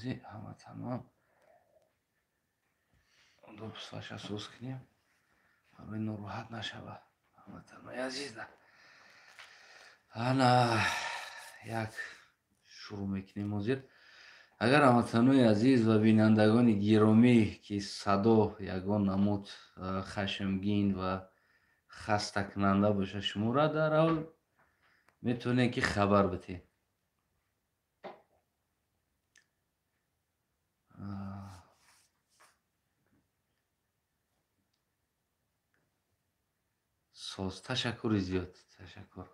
Ози ҳамватанон удобстваша соз кунем, барои нороҳат нашава ҳамватанои азиза. Ана як шурӯъ мекунем ҳозир. Агар ҳамватанои азиз ва бинандагони гиромӣ, ки садо ягон намуд хашмгин ва хастакунанда бошад, шуморо дарҳол метавонед, ки хабар бидиҳед. Соз, ташаккури зиёд, ташаккур,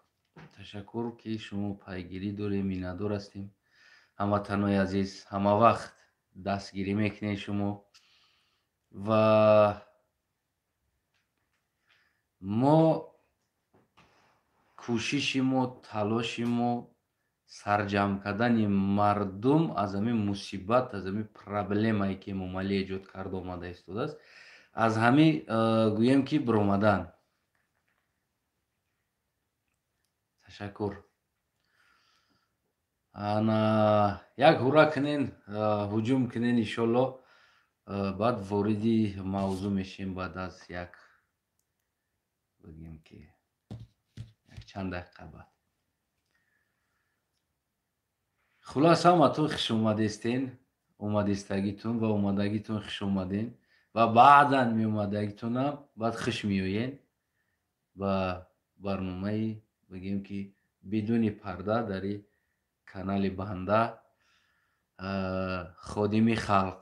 ташаккур, ки шумо пайгирӣ дорем, миннатдор ҳастем. Ҳамватанои азиз, ҳама вақт дастгирӣ мекунед шумо ва мо кӯшиши мо, талоши мо сарҷамъ кардани мардум аз ҳамин мусибат, аз ҳамин проблемае, ки Эмомалӣ эҷод карда омада истодааст, аз ҳамин гӯем, ки биромадан. Ташаккур. Ана як ҳура кунен, ҳуҷум кунен, иншолло, баъд вориди мавзӯъ мешем баъд аз як, бигем, ки як чанд дақиқа баъд. Хулос, ҳаматон хушомадестен, омадистагитон ва омадагитон хушомаден ва баъдан меомадагитонам баъд хуш меоен ба барномаи, бигем, ки бидуни парда дари канали банда, Ходими халқ.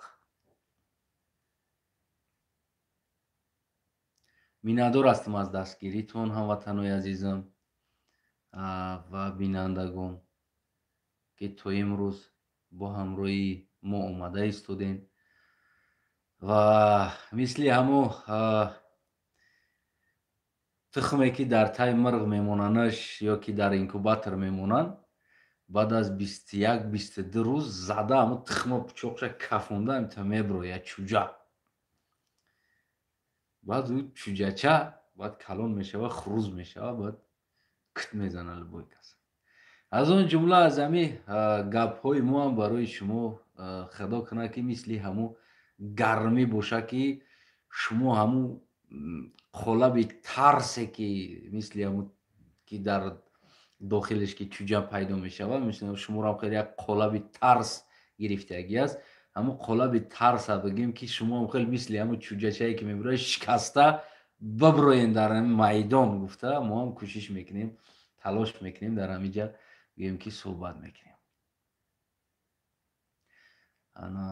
Миннатдор ҳастам аз дастгиритон, ҳамватанои азизам ва бинандагон, ки то имрӯз бо ҳамроҳии мо омада истодем ва мисли ҳамо тухме, ки дар таи мирғ мемонанаш ё ки дар инкубатор мемонанд, баъд аз 21, 22 рӯз зада ҳамо тухма пучоқша кафонда ҳамита меброяд чӯҷа. Баъд ӯ чӯҷача баъд калон мешава, хурӯз мешава, баъд кит мезана любой кас. Аз он ҷумла аз ҳами гапҳои мо ҳам барои шумо, худо кунад, ки мисли ҳамо гармӣ боша, ки шумо ҳамун қолаби тарсе, ки мисли ҳамун ки дар дохилеш ки чӯҷа пайдо мешавад, мисли шуморо хеле як қолаби тарс гирифтагӣ аст, ҳамун қолаби тарса, бигем, ки шумо хеле мисли ҳамун чӯҷачае, ки мебирояд, шикаста биброен дар ҳамин майдон гуфта, мо ҳам кӯшиш мекунем, талош мекунем, дар ҳамин ҷа, гӯем, ки суҳбат мекунем. Ана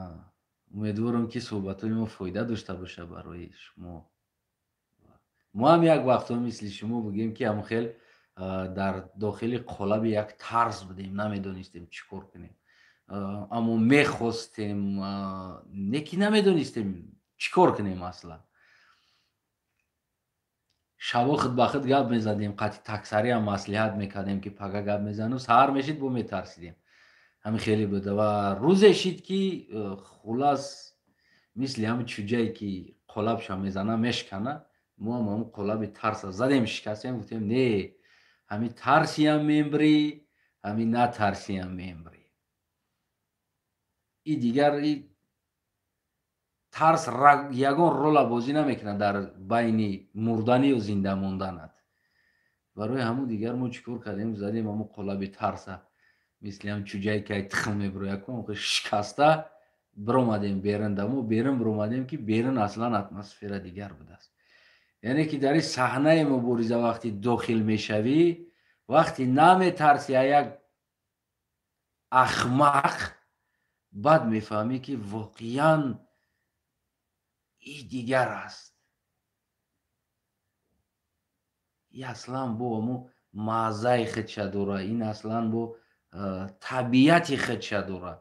умедворам, ки суҳбатҳои мо фоида дошта бошад барои шумо. Мо ҳам як вақтҳо мисли шумо, бигем, ки ҳамон хел дар дохили қолаби як тарс будем, намедонистем чӣ кор кунем, аммо мехостем, не ки намедонистем чӣ кор кунем аслан. Шабо худ ба худ гап мезадем, қатъи таксариам маслиҳат мекардем, ки пага гап мезанем, саҳар мешид, бо метарсидем. Ҳамин хеле буда ва рӯзе шид, ки хулас мисли ҳамин чӯҷае, ки қолабша мезана, мешкана, мо ҳам ҳамун қолаби тарса задем, шикастем, гуфтем: не, ҳамин тарсиам мембрӣ, ҳамин натарсиам мембрӣ. И дигар и тарс ягон рола бозӣ намекунад дар байни мурданию зинда монданат. Барои ҳамун дигар мо чӣ кор кардем? Задем ҳамун қолаби тарса, мисли ҳам чӯҷае, ки ай тухм мебирояд, шикаста биромадем берун. Да мо берун биромадем, ки берун аслан атмосфера дигар будааст. Яъне ки дар ин саҳнаи мубориза вақти дохил мешавӣ, вақти наметарси як ахмақ, баъд мефаҳмӣ, ки воқеан и дигар аст. И аслан бо ҳамо маззаи худша дора, ин аслан бо табиати худша дора,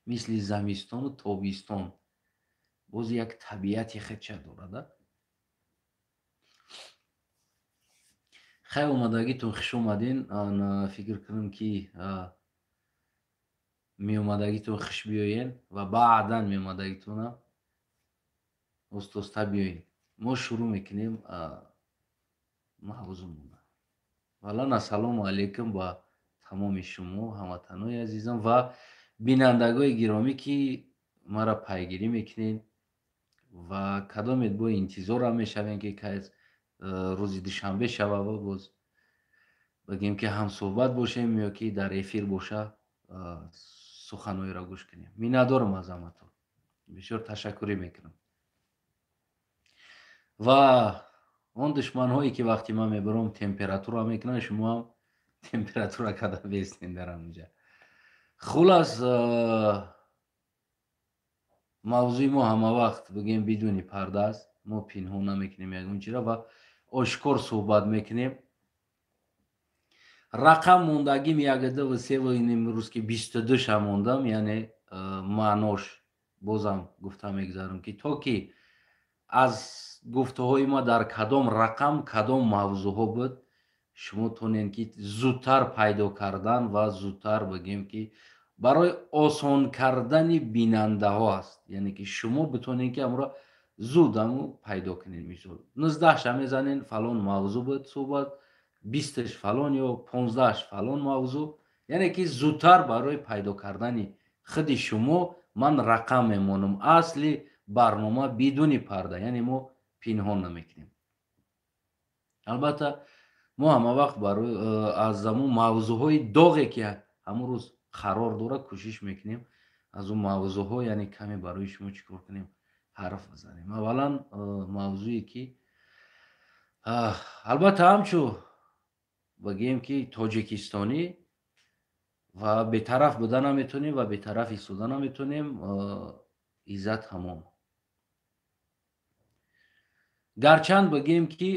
мисли замистону тобистон боз як табиати худша дорада. Хай, омадагитон хуш омаден. Фикр кунам, ки меомадагитон хуш биёен ва баъдан меомадагитонам остоста биёен. Мо шурӯъ мекунем мавзӯмона. Валан, ассалому алайкум ба тамоми шумо, ҳамватанои азизам, ва Бинандагои гиромӣ, ки маро пайгирӣ мекунед ва кадомед бо интизорам мешавем, ки кай рӯзи душанбе шава ва боз бигем, ки ҳамсӯҳбат бошем ё ки дар эфир боша, суханҳоеро гӯш кунем. Миннатдорам аз ҳаматон, бисёр ташаккурӣ мекунам. Ва он душманҳое, ки вақти ман мебарам, температура мекунанд, шумоам температура карда бестен дар ҳаминҷа. Хулас, мавзӯи мо ҳама вақт, бигем, бидуни парда аст. Мо пинҳон намекунем ягон чиро ва ошкор суҳбат мекунем. Рақам мондагим 1, 2, 3, имрӯз ки 22-ша мондам, яъне маънош бозам гуфта мегузарам, ки то ки аз гуфтаҳои ма дар кадом рақам кадом мавзӯъҳо буд, шумо тонед, ки зудтар пайдо кардан ва зудтар, бигем, ки барои осон кардани бинандаҳо аст, яъне ки шумо битонед, ки амро зуд аму пайдо кунед. Мисол, 19-ша мезанед, фалон мавзӯъ буд суҳбат, 20-аш фалон ё 15-аш фалон мавзӯъ, яъне ки зудтар барои пайдо кардани худи шумо ман рақам мемонам. Асли барнома бидуни парда, яъне мо пинҳон намекунем. Албатта, мо ҳама вақт барои аз ҳамун мавзӯъҳои доғе, ки ҳамун рӯз қарор дорад, кӯшиш мекунем аз он мавзӯъҳо, яъне каме барои шумо чӣ кор кунем, ҳарф бизанем. Аввалан, мавзӯе, ки албатта ҳамчу, бигӯем, ки тоҷикистонӣ ва бетараф буда наметонем ва бетараф истода наметонем. Иззат ҳамон, гарчанд, бигӯем, ки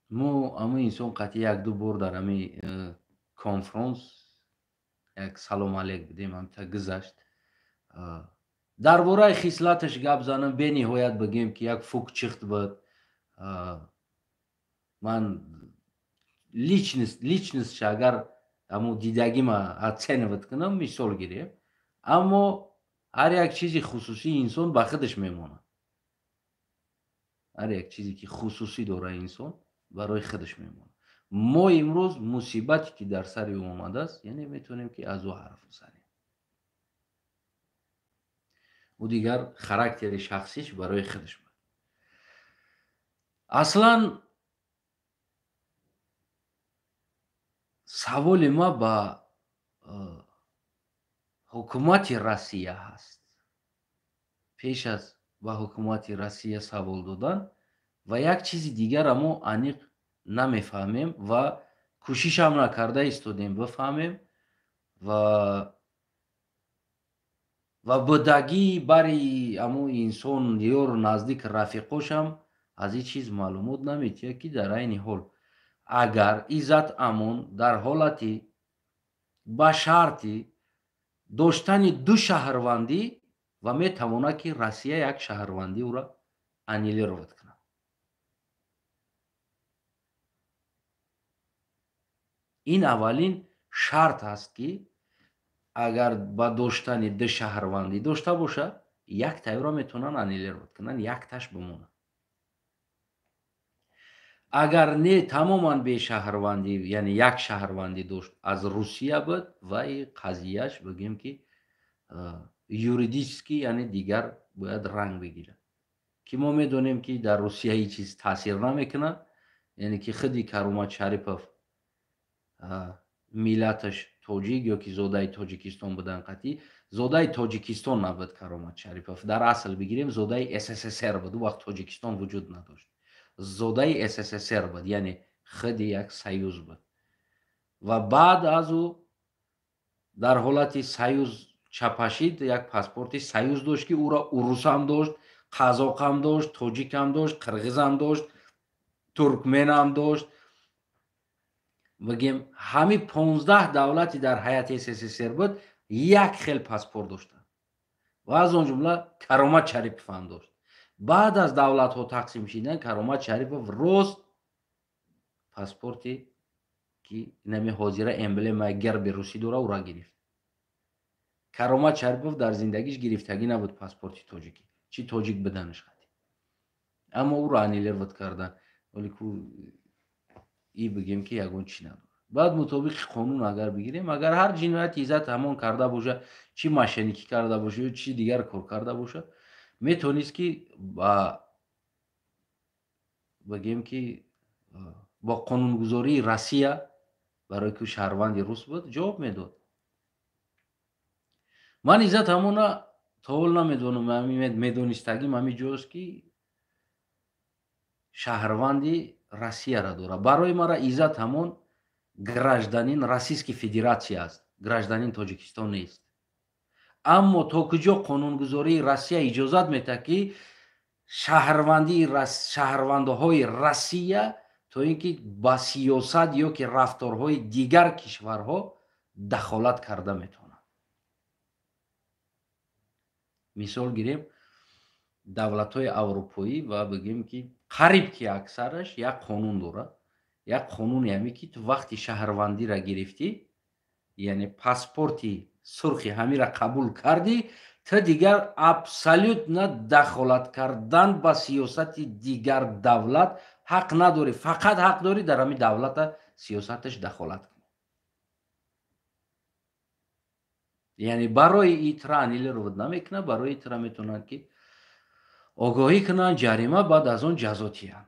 мо ҳамун инсон қатъи як-ду бор дар ҳами конфронс як салом алейк будем, ҳамта гузашт. Дар бораи хислаташ гап занам, бениҳоят, бигӯем, ки як фукчихт буд. Ман личность агар ҳамун дидагима оценивать кунам, мисол гирем, аммо ҳар як чизи хусусии инсон ба худаш мемонад. Ҳар як чизе, ки хусусӣ дора инсон, барои худаш мемонад. Мо имрӯз мусибате, ки дар сари ӯ омадааст, яъне метавонем, ки аз ӯ ҳарф бизанем. Ӯ дигар характери шахсиш барои худаш буд. Аслан саволи ма ба ҳукумати Россия ҳаст. Пеш аз ба ҳукумати Россия савол додан ва як чизи дигара мо аниқ намефаҳмем ва кӯшишам накарда истодем бифаҳмем ва будагии бари ҳамун инсон ёру наздик рафиқошам аз ин чиз маълумот наметиҳад, ки дар айни ҳол агар Иззат Амон дар ҳолати ба шарти доштани ду шаҳрвандӣ ва метавонад, ки Россия як шаҳрвандӣ ӯро аннулировать кунад. Ин аввалин шарт аст, ки агар ба доштани ду шаҳрвандӣ дошта бошад, яктаёро метавонанд аннулировать кунанд, якташ бимонад. Агар не, тамоман бешаҳрвандӣ, яъне як шаҳрвандӣ дошт, аз Русия буд, ва қазияш, бигӯем, ки юридически, яъне дигар бояд ранг бигирад, ки мо медонем, ки дар Русия ҳеҷ чиз таъсир намекунад. Яъне ки худи Каромат Шарипов миллаташ тоҷик ё ки зодаи Тоҷикистон будан, қатъӣ зодаи Тоҷикистон набуд Каромат Шарипов. Дар асл бигирем, зодаи СССР буд. Ӯ вақт Тоҷикистон вуҷуд надошт, зодаи СССР буд, яъне худи як союз буд. Ва баъд аз ӯ дар ҳолати союз чапашид, як паспорти союз дошт, ки ӯро урусам дошт, қазоқам дошт, тоҷикам дошт, қирғизам дошт, туркменам дошт. Бигем, ҳами 15 давлати дар ҳайати СССР буд, як хел паспорт доштанд ва аз он ҷумла Каромат Шарипов ҳам дошт. Баъд аз давлатҳо тақсим шидан, Каромат Шарипов рост паспорти, ки нами ҳозира эмблемаи герби русӣ дора, ӯра гирифт. Каромат Шарипов дар зиндагиш гирифтагӣ набуд паспорти тоҷикӣ, чӣ тоҷик буданаш хати, аммо ӯро аннулировать кардан. Вале ку и, бигем, ки ягон чӣ надорад. Баъд мутобиқи қонун агар бигирем, агар ҳар ҷинояти Иззат ҳамон карда боша, чӣ мошенникӣ карда боша ё чӣ дигар кор карда боша, метавонист ки ба бигем ки бо қонунгузории Россия, барое ки шаҳрванди рус буд, ҷавоб медод. Ман Иззат ҳамона то ҳол намедонам, медонистагим ҳамин ҷост ки шаҳрванди Россияро дорад. Барои мара Иззат ҳамон гражданин Российской Федерация аст, гражданин Тоҷикистон нест. Аммо то куҷо қонунгузории Россия иҷозат метаҳад, ки шаҳрвандҳои Россия то ин ки ба сиёсат ё ки рафторҳои дигар кишварҳо дахолат карда метавонанд. Мисол гирем, давлатҳои аврупоӣ ва бигем ки қариб ки аксараш як қонун дорад. Як қонуне ҳаме ки ту вақти шаҳрвандиро гирифтӣ, яъне паспорти сурхи ҳамира қабул кардӣ, ту дигар абсолютно дахолат кардан ба сиёсати дигар давлат ҳақ надорӣ, фақат ҳақ дорӣ дар ҳамин давлата сиёсаташ дахолат кунӣ. Яъне барои итра аннулировать намекунад, барои итра метавонанд ки огоҳӣ кунанд, ҷарима, баъд аз он ҷазо тиҳанд.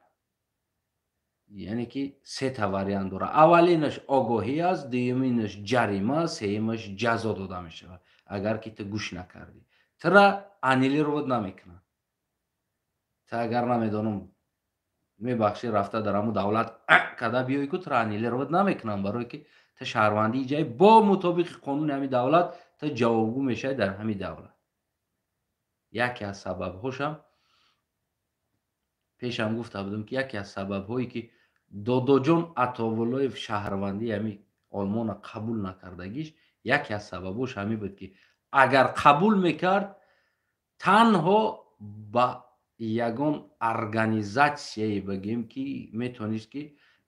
Яъне ки сета вариант дорад. Аввалинаш огоҳӣ аст, дуюминаш ҷарима, сеюмаш ҷазо дода мешавад, агар ки ту гӯш накардӣ. Тура аннулировать намекунад. Ту агар намедонам, мебахшӣ, рафта дар ҳамун давлат када биёй ку, тура аннулировать намекунанд, барое ки ту шаҳрвандии ҷай бо мутобиқи қонуни ҳамин давлат ту ҷавобгӯ мешавӣ дар ҳамин давлат. Яке аз сабабҳошам пешам гуфта будам, ки яке аз сабабҳое ки Додоҷон Атовуллоев шаҳрвандии ҳамин Олмона қабул накардагиш, яке аз сабабҳош ҳамин буд, ки агар қабул мекард, танҳо ба ягон организатсияе бигем ки метавонист ки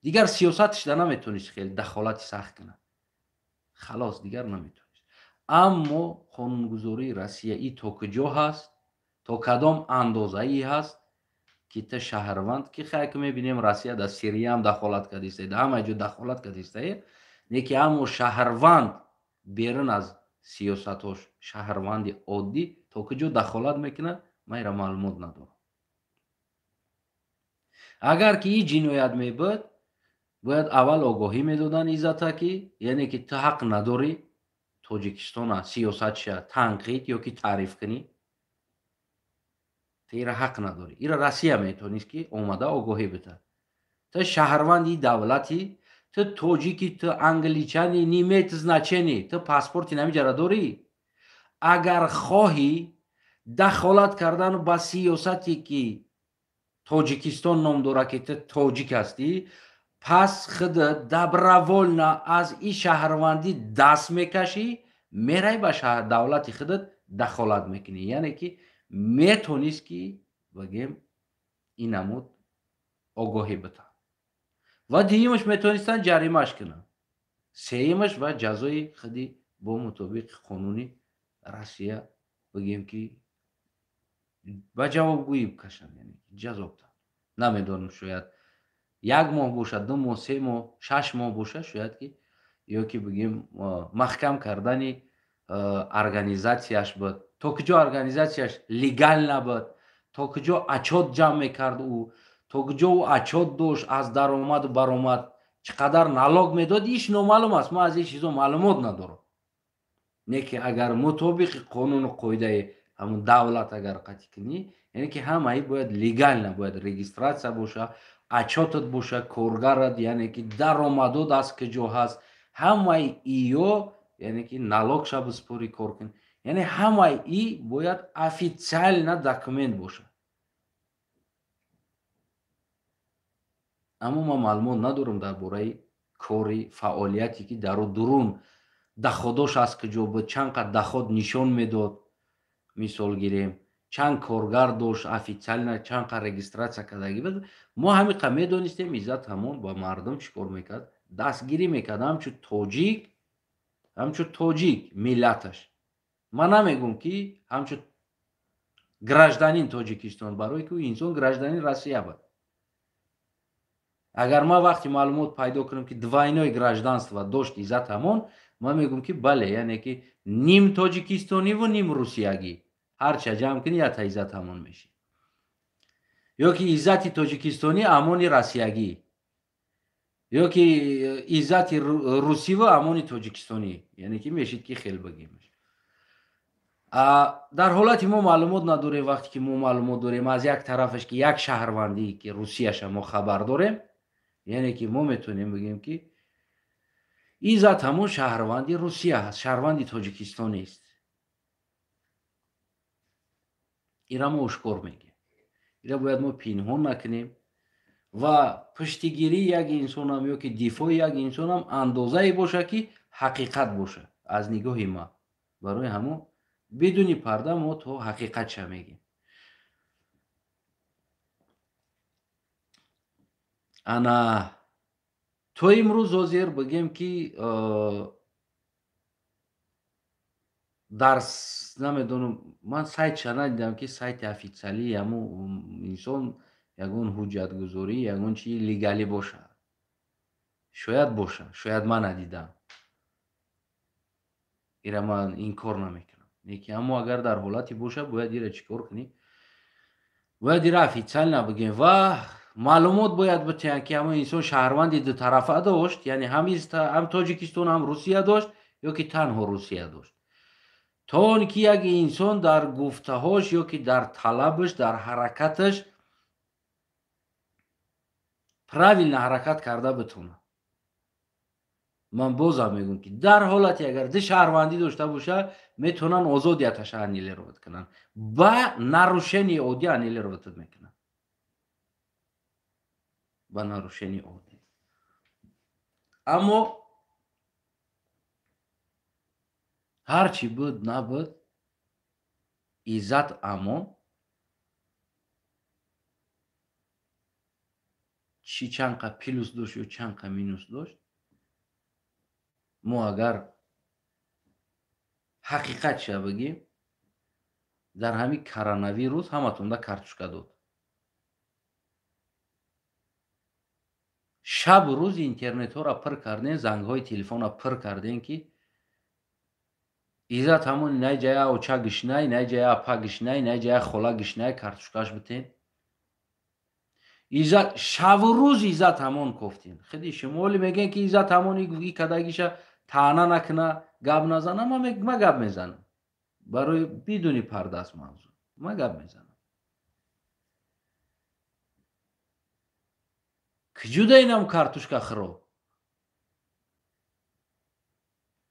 дигар сиёсаташ да наметавонист хеле дахолати сахт кунад. Халос, дигар наметавонист. Аммо қонунгузории Россия и то куҷо ҳаст, то кадом андозаи ҳаст ки ту шаҳрванд, ки хай ки мебинем Россия дар Сириям дахолат кардистае, дар ҳама ҷо дахолат кардистае, не ки аммо шаҳрванд берун аз сиёсатҳош, шаҳрванди оддӣ то куҷо дахолат мекунад, ман инро маълумот надорам. Агар ки ин ҷиноят мебуд, бояд аввал огоҳӣ медоданд Иззата, ки яъне ки ту ҳақ надорӣ Тоҷикистона сиёсатша танқид ё ки таъриф кунӣ, ту ира ҳақ надорӣ. Ира Россия метавонист ки омада огоҳӣ бидиҳад. Ту шаҳрванди давлатӣ, ту тоҷики, ту англичани, не имеет значения, ту паспорти намиҷара дорӣ. Агар хоҳӣ дахолат кардан ба сиёсате ки Тоҷикистон ном дорад, ки ту тоҷик ҳастӣ, пас худ добровольно аз ин шаҳрвандӣ даст мекашӣ, меравӣ ба давлати худат дахолат мекунӣ. Яъне ки метавонист ки бигем ин намуд огоҳӣ бидиҳад. Ва дуюмаш метавонистанд ҷаримаш кунанд, сеюмаш ва ҷазои худи бо мутобиқи қонуни Россия бигем ки ба ҷавобгӯӣ бикашанд, яъне ҷазо бидиҳанд. Намедонам, шояд як моҳ бошад, 2 моҳ, 3 моҳ, 6 моҳ бошад, шояд ки ё ки бигем маҳкам кардани организатсияш буд. То куҷо организатсияш легал набуд, то куҷо отчёт ҷамъ мекард ӯ, то куҷо ӯ отчёт дошт аз даромаду баромад, чӣ қадар налог медод, иш номаълум аст. Ман аз ин чизо маълумот надорам. Не ки агар мутобиқи қонуну қоидаи ҳамун давлат агар қатъӣ кунӣ, яъне ки ҳамаи бояд легально, бояд регистратсия боша, отчётат боша, коргарат, яъне ки даромадот аз куҷо ҳаст, ҳамаи иё, яъне ки налог ша биспорӣ кор кунӣ, яъне ҳамаи и бояд официально документ бошад. Аммо ман маълумот надорам дар бораи кори фаъолияте ки дару дурун даходош аз куҷо буд, чанд қад даход нишон медод, мисол гирем, чанд коргар дошт официально, чанд қад регистратсия кардагӣ буд. Мо ҳамин қад медонистем, Иззат ҳамон ба мардум чӣ кор мекард? Дастгирӣ мекард ҳамчун тоҷик, ҳамчун тоҷик миллаташ. Ман намегӯм ки ҳамчун гражданин Тоҷикистон, барое ки ӯ инсон гражданин Россия буд. Агар ман вақти маълумот пайдо кунам, ки двойное гражданство дошт Иззат Амон, ман мегӯм, ки бале, яъне ки ним тоҷикистониву ним русиягӣ, ҳарча ҷамъ кунӣ, ята Иззат Амон мешӣ. Ё ки Иззати тоҷикистонӣ, Амони россиягӣ, ё ки Иззати русиву Амони тоҷикистонӣ, яъне ки мешид ки хел бигем. Дар ҳолати мо маълумот надорем. Вақте ки мо маълумот дорем аз як тарафаш, ки як шаҳрвандӣ, ки Русияша мо хабар дорем, яъне ки мо метавонем бигем, ки Иззат ҳамон шаҳрванди Русия ҳаст, шаҳрванди Тоҷикистон нест. Ира мо ошкор мегем, ира бояд мо пинҳон накунем. Ва пуштигирии як инсонам ё ки дифои як инсонам андозае бошад, ки ҳақиқат бошад аз нигоҳи ман. Барои ҳамон бидуни парда мо то ҳақиқатша мегем. Ана то имрӯз ҳозир бигем, ки дар намедонам, ман сайтша надидам, ки сайти официалии ҳамун инсон ягон ҳуҷҷатгузорӣ, ягон чи легалӣ бошад. Шояд бошад, шояд ман надидам, ира ман инкор намекунам. Лекин аммо агар дар ҳолате бошад, бояд ира чӣ кор кунӣ? Бояд ира официально бигем ва маълумот бояд битиҳанд, ки ҳамон инсон шаҳрванди дутарафа дошт, яъне ҳам Тоҷикистон, ҳам Русия дошт, ё ки танҳо Русия дошт. То он ки як инсон дар гуфтаҳош ё ки дар талабаш, дар ҳаракаташ правильно ҳаракат карда битонад. Ман бозам мегӯм, ки дар ҳолате агар ду шаҳрвандӣ дошта бошад, метавонанд озод яташа аннулировать кунанд, ба нарушение оддӣ аннулировать мекунанд, ба нарушение оддӣ. Аммо ҳар чӣ буд набуд, Иззат Амон чӣ чанд қа плюс дошт ё чанд қа минус дошт, мо агар ҳақиқатша бигем, дар ҳамин коронавирус ҳаматонда картошка дод. Шабу рӯз интернетҳоро пур кардем, зангҳои телефонро пур кардем, ки Иззат ҳамон инай ҷая оча гишнай, инай ҷая апа гишнай, инай ҷая хола гишнай, картошкаш битен. Иззат шаву рӯз Иззат ҳамон кофтем. Хиди шумо оли мегӯен, ки Иззат ҳамон и кадагиша таъна накуна, гап назана. Ма гап мезанам, барои бидуни парда аст мавзӯъ, ма гап мезанам. Куҷуда инам картошка хӯро,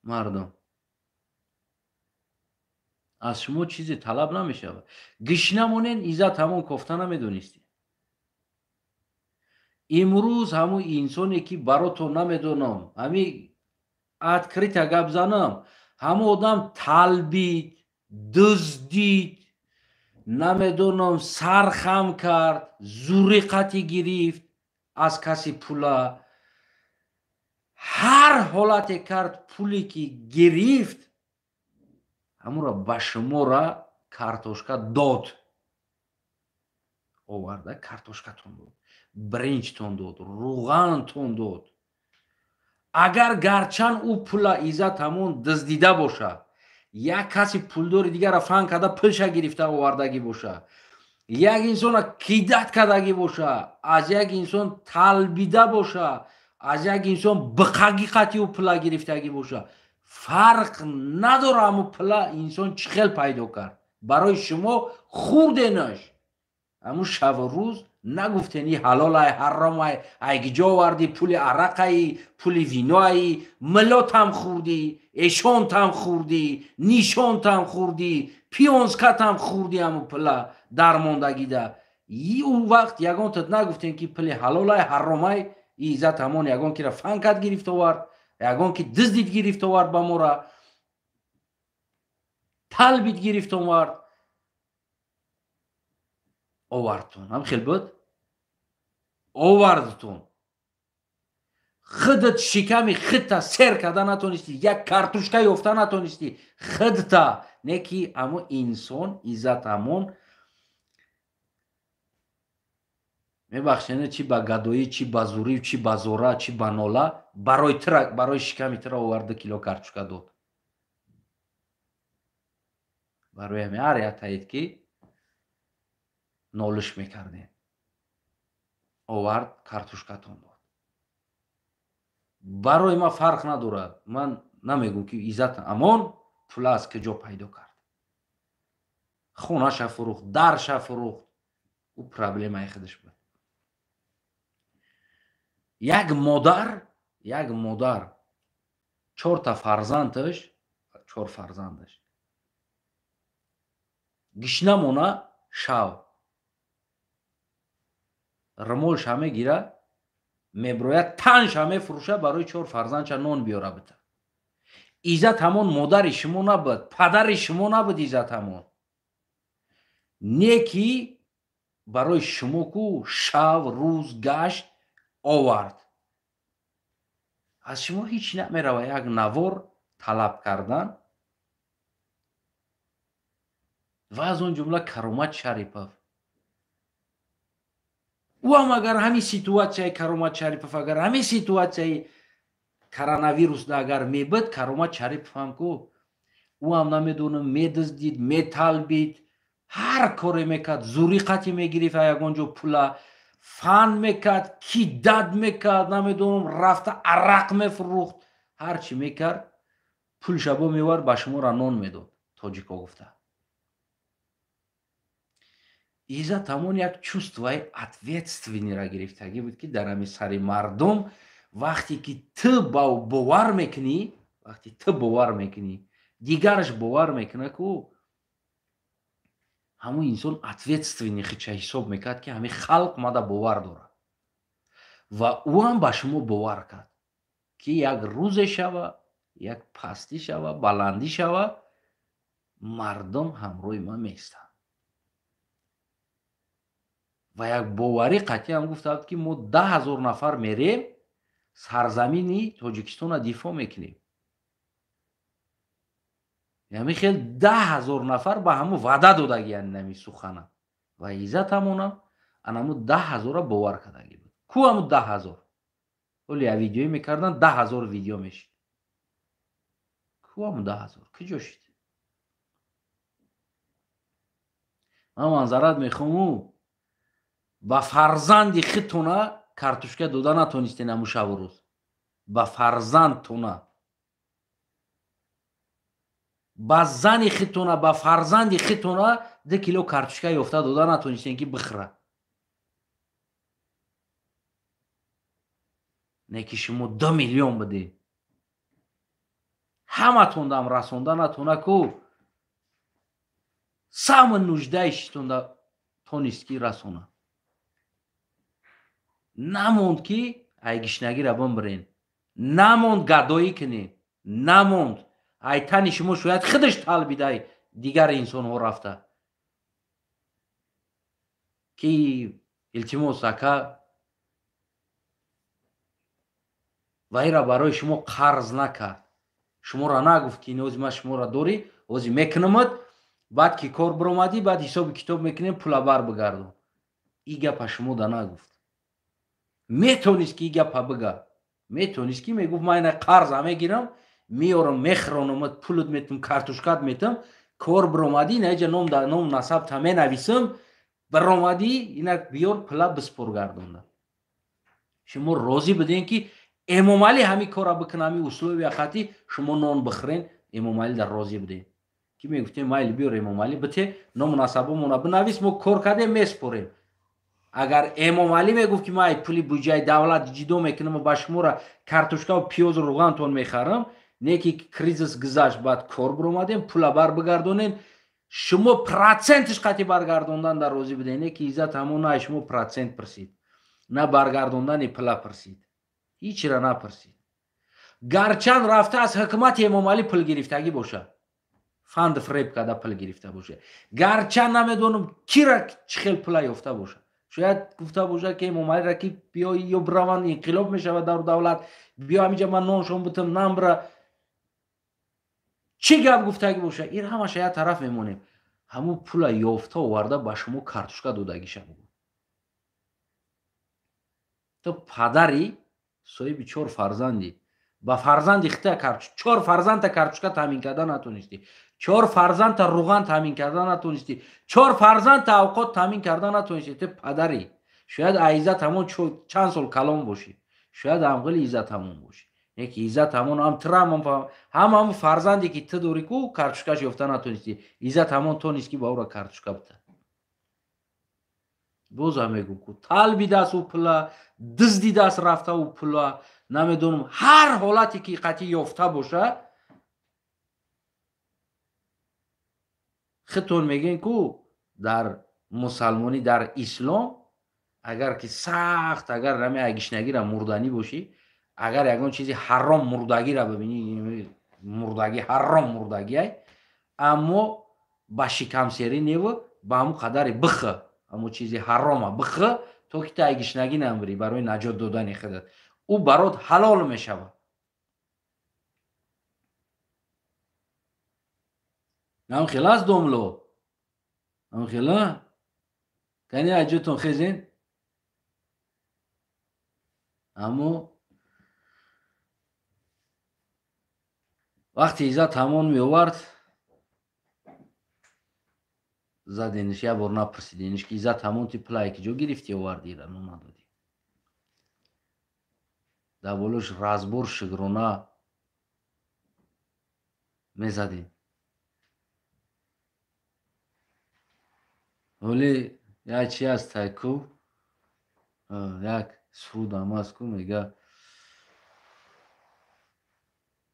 мардум? Аз шумо чизе талаб намешавад. Гишна монен, Иззат ҳамон кофта намедонистем. Имрӯз ҳамун инсоне, ки барото намедонам, ҳами открыто гап занам, ҳамун одам талбид, дуздид, намедонам, сар хам кард, зури қатӣ гирифт аз каси пула, ҳар ҳолате кард, пуле ки гирифт, ҳамуро ба шумора картошка дод, оварда картошкатон дод, бринҷтон дод, руғантон дод. Агар гарчанд ӯ пула Иззат ҳамон дуздида бошад, як каси пулдори дигарро фан карда пулша гирифта овардагӣ бошад, як инсона кидать кардагӣ боша, аз як инсон талбида боша, аз як инсон биқагӣ қатъи ӯ пула гирифтагӣ боша, фарқ надора ҳаму пула инсон чӣ хел пайдо кард. Барои шумо хурденаш. Ҳамун шаву рӯз нагуфтен и ҳалолай, ҳаромай, ай гиҷо овардӣ, пули арақаи, пули виноаи, милотам хӯрдӣ, эшонтам хӯрдӣ, нишонтам хӯрдӣ, пионскатам хӯрдӣ. Ҳаму пула дармондагида ӯ вақт ягонтат нагуфтем, ки пули ҳалолай, ҳаромай. Иззат ҳамон ягон кира фан кард, гирифт овард, ягон ки дуздид, гирифт овард, ба мора талбид, гирифт овард, овардтон. Ҳам хел буд, овардтон. Худат шиками худта сер карда натонистӣ, як картушка ёфта натонистӣ худта. Не ки амо инсон Иззат ҳамон Мебахшед, чи ба гадоӣ, чи ба зурӣ, чи ба зора, чи ба нола, барои тира, барои шиками тира овард 2 кило картошка дод. Барои ҳамин ҳар як таид ки нолиш мекардем, овард картошкатон дод. Барои ман фарқ надорад. Ман намегӯм ки Иззат Амон пула аз куҷо пайдо кард. Хонаша фурӯхт, дарша фурӯхт, ӯ проблемаи худаш буд. Як модар 4 фарзандаш, 4 фарзандаш гишна мона шав румолша мегира, меброяд, танша мефурӯша, барои 4 фарзандша нон биёра бита. Иззат ҳамон модари шумо набуд, падари шумо набуд. Иззат ҳамон не ки барои шумо ку шав рӯз гашт овард. Аз шумо ҳеҷ намерава як навор талаб кардан. Ва аз он ҷумла Каромат Шарипов. Ӯ ҳам агар ҳамин ситуатсияи Каромат Шарипов, агар ҳамин ситуатсияи коронавирусда агар мебуд, Каромат Шарипов ҳам ку ӯ ҳам намедонам медиздид, металбид, ҳар коре мекард, зури қатӣ мегирифт ягон ҷо пула, фан мекард, кидад мекард, намедонам рафта арақ мефурӯхт, ҳар чӣ мекард, пул шабо меовард, ба шуморо нон медод, тоҷико гуфта. Иззат ҳамон як чувствои ответственныйро гирифтагӣ буд, ки дар ҳамин сари мардум вақте ки ту бовар мекунӣ, вақте ту бовар мекунӣ, дигараш бовар мекунад, ку ҳамон инсон ответственный хича ҳисоб мекард, ки ҳамин халқ мада бовар дорад. Ва ӯ ҳам ба шумо бовар кард, ки як рӯзе шава, як пастӣ шава, баландӣ шава, мардум ҳамроҳи ман меистанд. Ва як боварӣ қатъӣ ҳам гуфтанд, ки мо 10 000 нафар мерем, сарзамини Тоҷикистонро дифоъ мекунем. Ҳамин хел 10 000 нафар ба ҳамун ваъда додагиянд ҳамин сухана. Ва Иззат ҳамонам анаму 10 000-ро бовар кардагӣ буд. Ку ҳаму 10 000? Ҳоло як видеое мекарданд, 10 000 видео мешид. Ку ҳаму 10 000? Куҷо шид? Ман манзарат мехоҳам, ба фарзанди худтона картошка дода натонистен ҳамун шабу рӯз. Ба фарзандтона, ба зани худтона, ба фарзанди худтона 2 кило картошка ёфта дода натонистен, ки бихӯра. Не ки шумо 2 миллион бидед. Ҳаматондам расонда натона, ку самы нуждаишитонда тонист ки расона. Намонд ки ай гишнагиро бимбирен, намонд гадоӣ кунед, намонд ай тани шумо шояд худаш талбидай дигар инсонҳо рафта, ки илтимос ака, вайра барои шумо қарз накард. Шуморо нагуфт ки ин ози ман шуморо дорӣ, ози мекунамад, баъд ки кор биромадӣ, баъд ҳисоби китоб мекунем, пула бар бигардон. И гапа шумо да нагуфт. Метонист ки и гапа бига. Метонист ки мегуфт ман ина қарза мегирам, меорам, мехӯронамад, пулат метам, картошкат метам, кор биромадӣ, ина иҷа ном насабта менависам, биромадӣ, ина биёр пула биспор гардонда. Шумо розӣ будем ки Эмомалӣ ҳамин корро бикунад, ҳамин условия хати шумо нон бихӯрен, Эмомалӣ дар розӣ будем. Ки мегуфтем майли биёр Эмомалӣ бите, ному насабомона бинавис, мо кор кардем, меспорем. Агар Эмомалӣ мегуфт ки ман ай пули буҷаи давлат ҷидо мекунам ва ба шуморо картошкаву пиёзу рӯғантон мехарам, не ки кризис гузашт, баъд кор биромадем, пула бар бигардонем, шумо процентиш қатъи баргардондан дар розӣ будем. Не ки Иззат ҳамон на шумо процент пурсид, на баргардондани пула пурсид, ҳечира напурсид. Гарчанд рафта аз ҳукумати Эмомалӣ пул гирифтагӣ бошад, фанд фреб карда пул гирифта бошад, гарчанд намедонам кира чӣ хел пула ёфта бошад, шояд гуфта бошад ки Эмомалиро ки биё ё бираванд, инқилоб мешавад дар давлат, биё ҳаминҷа ман ноншон бутам, намбра, чӣ гап гуфтагӣ бошад, ин ҳамаша як тараф мемонем. Ҳамун пула ёфта оварда ба шумо картошка додагиша бугӯ. Ту падари соҳиби 4 фарзандӣ. Ба фарзанди хита 4 фарзандта картошка таъмин карда натонистӣ. 4 фарзандта руған таъмин карда натонистӣ. 4 фарзандта авқот таъмин карда натонистӣ. Ту падари. Шояд иззат ҳамон чанд сол калон бошӣ. Шояд ҳамғили иззат ҳамон бошӣ. Яки иззат ҳамон ҳам тирам ҳам ҳам фарзанде ки ту дорӣ ку картошкаш ёфта натонистӣ. Иззат ҳамон тонист ки ба ӯра картошка бита. Боз ҳам мегӯм ку талбидааст ӯ пула, дуздидааст рафта ӯ пула, намедонам ҳар ҳолате ки қатъӣ ёфта боша, худтон мегӯен ку дар мусалмонӣ, дар ислом агар ки сахт, агар рами агишнагира мурданӣ бошӣ, агар ягон чизи ҳаром мурдагира бибинӣ, мурдагӣ ҳаром мурдагиай, аммо ба шикамсерӣ неву ба ҳамун қадари бихӯ, ҳамун чизи ҳарома бихӯ, то ки ту агишнагӣ намбирӣ барои наҷот додани худат, ӯ барот ҳалол мешавад. Ҳам хел аст домло? Ҳам хела? Кани аҷотон хезен? Аммо вақти иззат ҳамон меовард, задениш, як бор напурсидениш ки иззат ҳамон ти пулае ки ҷо гирифтӣ овардира, ну надодӣ. Дар болош разбор шукрона мезадем. Ҳоле як чи аст ку, як сурудам аст ку, мега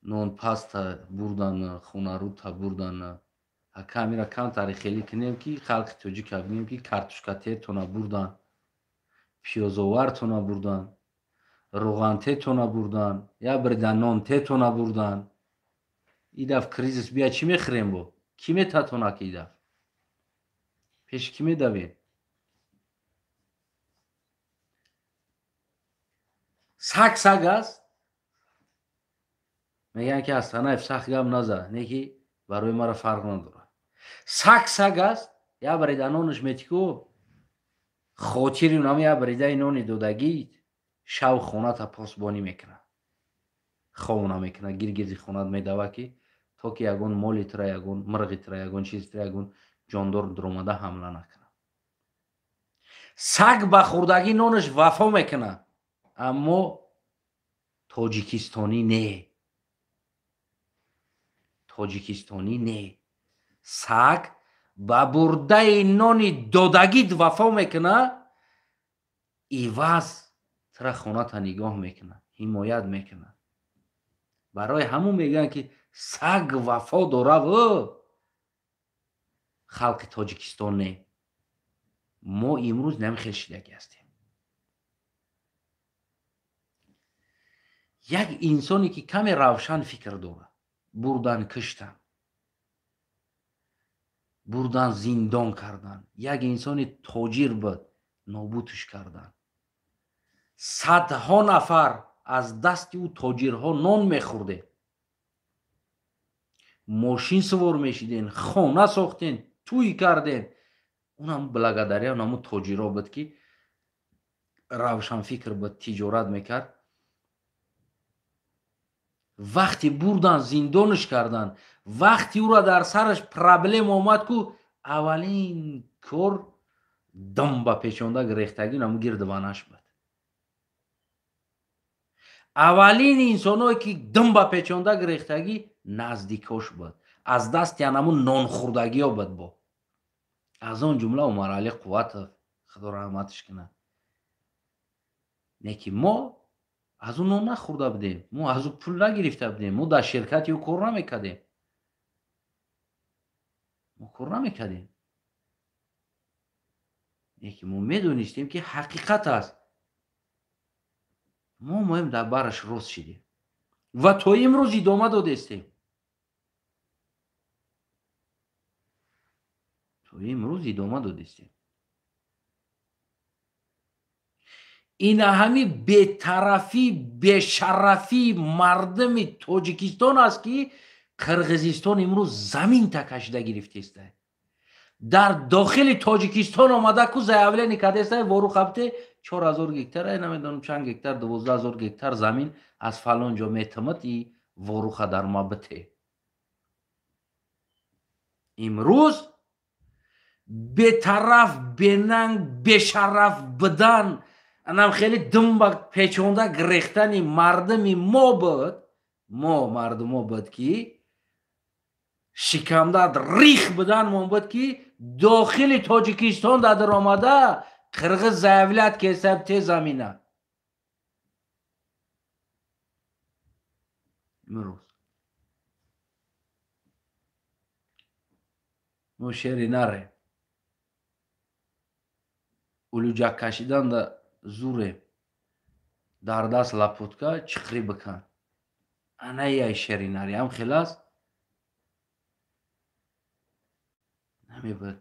нонпаста бурдан, хонарута бурдан. Ака амира камтаре хелӣ кунем ки халқи тоҷика бигӯем ки картошкатетона бурдан, пиёзовартона бурдан, руғантетона бурдан, як бирида нонтетона бурдан. И даф кризис бия чӣ мехӯрем бо? Кӣ метатона ки и даф? Пеши кӣ медавем? Саг саг аст. Мегӯянд ки Астанаев сахт гап назад, не ки барои мара фарқ надорад. Саг саг аст, як бирида нонаш метику, хотири унам як биридаи нони додагит шав хоната посбонӣ мекунад, хов намекунад, гиргирди хонат медава ки то ки ягон моли тура, ягон мирғи тура, ягон чизи тура, ягон ҷондор дуромада ҳамла накунад. Саг ба хӯрдагӣ нонаш вафо мекунад, аммо тоҷикистонӣ не. Тоҷикистонӣ не. Саг ба бурдаи нони додагит вафо мекунад, иваз тура хоната нигоҳ мекунад, ҳимоят мекунад. Барои ҳамун мегӯянд ки саг вафо дорав, халқи тоҷикистон не. Мо имрӯз намихел шидагӣ ҳастем. Як инсоне ки каме равшан фикр дорад, бурдан киштан, бурдан зиндон кардан, як инсони тоҷир буд, нобудш кардан. Садҳо нафар аз дасти ӯ тоҷирҳо нон мехӯрдем, мошин сувор мешидем, хона сохтем, тӯй кардем. Унам благодаря унаму тоҷиро буд ки равшанфикр буд, тиҷорат мекард. Вақти бурдан зиндонш кардан, вақти ӯра дар сараш проблема омад ку, аввалин кор дам ба печонда гирехтагӣ унаму гирди ванаш буд. Аввалин инсоное ки дам ба печонда гирехтагӣ наздикош буд, аз дасти анаму нонхӯрдагиё буд. Бо аз он ҷумла Умаралӣ Қувватов, худо раҳматш кунад. Не ки мо аз ӯ нон нахӯрда будем, мо аз ӯ пул нагирифта будем, мо дар ширкати ӯ кор намекардем, мо кор намекардем. Не ки мо медонистем ки ҳақиқат аст. Мо моем дар бараш рост шидем ва то имрӯз идома додестем. То имрӯз идома додестем. Ина ҳами бетарафӣ, бешарафии мардуми Тоҷикистон аст ки Қирғизистон имрӯз замин такашида гирифтеста. Дар дохили Тоҷикистон омада ку заявление кардеста, вору қабте 4000 гектар, ай намедонам чанд гектар, 12000 гектар замин аз фалон ҷо метамад и воруха дар ма бите. Имрӯз бетараф, бенанг, бешараф будан, анам хеле думба печонда гирехтани мардуми мо буд, мо мардумо буд ки шикамдард рих будан мон буд ки дохили Тоҷикистон дар омада қирғиз заявлять кесаб те замина. Имрӯз мо шери нарем, улуҷак кашидан да зурем, дар даст лапутка чиқрӣ бикан. Анаяй шери нари ҳам хел аст намебуд.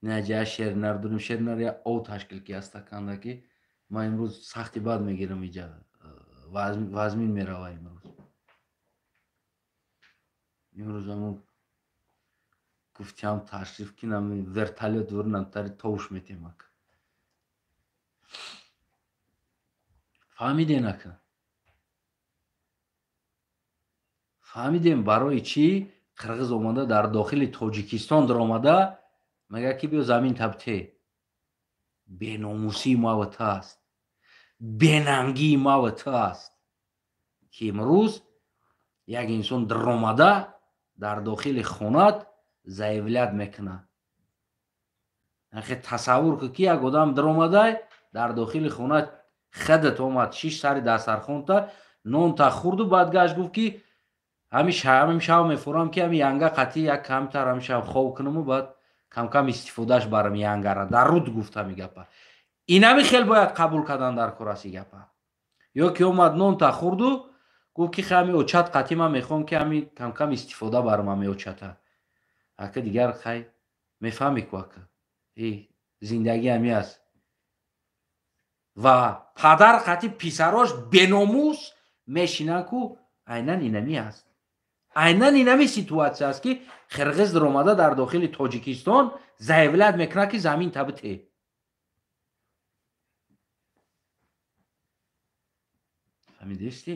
Наҷа шери нар дурим, шери нар я ов ташкил ки аста канда ки ман имрӯз сахти бад мегирам, иҷа вазмин мерава имрӯз. Имрӯз аму гуфтиам ташриф кинам вертолёт вурнам тари товуш метемак. Фаҳмидем ака? Фаҳмидем барои чӣ қирғиз омада дар дохили Тоҷикистон даромада мегӯяд ки биё замин табте. Беномусии ма ва ту аст, бенангии ма ва ту аст ки имрӯз як инсон даромада дар дохили хонат заявлять мекунад. Ахе тасаввур кун ки як одам даромадай дар дохили хонат худат омад шиш сари дастархонта нонта хӯрду баъд гашт гуфт ки ҳамин шав мефурам ки ҳамин янга қатъи як камтар ҳамин шав хов кунаму баъд камкам истифодаш барам янгара. Дар руд гуфт ҳамин гапа. Инами хел бояд қабул кардан дар кор аст и гапа. Ё ки омад нонта хӯрду гуфт ки ҳамин очат қатъи ман мехоҳам ки ҳамин камкам истифода барам ҳамин очата. Ака дигар хай мефаҳми ку ака. Зиндагӣ ҳами аст. Ва падар қатъи писарош беномус мешинанд ку айнан инами аст. Айнан инами ситуатсия аст ки қирғиз даромада дар дохили Тоҷикистон заявлять мекунад ки замин табите. Фаҳмидисти?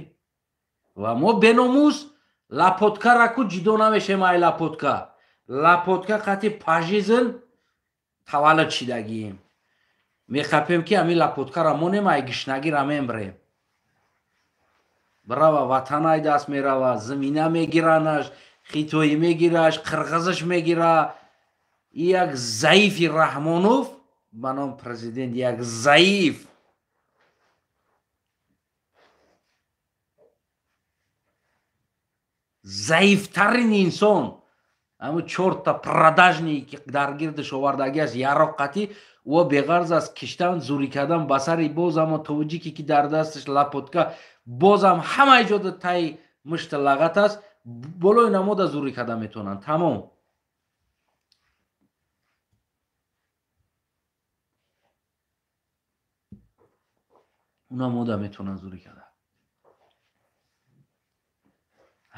Ва мо беномус лапоткара ку ҷидо намешем ай лапотка. Лапотка қатъи пажизн таваллуд шидагием. Мехапем ки ҳамин лапоткара монем ай гишнагира мембрем. Брава ватанай даст мерава, замина мегиранаш, хитоӣ мегираш, қирғизаш мегира. Як заифи Раҳмонов ба ном президент, як заиф заифтарин инсон, ҳамун чорта продажник ки дар гирдаш овардагӣ аст яроқ қатӣ, ӯ беғарз аст киштан, зурӣ кардан ба сари боз ҳамо тоҷике ки дар дасташ лапотка, бозам ҳамаи ҷода таи мушта лағат аст, болои намода зурӣ карда метавонанд. Тамом. Уна мода метавонанд зурӣ карда.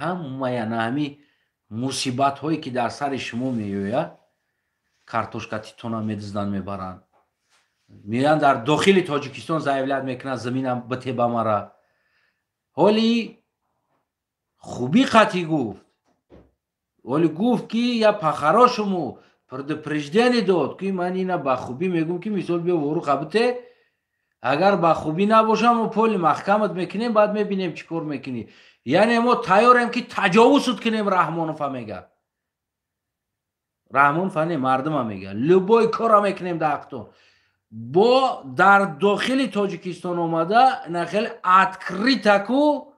Ҳамая на ҳами мусибатҳое ки дар сари шумо меояд, картошка титона медизданд мебаранд. Меоянд дар дохили Тоҷикистон заявлять мекунанд заминам бите ба мара. Ҳоли хубӣ қатъӣ гуфт. Ҳоли гуфт ки я по-хорошему предупреждение дод ки ман ина ба хубӣ мегӯм ки мисол биё воруха бите, агар ба хубӣ набошам мо поли маҳкамат мекунем, баъд мебинем чӣ кор мекунӣ. Яъне мо тайёрем ки таҷовузут кунем, Раҳмонова мега. Раҳмонова не, мардума мега. Любой кора мекунем дар ҳақтон. Бо дар дохили Тоҷикистон омада на хеле открытаку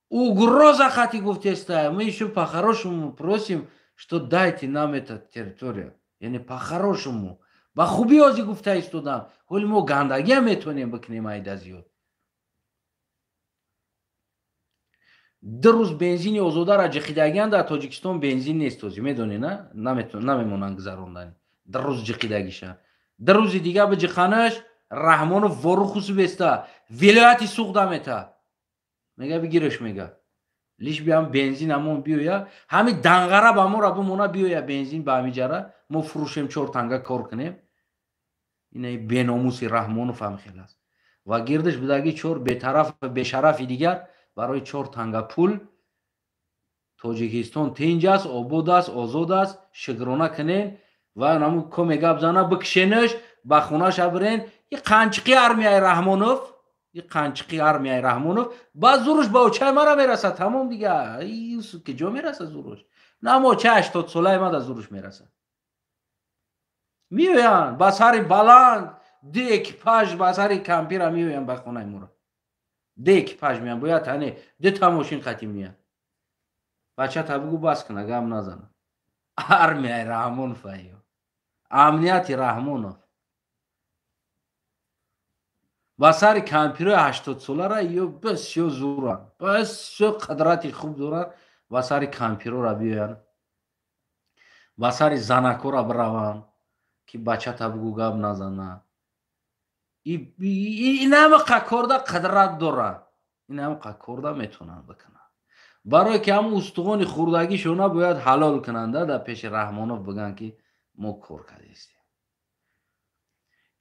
угроза хати гуфтеста. Мы ещё по-хорошему просим, что дайте нам эта территория. Яъне по-хорошему. Ба хубӣ ҳозӣ гуфта истодам. Ҳоли мо гандагиам метавонем бикунем айда зиёд. Ду рӯз бензини озодара ҷиқидагиан дар Тоҷикистон бензин нест ҳозӣ, медонӣ на? Намемонанд гузарондани. Ду рӯз ҷиқидагиша. Ду рӯзи дига биҷиқанаш Раҳмонов ворухусу беста вилояти Суғда мета. Мега бигираш мега. Лиш биям бензин ҳамон биёя, ҳами данғара ба мора бимона биёя бензин ба ҳамиҷара, мо фурӯшем 4 танга кор кунем. Ина беномуси Раҳмонов ҳам хел аст. Ва гирдиш будаги чор бетараф ва бешарафи дигар барои чор танга пул Тоҷикистон тинҷ аст, обод аст, озод аст, шукрона кунен ва наму коме гап зана бикшенаш, ба хонаша бирен. И қанчиқи армияи Раҳмонов, и қанчиқи армияи Раҳмонов ба зуруш ба очаи мара мерасад, тамом дига. Ки ҷо мерасад зуруш? Нам очаи 80 солаи ма да зуруш мерасад. Меоянд ба сари баланд, ду экипаж ба сари кампира меоянд ба хонаи мура. Ду экипаж меоянд, бояд ҳане ду та мошин қатӣ меоянд. Бачата бугу бас куна, гам назана. Армияи Раҳмонов айё. Амнияти Раҳмонов. Ба сари кампирои 80 солара ё бисёр зуранд, бисёр қудрати хуб доранд. Ба сари кампирора биёянд, ба сари занакора бираванд ки бачата бугу гап назана. Инамақа корда қудрат доранд, инамақа корда метавонанд бикунанд. Барое ки ҳамун устухони хурдагишона бояд ҳалол кунанда, дар пеши Раҳмонов бигӯянд ки мо кор кардистем.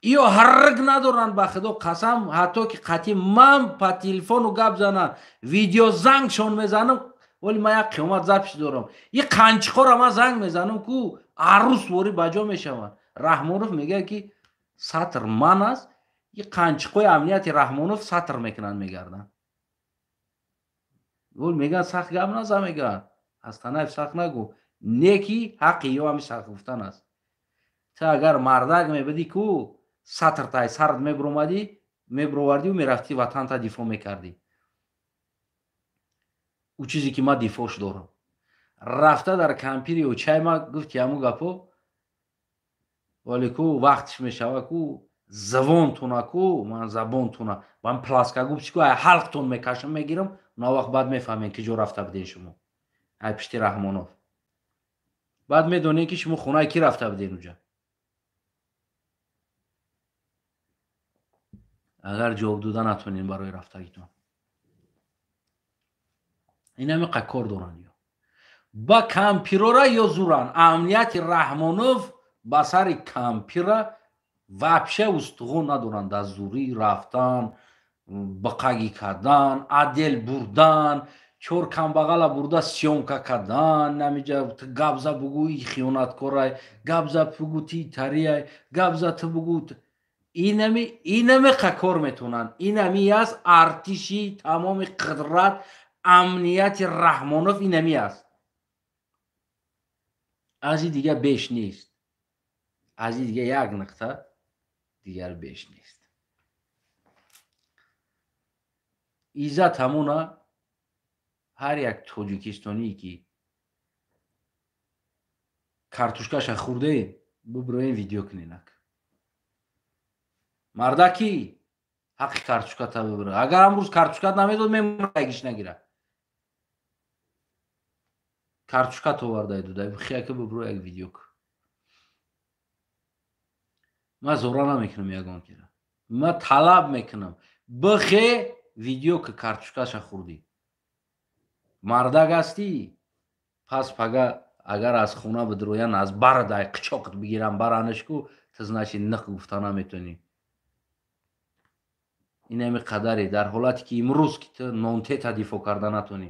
Иё ҳарг надоранд, ба худо қасам, ҳатто ки қатъи ман па телефону гап занам, видеозангшон мезанам, вале ман як қиёмат запись дорам. И қанчиқора ман занг мезанам ку арӯс ворӣ ба ҷо мешаванд. Раҳмонов мегӯяд ки сатр ман аст, и қанчиқои амнияти Раҳмонов сатр мекунанд, мегарданд. Вол мегӯянд сахт гап наза, мегӯянд Астанаев сахт нагӯ, не ки ҳаққи ё ҳами сахт гуфтан аст. Ту агар мардак мебудӣ ку сатр тай сард мебуромадӣ, мебуровардию мерафтӣ ватанта дифоъ мекардӣ. Ӯ чизе ки ман дифоъш дорам. Рафта дар кампири очай ма гуфт ки ҳамун гапо, вале ку вақтш мешава ку забонтуна ку ман забонтуна ман пласкагубчи ку ай ҳалқтон мекашам мегирам, на вақт баъд мефаҳмем ки ҷо рафта будем шумо. Ай пишти Раҳмонов. Баъд медонем ки шумо хонаи ки рафта будем уҷа. Агар ҷавоб дода натонем барои рафтагитон. Инамиқа кор доранд ё. Ба кампирора ё зуранд. Амнияти Раҳмонов ба сари кампира вообще устухон надоранд. Дар зурӣ рафтан, бақагӣ кардан, адел бурдан, чор камбағала бурда съёмка кардан, намиҷа гап за бугӯ и хиёнаткорай, гап за бугӯ ти тариай, гап за ту бугӯ. Инамиқа кор метавонанд. Инами аст артиши тамоми қудрат, амнияти Раҳмонов инами аст. Аз ин дигар беш нест. Аз ин дигар як нуқта дигар беш нест. Иззат ҳамона ҳар як тоҷикистоние ки картушкаша хӯрдаем, бубироем видео куненак. Мардаки ҳаққи картушката бибира. Агар амрӯз картушкат намедод, мемурагиш нагира. Картушкат овардай додай, хияка бибиро як видео кун. Ман зора намекунам ягон кира. Ман талаб мекунам. Бихе видео ки картушкаша хӯрдӣ. Мардак ҳастӣ, пас пага агар аз хона бидроян, аз бардай қичоқат бигирам баранаш ку, ту значит ниқ гуфта наметонӣ. Инами қадаре дар ҳолате ки имрӯз ки ту нонтета дифоъ карда натонӣ.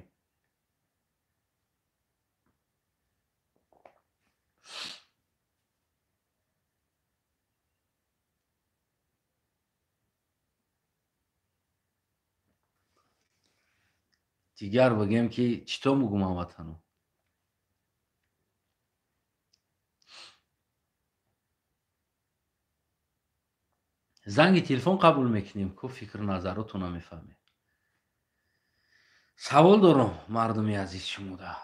Дигар бигем ки чӣ то мугум ҳамватану? Занги телефон қабул мекунем, ку фикру назаротона мефаҳмем. Савол дорам, мардуми азиз, шумода.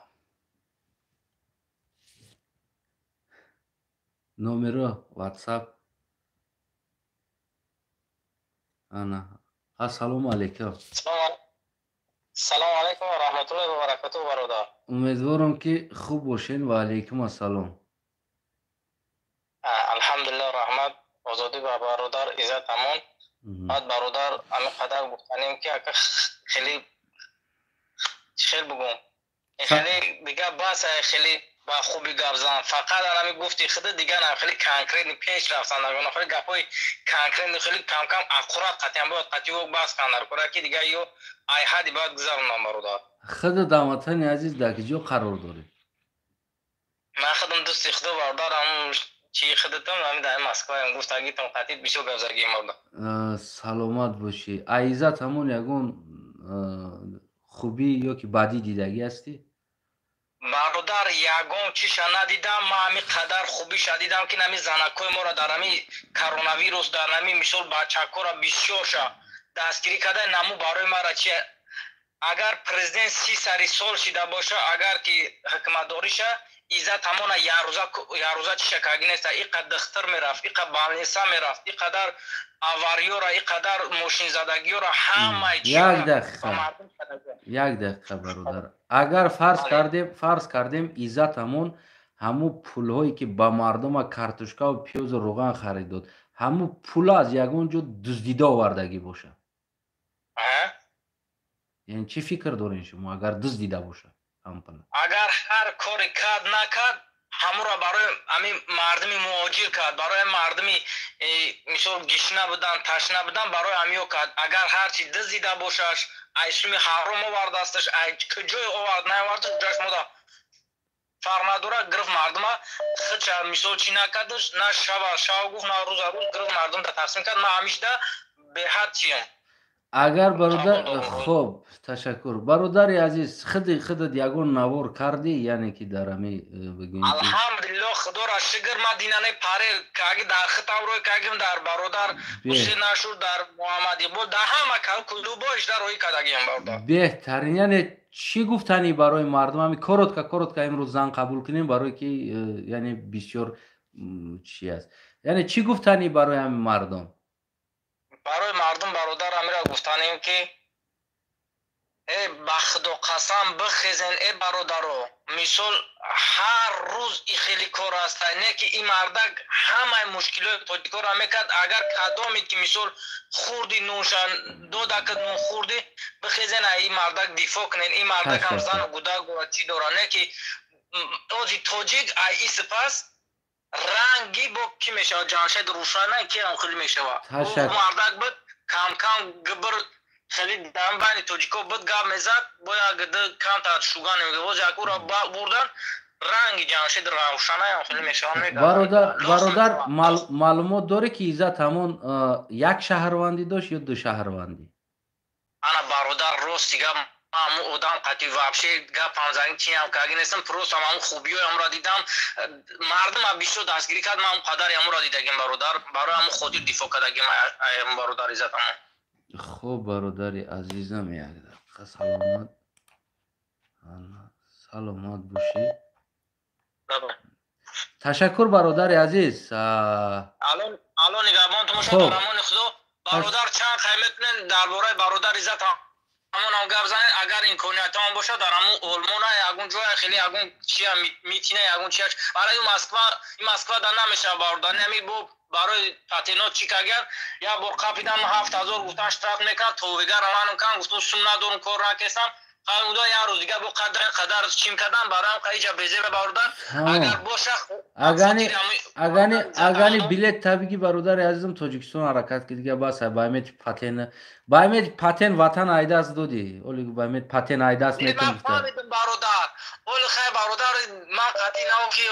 Номеро WhatsApp. Ана. Ассалому алайкум. Салом алайкум ва раҳматуллоҳи ва баракатуҳ, бародар. Умедворам ки хуб бошед. Ва алайкум ассалом. Алҳамдулиллоҳ, раҳмат, озодӣ ба бародар Иззат Амон. Баъд бародар ҳамин қадар гуфтанем ки ака хеле хел бугум. Хеле дига бас хеле Ба хуби гап зан, фақат анами гуфти худа дигар хеле конкретный пеш рафтан, хеле гапҳои конкретный, хеле камкам аккурат қатъиян бояд қатъи баҳс кандар кора, ки дигар ё ай ҳадди бояд гузаронам, бародар. Худа, ҳамватани азиз, дар ки ҷо қарор доред? Ман худам, дӯсти худо, бародар, ам чи худатон ами дар Москваем, гуфтагитон қатъи бисёр гап загием, бародар. Саломат бошӣ. Айзат ҳамон ягон хубӣ ё ки бадӣ дидагӣ ҳастӣ? Бародар, ягон чиша надидам. Ман ҳами қадар хубиша дидам, ки нами занакҳои моро дар ҳами коронавирус, дар ҳами мисол бачакҳоро бисёрша дастгирӣ карда. Наму барои мара чи, агар президент 30 сари сол шида боша, агар ки ҳукуматдориша, Иззат ҳамона ярӯза чиша карги неста. Иқа духтур мерафт, иқа больница мерафт, иқадар авариёра, иқадар мошинзадагиёра, ҳамаи. Як дақиқа, як дақиқа, бародар. Агар фарз кардем, Иззат ҳамон ҳамун пулҳое, ки ба мардума картошкаву пиёзу руған харид дод, ҳамун пула аз ягон ҷо дуздида овардагӣ бошад, яъне чӣ фикр дорем шумо, агар дуздида бошад ҳамун пула? Агар ҳар коре кард, накард, ҳамуро барои ҳамин мардуми муҳоҷир кард, барои мардуми мисол гишна будан, ташна будан, барои ҳамиё кард. Агар ҳарчи дуздида бошаш, ай суми ҳаром овардаасташ, ай куҷое овард, наовардаш, ҷош мода фарқ надорад. Гирифт мардума, худша мисол чӣ накардаш, на шава шав гуфт, на рӯза рӯз, гирифт мардумда тақсим кард. Ман ҳамишда беҳад чиям. Агар, бародар, хоб, ташаккур, бародари азиз. Худи худат ягон навор кардӣ, яъне ки дар ҳами бигӯем? Алҳамдулилло, худоро шукр, ман динане парел каги дар хитам рӯй кагим, дар бародар Ҳусен нашур, дар Муҳаммад Иқбол, дар ҳама клубоиш дар рӯй кардагиам, бародар. Беҳтарин. Яъне чӣ гуфтанӣ барои мардум? Ҳами коротко, коротко имрӯз зан қабул кунем, барое ки яъне бисёр чи аст. Яъне чӣ гуфтанӣ барои ҳами мардум? Барои мардум, бародар, амира гуфтанем, ки э, ба худо қасам, бихезен, э бародаро. Мисол, ҳар рӯз и хеле кор аста, не ки ин мардак ҳамаи мушкилоти тоҷикоро мекард. Агар кадоме ки мисол хурди нунша додака, нун хурди, бихезен, ин мардак дифоъ кунен. Ин мардак ҳам зану гудак дорад, чӣ дорад, не ки ози тоҷик ай и сипас ранги бо кӣ мешавад? Ҷамшед Рӯшана ки ҳам хеле мешавад. Мардак буд, камкам гибр хеле дар байни тоҷико буд, гап мезад, бояд камтар шуган. Боз якуро бурдан, ранги Ҷамшед Равшанаям хеле мешавад. Бародар, маълумот дорӣ, ки Иззат ҳамон як шаҳрвандӣ дошт ё ду шаҳрвандӣ? Ана, бародар, рости гап, ҳамун одам қати вообще гапам занг чиам карги нестам. Просто ҳамун хубиҳои ҳамро дидам, мардума бисёр дастгирӣ кард. Ман ҳамун қадари ҳамонро дидагим, бародар, барои ҳамун хотир дифоъ кардагим бародар Иззат ҳамон. Хуб, бародари азизам, як дақиқа, саломат, саломат бошӣ. Ташаккур, бародари азиз. Алло, нигаҳбон тумоша, дар амони худо, бародар. Чанд қай метунен дар бораи бародар Иззат ҳамонам гап занед, агар имкониятам бошад, дар ҳамун Олмона ягон ҷоя хеле ягон чия митина, ягон чияш барои Москва. Москва да намешавад, бародар. Нами бо барои патенот чӣ кагар, як бор қапидан, 7000 гуфтан, штраф мекард. Товигар манам кан гуфтум, сум надорум, кор накестам. Уда як рӯз дига бо қадар қадар чим кардам, бароям қаиҷа безеба, бародар, агар боша. Агани билет табиги, бародари азизам, Тоҷикистон ҳаракат ки дига бас. Баъмети патен, баъмети патен ватан айдаст додӣ, оли баъмет патен айдаст метон. Бародар, оли хай, бародар, ман қатъи нав ки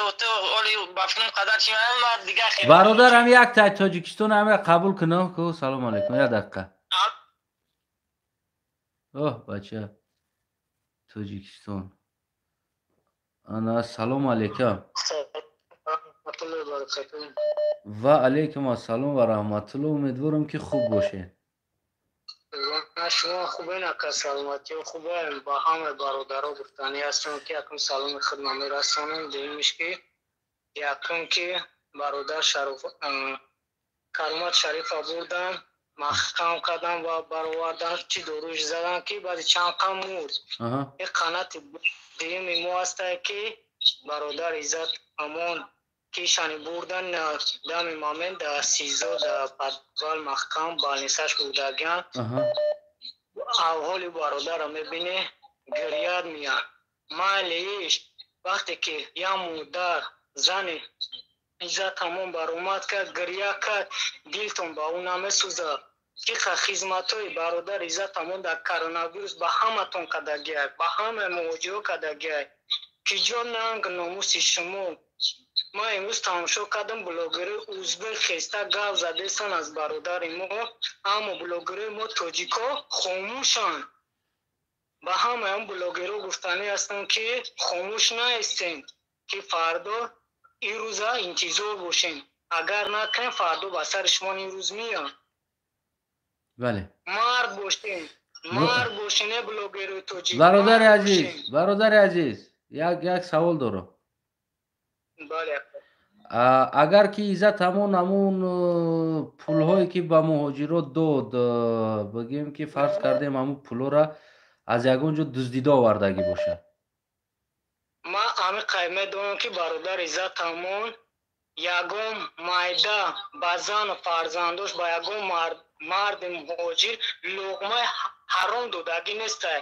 оли ба фикрам қадар чи ман дига. Бародар, ҳам як тай Тоҷикистон ҳама қабул кунам ку. Салому алайкум, як дақиқа. Оҳ, бача, Тоҷикистон. Ана, салому алайкум. Ва алайкум ассалом ва раҳматулло. Умедворам, ки хуб бошед. Шумо хубен, ака? Саломатиё хубе? Ба ҳама бародаро гуфтанӣ ҳастам, ки якум саломи худма мерасонам. Дуюмиш, ки якум, ки бародар Каромат Шарифа бурдан, маҳкам кардан ва баровардан, чӣ доруш задан, ки баъди чанд қам мурд. Ин қанати дуюми мо ҳастае, ки бародар Иззат ҳамон кишани бурдан, дами момент да СИЗО, да подвал маҳкам больницаш бурдагиан. Авҳоли бародарро мебинӣ, гирьят меяд. Майли иш. Вақте ки як модар зани Иззат ҳамон баромад кард, гиря кард, дилтон ба ӯ намесӯзад. Ки хизматҳои бародар Иззат ҳамон дар коронавирус ба ҳаматон кардагиай, ба ҳамаи муҳоҷиро кардагиай. Ки ҷо нанг номуси шумо? Ман имрӯз тамошо кардам, блогери узбек хеста гап задесан аз бародари мо, аммо блогерои мо тоҷико хомӯшанд. Ба ҳамаи он блогеро гуфтанӣ ҳастам, ки хомӯш наистем, ки фардо ин рӯза интизор бошем. Агар накунем, фардо ба сари шумо ин рӯз меяд. Бале. Мард бошем, мард бошем, э блогерои тоҷик. Бародари азиз, бародари азиз, як савол дорам. Бале. Агар ки Иззат ҳамон пулҳое ки ба муҳоҷирот дод, бигӯем ки фарз кардем ҳамун пулҳоро аз ягон ҷо дуздида овардагӣ бошад. Ман ҳамин медонам, ки бародар Иззат ҳамон ягон майда ба зану фарзандош, ба ягон марди муҳоҷир луқмаи ҳаром додагӣ нестай.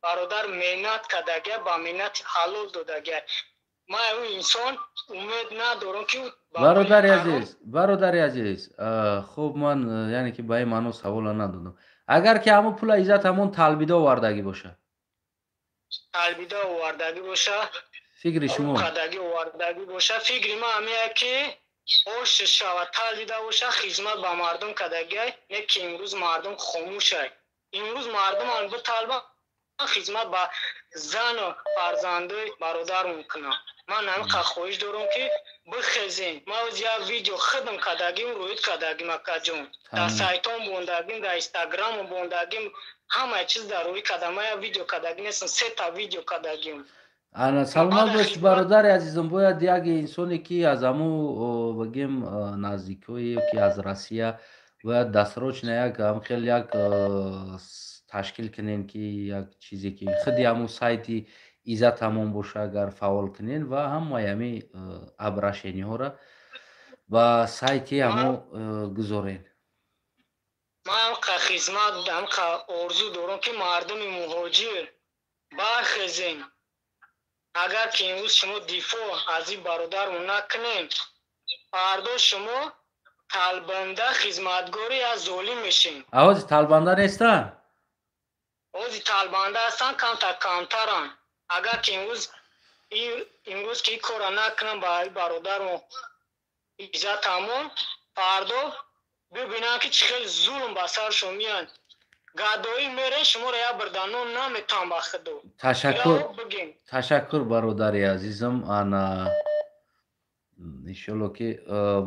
Бародар меҳнат кардагия, ба меҳнати ҳалол додагия. Ман ӯ инсон умед надорам, ки Бародари азиз, бародари азиз, хуб, ман яъне ки ба ин маъно савола надодам. Агар ки ҳамон пула Иззат ҳамон талбида овардагӣ бошад? Талбида овардагӣ боша, фикри шумо? Кардагӣ овардагӣ боша, фикри ман ҳамия, ки ош шава, талбида боша, хизмат ба мардум кардагиай. Не ки имрӯз мардум хомӯшай. Имрӯз мардум биталба хизмат ба зану фарзандои бародармон кунам. Ман ҳамин хоҳиш дорам, ки бихезем. Ман оз як видео худам кардагим, рӯид кардагим, акаҷон, дар сайтон бондагим, дар Инстаграм бондагим, ҳамаи чиз дар рӯй кардам. Ман як видео кардагим нестам, сета видео кардагим. Ана, саломат бош, бародари азизам. Бояд як инсоне ки аз ҳамун, бигем, наздикҳое ки аз Россия, бояд дастрочно як хел як ташкил кунем, ки як чизе ки худи ҳамун сайти Иззат ҳамон боша, агар фаъол кунен ва ҳамаи ҳами обращение ҳоро ба сайти ҳамо гузорен. Ман ҳамқа хизмат, ҳамқа орзу дорам, ки мардуми муҳоҷир бархезем. Агар ки имрӯз шумо дифоъ аз ин бародармон накунем, фардо шумо талбанда, хизматгори аз золим мешем. Ҳози талбанда нестанд? Ҳози талбанда ҳастанд, камтар камтаранд. Агар ки имрӯз ки ин корро накунам ба бародармон Иззат ҳамон, фардо бибинанд, ки чӣ хел зулм ба саршон меяд. Гадоӣ мерен, шуморо як бирда нон наметам, ба худо. Ташаккур, ташаккур, бародари азизам. Ана, иншолло, ки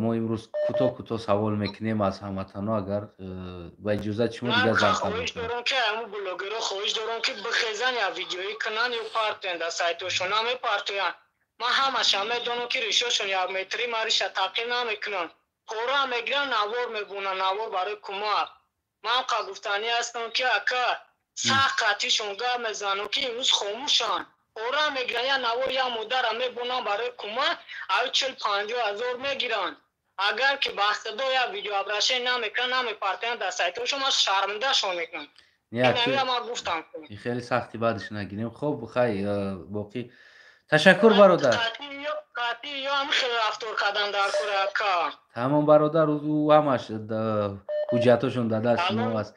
мо имрӯз кӯтоҳ кӯтоҳ савол мекунем аз ҳамватанҳо. Агар ба иҷозати шумо, дигар занг хоҳиш дорам, ки ҳамун блогерро хоҳиш дорам, ки бихезан, як видеоӣ кунанд ё партоянд дар сайтошон. Намепартоянд. Ман ҳамаша медонам, ки ришошон як метрӣ, ман риша таъқиб намекунам. Пора мегиранд, навор мебунанд, навор барои кӯмак. Ман қа гуфтанӣ ҳастам, ки ака, сахт қатишон гап мезанам, ки имрӯз хомӯшанд. Пора мегиранд, як навор як модарам мебунанд барои кӯмак, ав 40-50 ҳазор мегиранд. Агар ки ба худо як видеообращение намекунанд, намепартоянд дар сайтҳошон, ман шармандашон мекунам. Ман гуфтам. Хеле сахти баъдаш нагирем. Хуб, хай, боқӣ ташаккур, бародар. Қатъи ё ҳам хеле рафтор кардан дар кори, ака. Тамом, бародар, ӯ ҳамаш ҳуҷҷатошон дар даст шумо аст.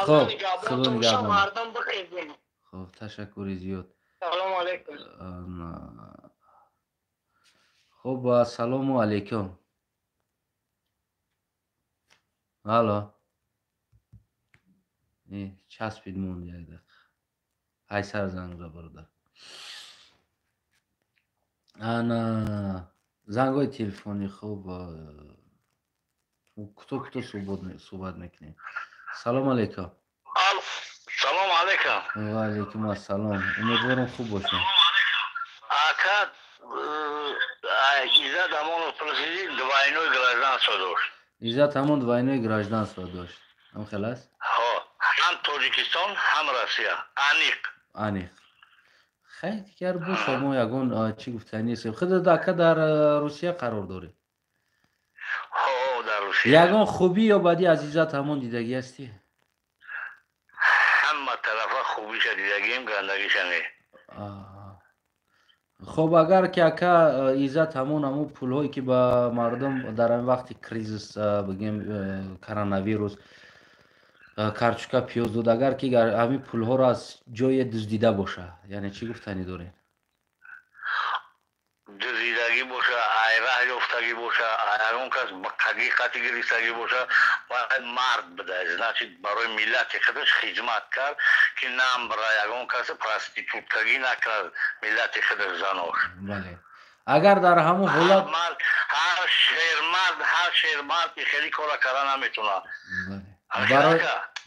Хуб, худо нигаҳбон. Хуб, ташаккури зиёд. Салому алайкум. Хуб, ассалому алайкум. Алло, часпид, монд як дақиқа. Ай сар занг за, бародар. Ана, зангҳои телефонӣ. Хуб, кӯтоҳ кӯтоҳ суҳбат мекунем. Салому алайкум. Салому алайкум. Ва алайкум ассалом. Умедворам, хуб бошем. Ака, Иззат Амонов президент двойной гражданство дошт. Иззат ҳамон двойной гражданство дошт, ҳам хел аст? Ҳо, ҳам Тоҷикистон, ҳам Россия, аниқ. Аниқ. Хай, дигар боша, мо ягон чӣ гуфтанӣ нестем. Худат, ака, дар Русия қарор дорӣ? Ҳо, дар Русия. Ягон хубӣ ё бадӣ аз Иззат ҳамон дидагӣ ҳастӣ? Ҳама тарафа хубиша дидагием, гандагиша не. Хоб, агар ки ака Иззат ҳамон пулҳое ки ба мардум дар ҳамин вақти кризис, бигем, коронавирус, картошка, пиёз дод, агар ки ҳамин пулҳоро аз ҷое дуздида боша, яъне чӣ гуфтанӣ дорем? Дуздидагӣ боша, айраҳ ёфтагӣ боша, ягон кас қагӣ қати гирифтагӣ боша, бояд мард буда, значит, барои миллати худаш хизмат кард, ки намбра ягон каси проституткагӣ накард миллати худаш занош. Бале, агар дар ҳамон ҳолат Ҳар шермард хеле кора карда наметавонад.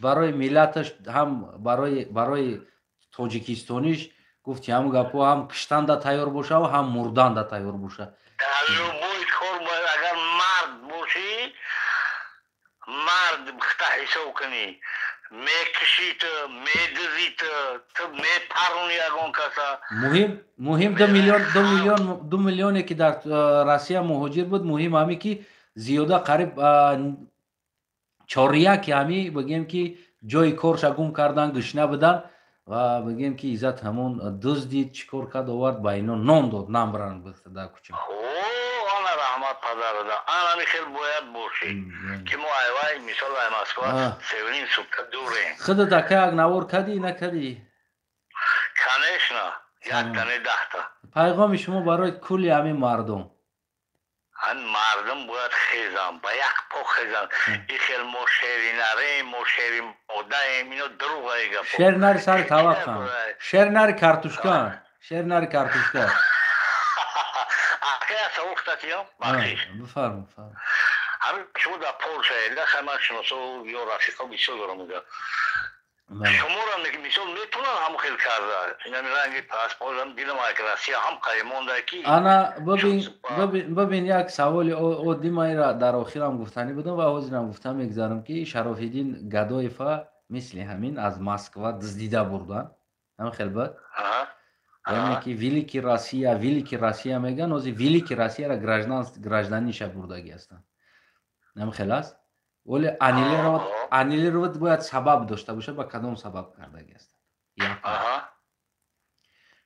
Барои миллаташ ҳам барои тоҷикистониш, гуфти ҳамн гапҳо, ҳам киштанда тайёр боша ва ҳам мурданда тайёр боша. Любой кор бояд, агар мард бошӣ, мард хта ҳисоб кунӣ, мекишӣ ту, медузӣ ту, ту мепаруни ягон каса. Муҳим 2 миллион, 2 миллион, 2 миллионе ки дар Россия муҳоҷир буд, муҳим ҳаме ки зиёда қариб чоряки ҳами, бигем ки, ҷои корша гум кардан, гушна будан ва, бигем ки, Иззат ҳамон дуздид, чӣ кор кард, овард, ба ино нон дод, намбран дар кӯча. Ана раҳмат падарада, анами хел бояд бошӣ, ки мо айвай, мисол, ай Москва севним сутка дурем. Худат, ака, як навор кардӣ, накардӣ? Конечно, яктане 10та. Пайғоми шумо барои кулли ҳамин мардум? Ҳамин мардум бояд хезан, ба як по хезан. И хел мо шери нарем, мо шери модаем, ино дурӯғаи гапо. Шери нари сари таваққан, шери нари картушка, шери нари картушка. Ака, як савол кутатиём, бахшиш. Бифармо, бифармо. Ҳамин шумо дар Полша элда, хай, ман шиносо ё рафиқо бисёр дорам унҷа. Шуморо мисол метавонанд ҳам хел карда, инами ранги паспортам дидам, як Россия ҳам қаймонда ки. Ана бибин, як саволи оддӣ майра дар охирам гуфтанӣ будам ва ҳозирам гуфта мегзарам, ки Шарофиддин Гадоева мисли ҳамин аз Москва дуздида бурдан, ҳам хел буд, яъне ки великий Россия, великий Россия меган, ҳозир великий Россияра гражданиша бурдагӣ ҳастанд, ҳам хел аст. Вале аннулировать бояд сабаб дошта бошад, ба кадом сабаб кардагӣ ҳастанд.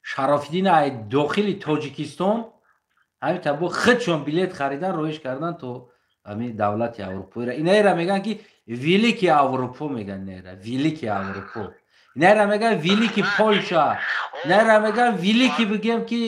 Шарофиддин ай дохили Тоҷикистон ҳамин табо худшон билет харидан, роҳиш кардан то ҳамин давлати аврупоира. Инаира мегӯянд, ки великий Аврупо мегӯянд, инаира великий Аврупо, инаира мегӯянд великий Польша, инаира мегӯянд великий, бигем ки,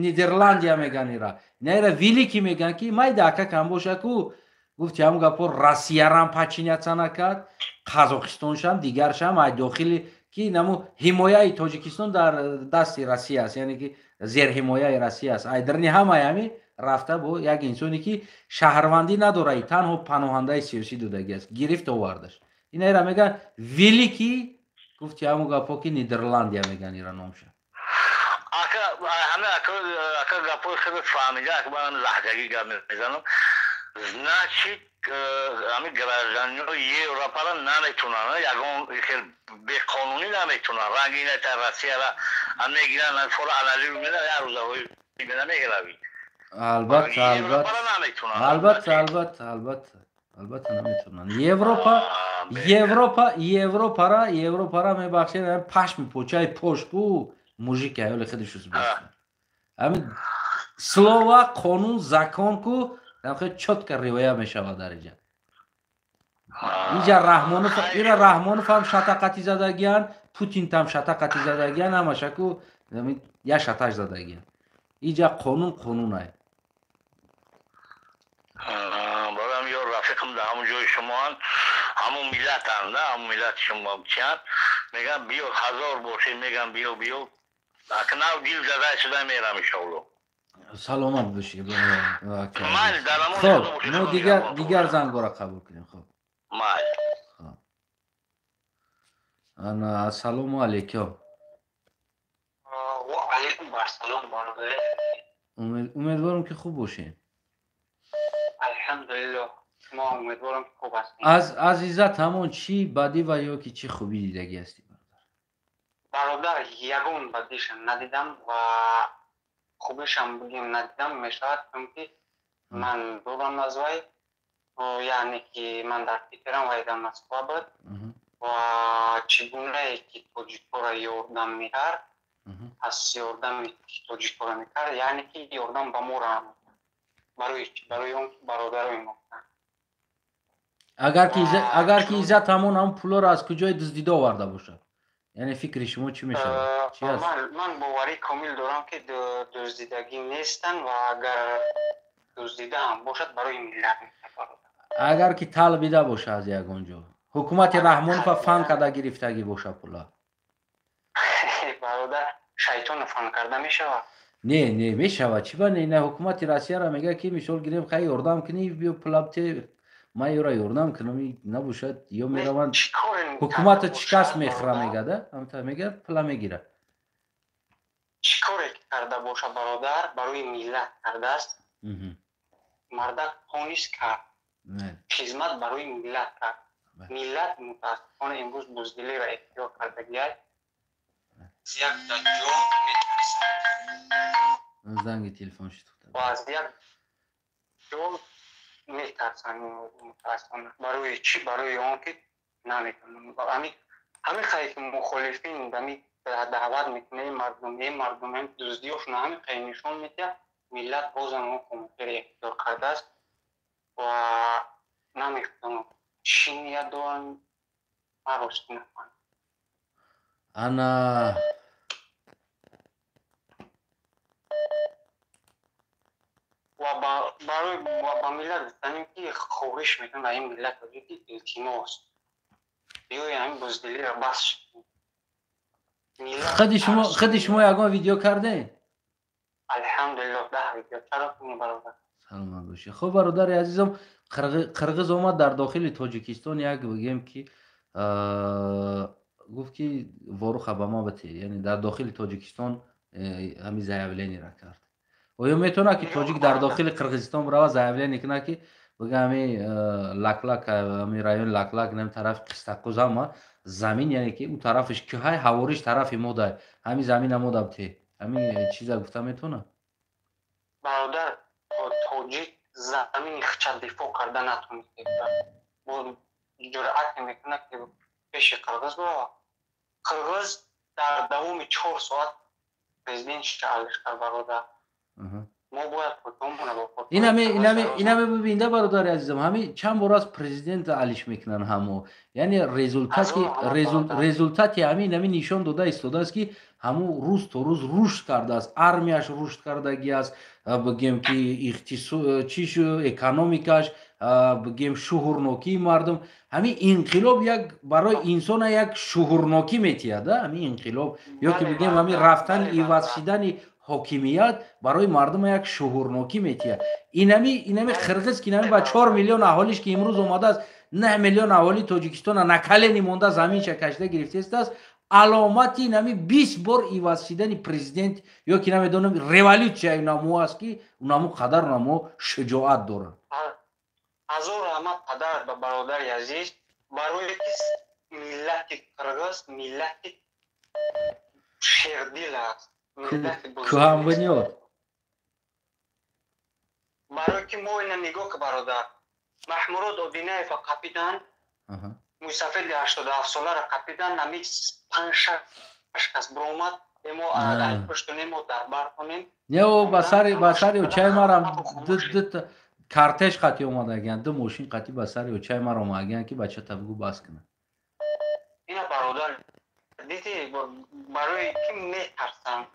Нидерландия мегӯянд ира, инаира великий мегӯянд, ки майда ака кам боша ку. Гуфти ҳамун гапо, Россиярам подчиняться накард, Қазоқистоншам, дигаршам, ай дохили ки наму ҳимояи Тоҷикистон дар дасти Россия аст, яъне ки зерҳимояи Россия аст. Ай дарни ҳамаи ҳами рафта бо як инсоне ки шаҳрвандӣ надорад, танҳо паноҳандаи сиёсӣ додагӣ аст, гирифт, овардаш. Инаира мегӯянд великий, гуфти ҳамун гапо, ки Нидерландия мегӯянд ира номша. Ака, ҳама ака, гапои худат фаҳмида, ман лаҳҷагӣ гап мезанам. Значит, ҳамин гражданинои Европара наметунанд ягон хел беқонунӣ, наметунанд ранги ина Россияра мегиранд, фора аннулир мена, як рӯзаҳои мегиравӣ. Албатта, албатта, албатта, албатта, албатта, албатта, наметунанд. Европа, Европа, Европара, мебахшед, пашми почаи пошку мужик аёли худаш ҳамин слова, қонун, закон ку хеле чётко риоя мешавад дар иҷа. Иҷа Раҳмонов, ира Раҳмонов ҳам шатақати задагиян, Путин там шатақати задагиян, ҳамашаку як шаташ задагиян. Иҷа қонун қонунай. Барам ё рафиқам дар ҳамон ҷои шумоанд, ҳамон миллатанд, ҳамон миллати шумо чиянд, мегӯям, биё, ҳазор бошед, мегӯям, биё, биё, акнав дил зада шуда мерам, иншоалло. Саломат бошӣ. Хоб, мо дигар зангора қабул кунем. Хоб, ана, ассалому алайкум. Алайкум ассалом. Умедворам, ки хуб бошед. Алҳамдулилло, шумо? Умедворам, ки хуб ҳастед. Аз Иззат ҳамон чӣ бадӣ ва ё ки чӣ хубӣ дидагӣ ҳастӣ, бародар? Бародар, ягон бадишам надидам ва хубишам бигем, надидам мешавад, чунки ман дурам аз вай, яъне ки ман дар Питерам, вай дар Москва буд, ва чӣ гунае ки тоҷикҳоро ёрдам мекард. Аз ёрдами тоҷикора мекард, яъне ки ёрдам ба мо раҳм барои чӣ? Барои он ки бародарои мо. Агар ки Иззат ҳамон пулоро аз куҷое дуздида оварда бошад, яъне фикри шумо чӣ мешавад? Чӣ аст? Ман боварӣ комил дорам, ки дуздидагӣ нестанд ва агар дуздида ҳам бошад, барои миллат. Агар ки талбида боша аз ягон ҷо, ҳукумати Раҳмонова фан карда гирифтагӣ боша пула. Бародар, шайтонро фан карда мешавад? Не, не мешавад. Чӣ ба не? Ина ҳукумати Россияро мегӯяд, ки мисол гирем, хай, ёрдам кунӣ, биё пула бите, ман ёра ёрдам кунам. Набошад, ё мераванд ҳукумата шикаст мехӯра, мегӯяд, ҳамта мегӯяд, пула мегирад. Чӣ коре ки карда боша, бародар, барои миллат кардааст. Мардак тонист кард, хизмат барои миллат кард. Миллат мутаассифона имрӯз буздилиро ихтиёр кардагиай, як даҷҷол метарсад. Занги телефон шуд. Ва аз як ҷол метарсанд мутаассифона. Барои чӣ? Барои он ки наметавонам ҳамин хай ки мухолифин ами даъват мекунем мардум, е мардум, дуздиёшона ҳамин қай нишон медиҳад. Миллат бозам он хомӯширо ихтиёр кардааст ва намефаҳмам чӣ ният доранд, ман ростӣ нафаҳмам. Ана ва барои ба миллат гуфтанем, ки хоҳиш мекунам ба ин миллат, ки илтимос, биёи ҳамин буздилиро бас. Худи шумо ягон видео кардем? Алҳамдулиллоҳ, 10 видео. Чаро кунӣ, бародар? Саломат бошӣ. Хуб, бародари азизам, қирғиз омад дар дохили Тоҷикистон, як бигем ки гуфт, ки Воруха ба ма бите, яъне дар дохили Тоҷикистон ҳамин заявлениеро кард. Оё метавонад, ки тоҷик дар дохили Қирғизистон бирава, заявление кунад, ки бига ҳами Лаклак, ҳами райони Лаклак, нами тарафи Қистаққуз ҳама замин, яъне ки ӯ тарафиш кӯҳай, ҳавориш тарафи модай, ҳами замина мода бите, ҳамин чиза гуфта метавонад? Бародар, тоҷик замини хича дифоъ карда натонист, бо ҷуръат мекунад, ки пеши қирғиз бирава. Қирғиз дар давоми 4 соат президент алиш кард, бародар. Мо бояд Инаме бибинда, бародари азизам, ҳами чанд бор аст президент алиш мекунанд ҳамо, яъне результати ҳамин ҳами нишон дода истодааст, ки ҳаму рӯз то рӯз рушд кардааст, армияш рушд кардагӣ аст, бигем ки чишу экономикаш, бигем шуҳурнокии мардум. Ҳамин инқилоб як барои инсона як шуҳурнокӣ метиҳад. Ҳамин инқилоб ё ки бигем ҳамин рафтани, иваз шидани ҳокимият барои мардум як шуҳурнокӣ метиҳад. Инами қирғиз, ки инами ба 4 миллион аҳолиш, ки имрӯз омадааст, 9 миллион аҳолии Тоҷикистона на колени монда, заминша кашида гирифтааст, аломати инами 20 бор иваз шидани президент ё ки намедонам революция унамо аст, ки унамо қадар унамо шуҷоат доранд. Ҳазор раҳмат падар ба бародари азиз, барое ки миллати қирғиз миллати шердил аст. Кӯҳанбунёд. Барое ки мо ина нигоҳ ки, бародар, Маҳмурод Одинаева қапидан, мусафири 87-соларо қапидан, нами панҷ шаш кас биромад, мо пуштунем, мо дар бар кунем. Не, ба сари очаи марам дута кортеж қатӣ омадагиян, ду мошин қатӣ ба сари очаи мар омадагиян, ки бачата бугу бас кунад. Ина, бародар, диди, барои ки метарсам,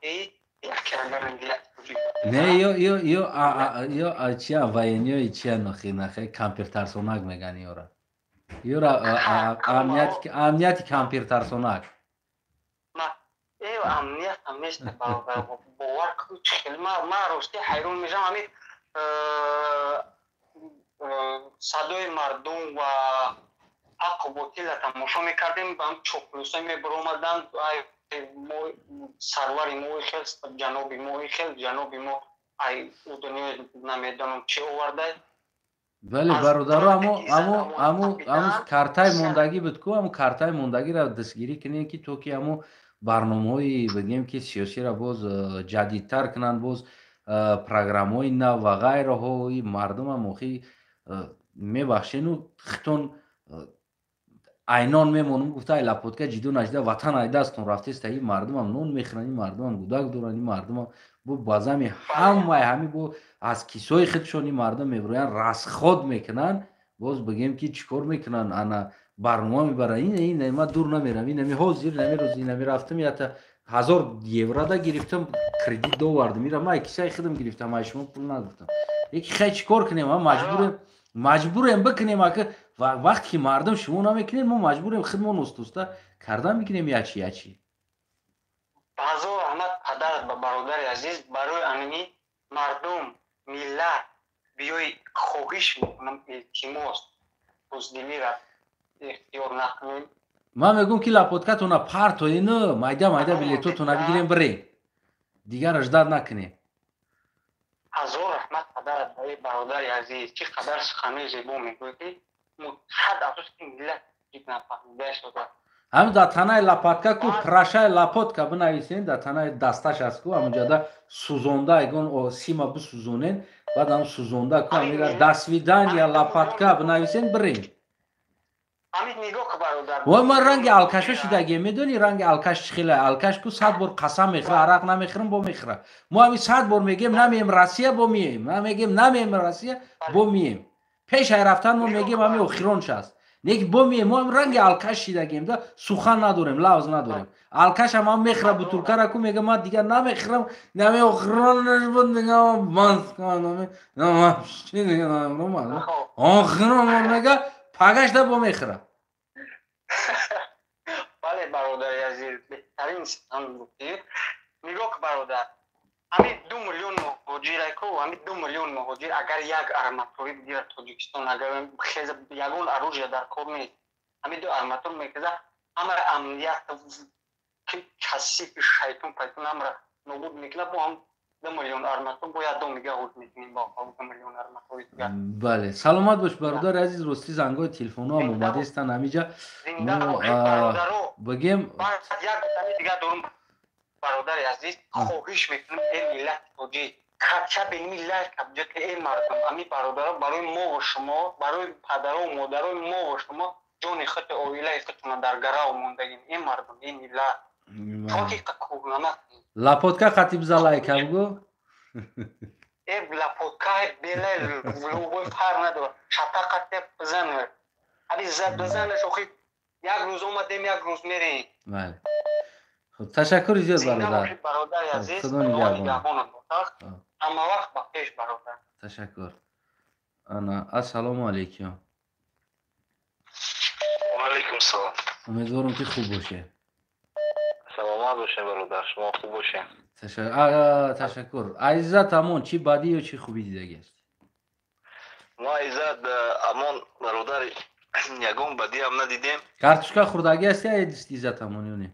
Не, ё чия военниёи чия нахе кампиртарсонак меган ёра, ёра амнияти кампиртарсонак. Амният ҳам нест, бародар, бовар кун, хел ман рости ҳайрон мешавам. Ҳамин садои мардум ва ҳаққу ботила тамошо мекардем, ҳам чоплусо мебаромаданд: сарвари мои хел, ҷаноби мои хел, ҷаноби мо ай ӯ дунё намедонам чӣ оварда. Бале, бародаро, аму картаи мондагӣ буд ку, аму картаи мондагиро дастгирӣ кунем, ки то ки аму барномаҳои, бигем ки сиёсиро боз ҷадидтар кунанд, боз программаҳои нав ва ғайраҳои мардумам. Охи, мебахшену, хитон Айнон мемонам, гуфта, ай лапотка ҷидо нашида, ватан ай дастон рафтеста. Ин мардумам нон мехӯранд, ин мардумам гудак доранд, ин мардумам бо базами ҳамаи ҳами бо аз кисои худшон ин мардум мебироянд, расход мекунанд. Боз бигем, ки чӣ кор мекунанд, ана барнома мебаранд. Ин ма дур намерам, инами ҳозир нами рӯз инами рафтам, ята 1000 еврода гирифтам, кредит довардам. Ира ма кисаи худам гирифтам, ай шумо пул нагуфтам. Яки хай, чӣ кор кунем, маҷбурем, маҷбурем бикунем. Ака, вақте ки мардум шумо намекунед, мо маҷбурем худмон устуста кардан мекунем, ячи ячи. Ҳазор раҳмат падар ба бародари азиз. Барои амини мардум, миллат биёи, хоҳиш мекунам, илтимос, буздилира ихтиёр накунем. Ман мегӯм, ки лапоткатона партоину майда майда билетотона бигирем, бирем, дигар ждать накунем. Ҳазор раҳмат падарат, бародари азиз. Чӣ қадар суханои зебо мегӯӣ, ки сад афсӯс, ки миллат нафаҳмида шуда. Ҳамин дар танаи лопатка ку «Прощай, лопатка» бинависен, дар танаи дасташ аст ку, ҳамунҷода сӯзонда, ягон сима бисӯзонен, баъд ҳам сӯзонда ку ҳамира «До свидания, лопатка» бинависен, бирем. Вой, ман ранги алкашо шидагем, медонӣ, ранги алкаш чӣ хела? Алкаш ку 100 бор қасам мехӯра, арақ намехӯрам, бо мехӯра. Мо ҳами 100 бор мегем, намеем Россия, бо мием, мегем, намеем Россия, бо мием. Пешай рафтан мо мегем, ҳами охиронш аст, неки бо мием. Мо ранги алкаш шидагем да, сухан надорем, лавз надорем. Алкашам ҳам мехӯра бутулкара ку, мега, ман дигар намехӯрам, нами охиронаш буд, охирон мега, пагашда бо мехӯра. Бале, бародари азиз, беҳтарин сухан гуфтӣ. Нигоҳ ку, бародар, ҳамин 2 миллион муҳоҷираку, ҳамин 2 миллион муҳоҷир агар як арматурӣ бигирад Тоҷикистон, агар ягон оружие дар кор нест, ҳамин ду арматур мекиза, ҳамаро амният касифи шайтон пайтон ҳамаро нобуд мекунад. Бо ҳам 2 миллион арматур бояд ду мига ҳуд мекунем бо 2 миллион арматури дигар. Бале, саломат бош, бародари азиз. Рости, зангои телефонҳоам омадестанд ҳамиҷа. Мо бигем. Як дигар дорум, бародари азиз, хоҳиш мекунем, э миллати тоҷик, кача беними лайк абҷа, ки э мардум, ами бародаро барои мо ва шумо, барои падару модарои мо ва шумо ҷони худ, оилаи худтона дар гарав мондагим. Э мардум, э миллат, токи кӯҳна. Лапотка қатиб за лайка бугӯ. Э лапотка беле лубой фарқ надорад, шата қатиб бизан, аби бизанаш. Охи, як рӯз омадем, як рӯз мерем. Бале, хуб, ташаккури зиёд, бародар. Бародари азиз. Худо нигаҳбон. Ҳама вақт ба пеш, бародар. Ташаккур. Ана, ассалому алайкум. Ваалайкум салом. Умедворам, ки хуб бошед. Саломат бошед, бародар, шумо хуб бошед. Ташаккур. Иззат Амон, чӣ бадӣ ё чӣ хубӣ дидагӣ аст? Мо, Иззат Амон, бародар, ягон бадиам надидем. Картошка хӯрдагӣ ҳасти, Иззат Амон, ё не?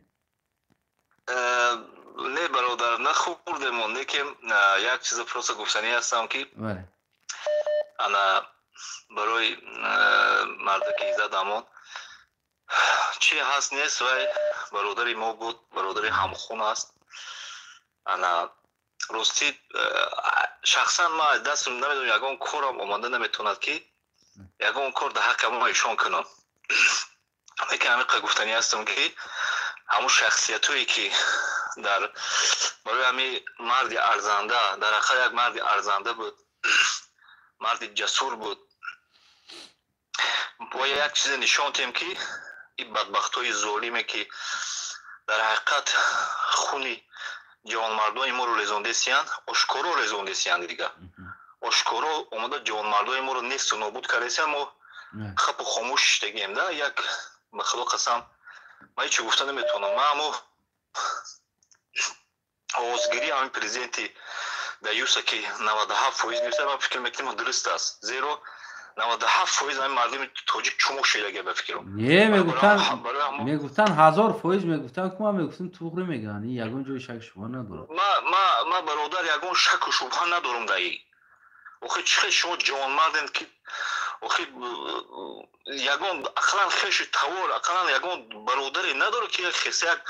Не, бародар, нахӯрдем. Лекин як чиза просто гуфтанӣ ҳастам, ки ана барои мардаки Иззат Амон чӣ ҳаст нест, вай бародари мо буд, бародари ҳамхун аст. Ана ростӣ, шахсан ман аз дастам намедонам, ягон корам омада наметавонад, ки ягон кор дар ҳаққи мо ишон кунам. Лекин ҳамиқа гуфтанӣ ҳастам, ки ҳамун шахсиятҳое, ки дар барои ҳамин марди арзанда, дар ҳақиқат як марди арзанда буд, марди ҷасур буд, бояд як чизе нишон диҳем, ки ин бадбахтҳои золиме, ки дар ҳақиқат хуни ҷавонмардони моро резондесиянд, ошкоро резондесиянд, дига ошкоро омада ҷавонмардони моро несту нобуд кардесиянд, мо хапу хомӯш шидагием да. Як ба Худо қасам, ман ҳечи гуфта наметавонам. Ман ҳамо овозгирии ҳамин президенти даюса, ки 97% гирифта, ман фикр мекунам, дуруст аст, зеро 97% ҳамин мардуми тоҷик чумоқ шидагия, ба фикрам. Не, мегуфтан 1000%, мегуфтан ку, ман мегуфтам, туғри мегӯянд, ин ягон ҷои шак шубҳа надорад. Ма, бародар, ягон шаку шубҳа надорам дар ин. Охи, чӣ хел шумо ҷавонмардем, ки охи ягон ақаллан хеши тавор, ақаллан ягон бародаре надорад, ки як хеса, як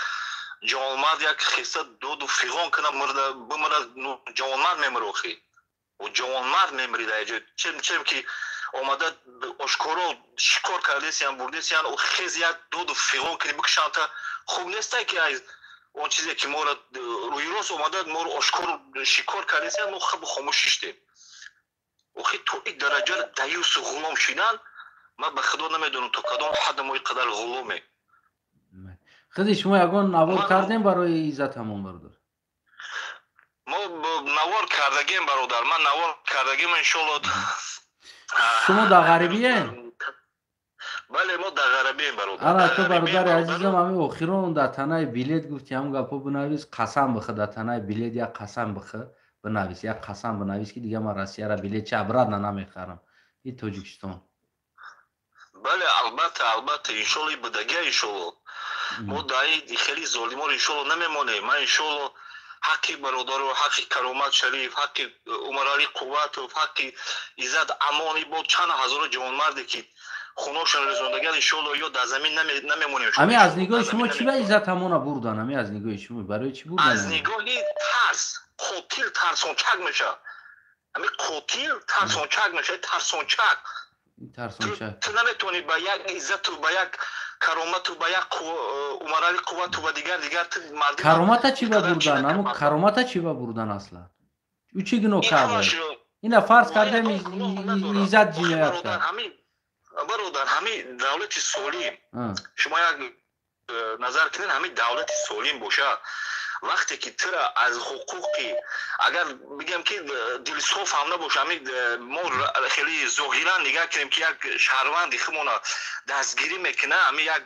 ҷавонмард як хеса доду фиғон кунад, бимирад, ҷавонмард мемира. Охи, ҷавонмард мемири дар ҷой, чем ки омада ошкоро шикор кардесиян, бурдесиян, хез як доду фиғон кини бикушанта. Хуб нестай ки аз он чизе ки моро рӯйрост омада моро ошкоро шикор кардесиян, мо хаб хомӯш шиштем. Охи то ин дараҷаро даюсу ғулом шидан, ман ба худо намедонам то кадом ҳадда мо ин қадар ғуломе. Хизи шумо ягон навор кардем барои Иззат Амон, бародар? Мо навор кардагем, бародар, ман навор кардагем, иншолло. Шумо дар ғарибием? Бале, мо дар ғарибием, бародар. Ана ту, бародари азизам, ҳамин охирон дар танаи билет гуфти, ҳамн гапҳо бинавис, қасам бихӯ дар танаи билет, як қасам бихӯ, бинавис, як қасам бинавис, ки дига ман Россияра билетча обратно намехарам и Тоҷикистон. Бале, албатта, албатта, иншолло, будагия, иншолло, мо даи хеле золиморо иншолло намемонем. Ман иншолло ҳаққи бародаро, ҳаққи Каромат Шариф, ҳаққи Умаралӣ Қувватов, ҳаққи Иззат Амони бо чанд ҳазоро ҷавонмарде ки хуношон резондагиан, иншолло ё дар замин намемонем. Ами аз нигоҳи шумо чӣ ба Иззат Амона бурдан? Ами аз нигоҳи шумо барои чӣ бурдан? Аз нигоҳи тарс, қотил тарсончак мешавад. Ами қотил тарсончак мешавад, тарсончак. Тарсончак. Ту наметавонӣ ба як иззату, ба як каромату, ба як Умарали Қуввату, ба дигар дигар. Каромата чӣ ба бурдан? Амо Каромата чӣ ба бурдан аслан? Ӯ чӣ гуноҳ карда? Ина фарз кардем, Иззат ҷиноят кард. Бародар, ҳамин давлати солим, шумо як назар кунед, ҳамин давлати солим бошад, вақте ки тура аз ҳуқуқи, агар бигем ки дилсоф ҳам набоша, ҳамин мо хеле зоҳиран нигаҳ кунем, ки як шаҳрванди худмона дастгирӣ мекуна, ҳамин як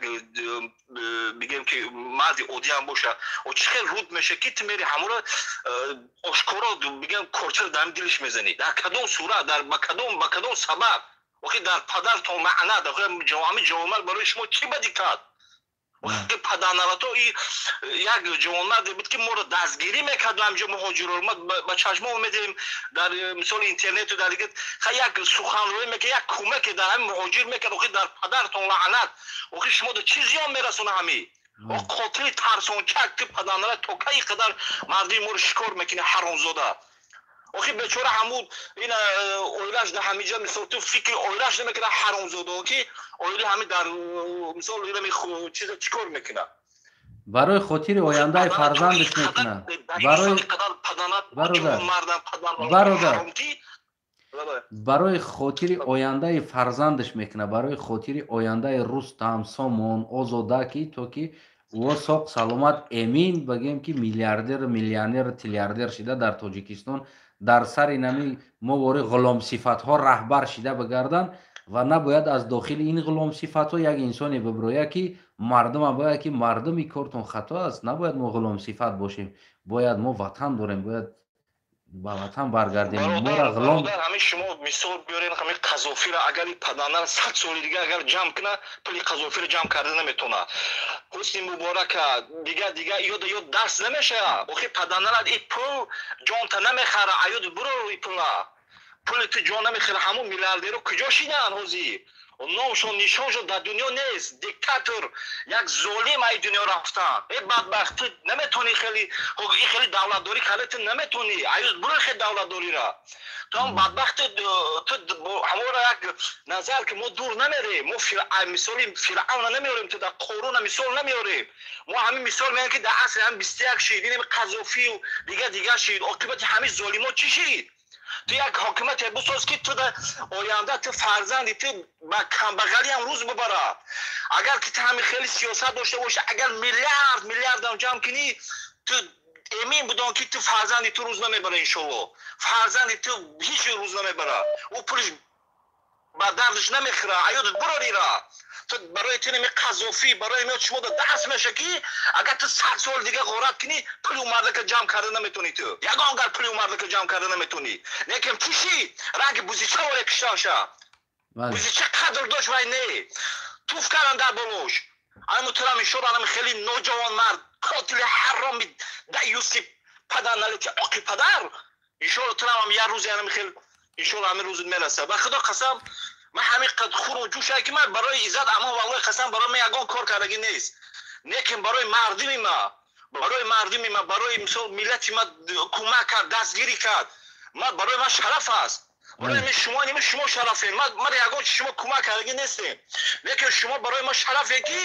бигем ки марди оддӣ ҳам боша, чӣ хел руд меша ки ту мери ҳамуро ошкоро, бигем, корчаро дар ҳамин дилиш мезанӣ? Дар кадом сурат, дар ба кадом сабаб? Охи дар падартон лаънат! Ҳамин ҷавонмард барои шумо чӣ бадӣ кард? Падарналато, як ҷавонмарде буд, ки моро дастгирӣ мекард ҳамҷо муҳоҷиро. Ма ба чашмо медидем дар мисоли интернету дар дигар, як суханроӣ мекард, як кӯмаке дар ҳамин муҳоҷир мекард. Охи дар падартон лаънат! Охи шумо чӣ зиён мерасона ҳамин қотили тарсончак? Ту падарнала, то кай қадар мардуми моро шикор мекунӣ, ҳаромзода? Охи бечора ҳамун ин оилаш дар ҳамиҷа, мисол, ту фикри оилаш намекунад, ҳаромзода, ки оила ҳами дар мисол инами чиза чӣ кор мекунад? Барои хотири ояндаи фарзандаш мекунад. Барои, бародар, бародар, барои хотири ояндаи фарзандаш мекунад, барои хотири ояндаи Рустам, Сомон, Озода, ки то ки ӯ соқ, саломат, эмин, багем ки миллиардер, миллионер, триллиардер шида дар Тоҷикистон дар сари нами мо вори ғуломсифатҳо раҳбар шида бигарданд. Ва набояд аз дохили ин ғуломсифатҳо як инсоне бибирояд, ки мардума бояд ки мардуми кортон хато аст, набояд мо ғуломсифат бошем, бояд мо ватан дорем, бояд ба ватан баргардем, мора ғулом. Ҳамин шумо мисол биёрем, ҳамин Қазофиро, агар падарнара 100 соли дига агар ҷамъ куна, пули Қазофиро ҷамъ карда наметавона. Ҳусни Муборака, дига дига, ёда ёд даст намешава. Охи падарнара, и пул ҷонта намехара, аёд буро и пула. Пули ту ҷон намехара. Ҳамун миллиардеро куҷо шидаанд ҳозир? Номшон, нишоншон дар дунё нест. Диктатор, як золим ай дунё рафтан. Э бадбахт, ту наметавонӣ хеле и хеле давлатдорӣ карда, ту наметавонӣ, аюз буро хеле давлатдориро. Ту ҳам бадбахт, ту ҳамонро як назар ки мо дур намерем, мо мисоли Фиръавна намеорем, ту дар Қоруна мисол намеорем. Мо ҳамин мисол меорем, ки дар асри ҳамин 21 шид, ин Қазофию дига дига шид. Оқибати ҳамин золимо чӣ шид? Ту як ҳокимате бисоз, ки ту дар оянда ту фарзанди ту ба камбағалиам рӯз бибарад. Агар ки ту ҳамин хеле сиёсат дошта бошӣ, агар миллиард миллиардам ҷамъ кунӣ, ту эмин будон, ки ту фарзанди ту рӯз намебара, иншолло. Фарзанди ту ҳеҷ рӯз намебара, ӯ пулиш ба дардаш намехӯра. Аёдат бурорира. Ту барои ту нами Қазофӣ, барои меод шумо даст меша, ки агар ту 100 сол дига ғорат кунӣ, пули ӯ мардака ҷамъ карда наметавонӣ. Ту ягон гар пули ӯ мардака ҷамъ карда наметавонӣ. Лекин чӣ шид? Ранги бузича оре киштанша. Бузича қадр дошт, вай не, туф кардан дар болош. Ана муҳтарам, иншолло, анами хеле ноҷавонмард, қотили ҳароми даюси падарналити оқи падар, иншолло, турамам як рӯзе анами хел, иншолло, ҳамин рӯзит мерасад. Ба худо қасам, ман ҳамин қад хуру ҷӯшае, ки ман барои Иззат Амон, валлоҳи қасам, барои ман ягон кор кардагӣ нест, лекин барои мардуми ма, барои мардуми ма, барои мисол миллати ма кӯмак кард, дастгирӣ кард, ма барои ман шараф аст. Барои шумо ними шумо шарафем. Ман ягон шумо кӯмак кардагӣ нестем. Лекин шумо барои мо шарафе ки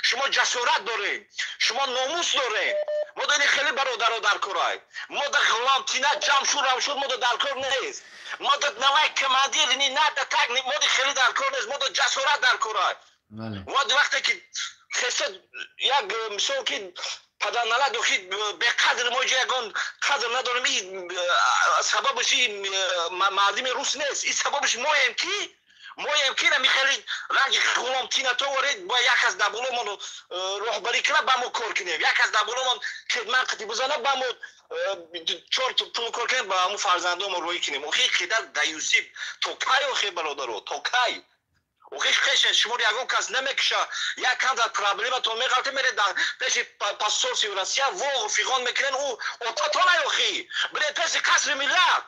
шумо ҷасорат доред, шумо номус доред. Мо дани хеле бародаро дар корай. Мо да ғулом тина ҷамъ шуд рав шуд мо да дар кор нест. Мо да навай командир ни на да так мо да хеле дар кор нест, мо да ҷасорат дар корай. Мо да вақте ки хеса як мисол ки падарнала дохи беқадр мо ҷо ягон қадр надорем, и сабабаш и мардими рус нест, и сабабаш моем ки нами хеле ранги ғулом тинато воред бо як аз дабуломон роҳбарӣ кунад, ба мо кор кунем, як аз дабуломон хидмат қати бизанад, ба мо чор пул кор кунем, ба ҳамун фарзандомон рӯӣ кунем. Охи қидар даюсиб то кай, охи бародаро, то кай? Охи хеше шуморо ягон кас намекуша, як кам дар проблематон меғалте, меред дар пеши посольстви Россия воғу фиғон мекунен, ӯ отатонай. Охи биред пеши қасри миллат,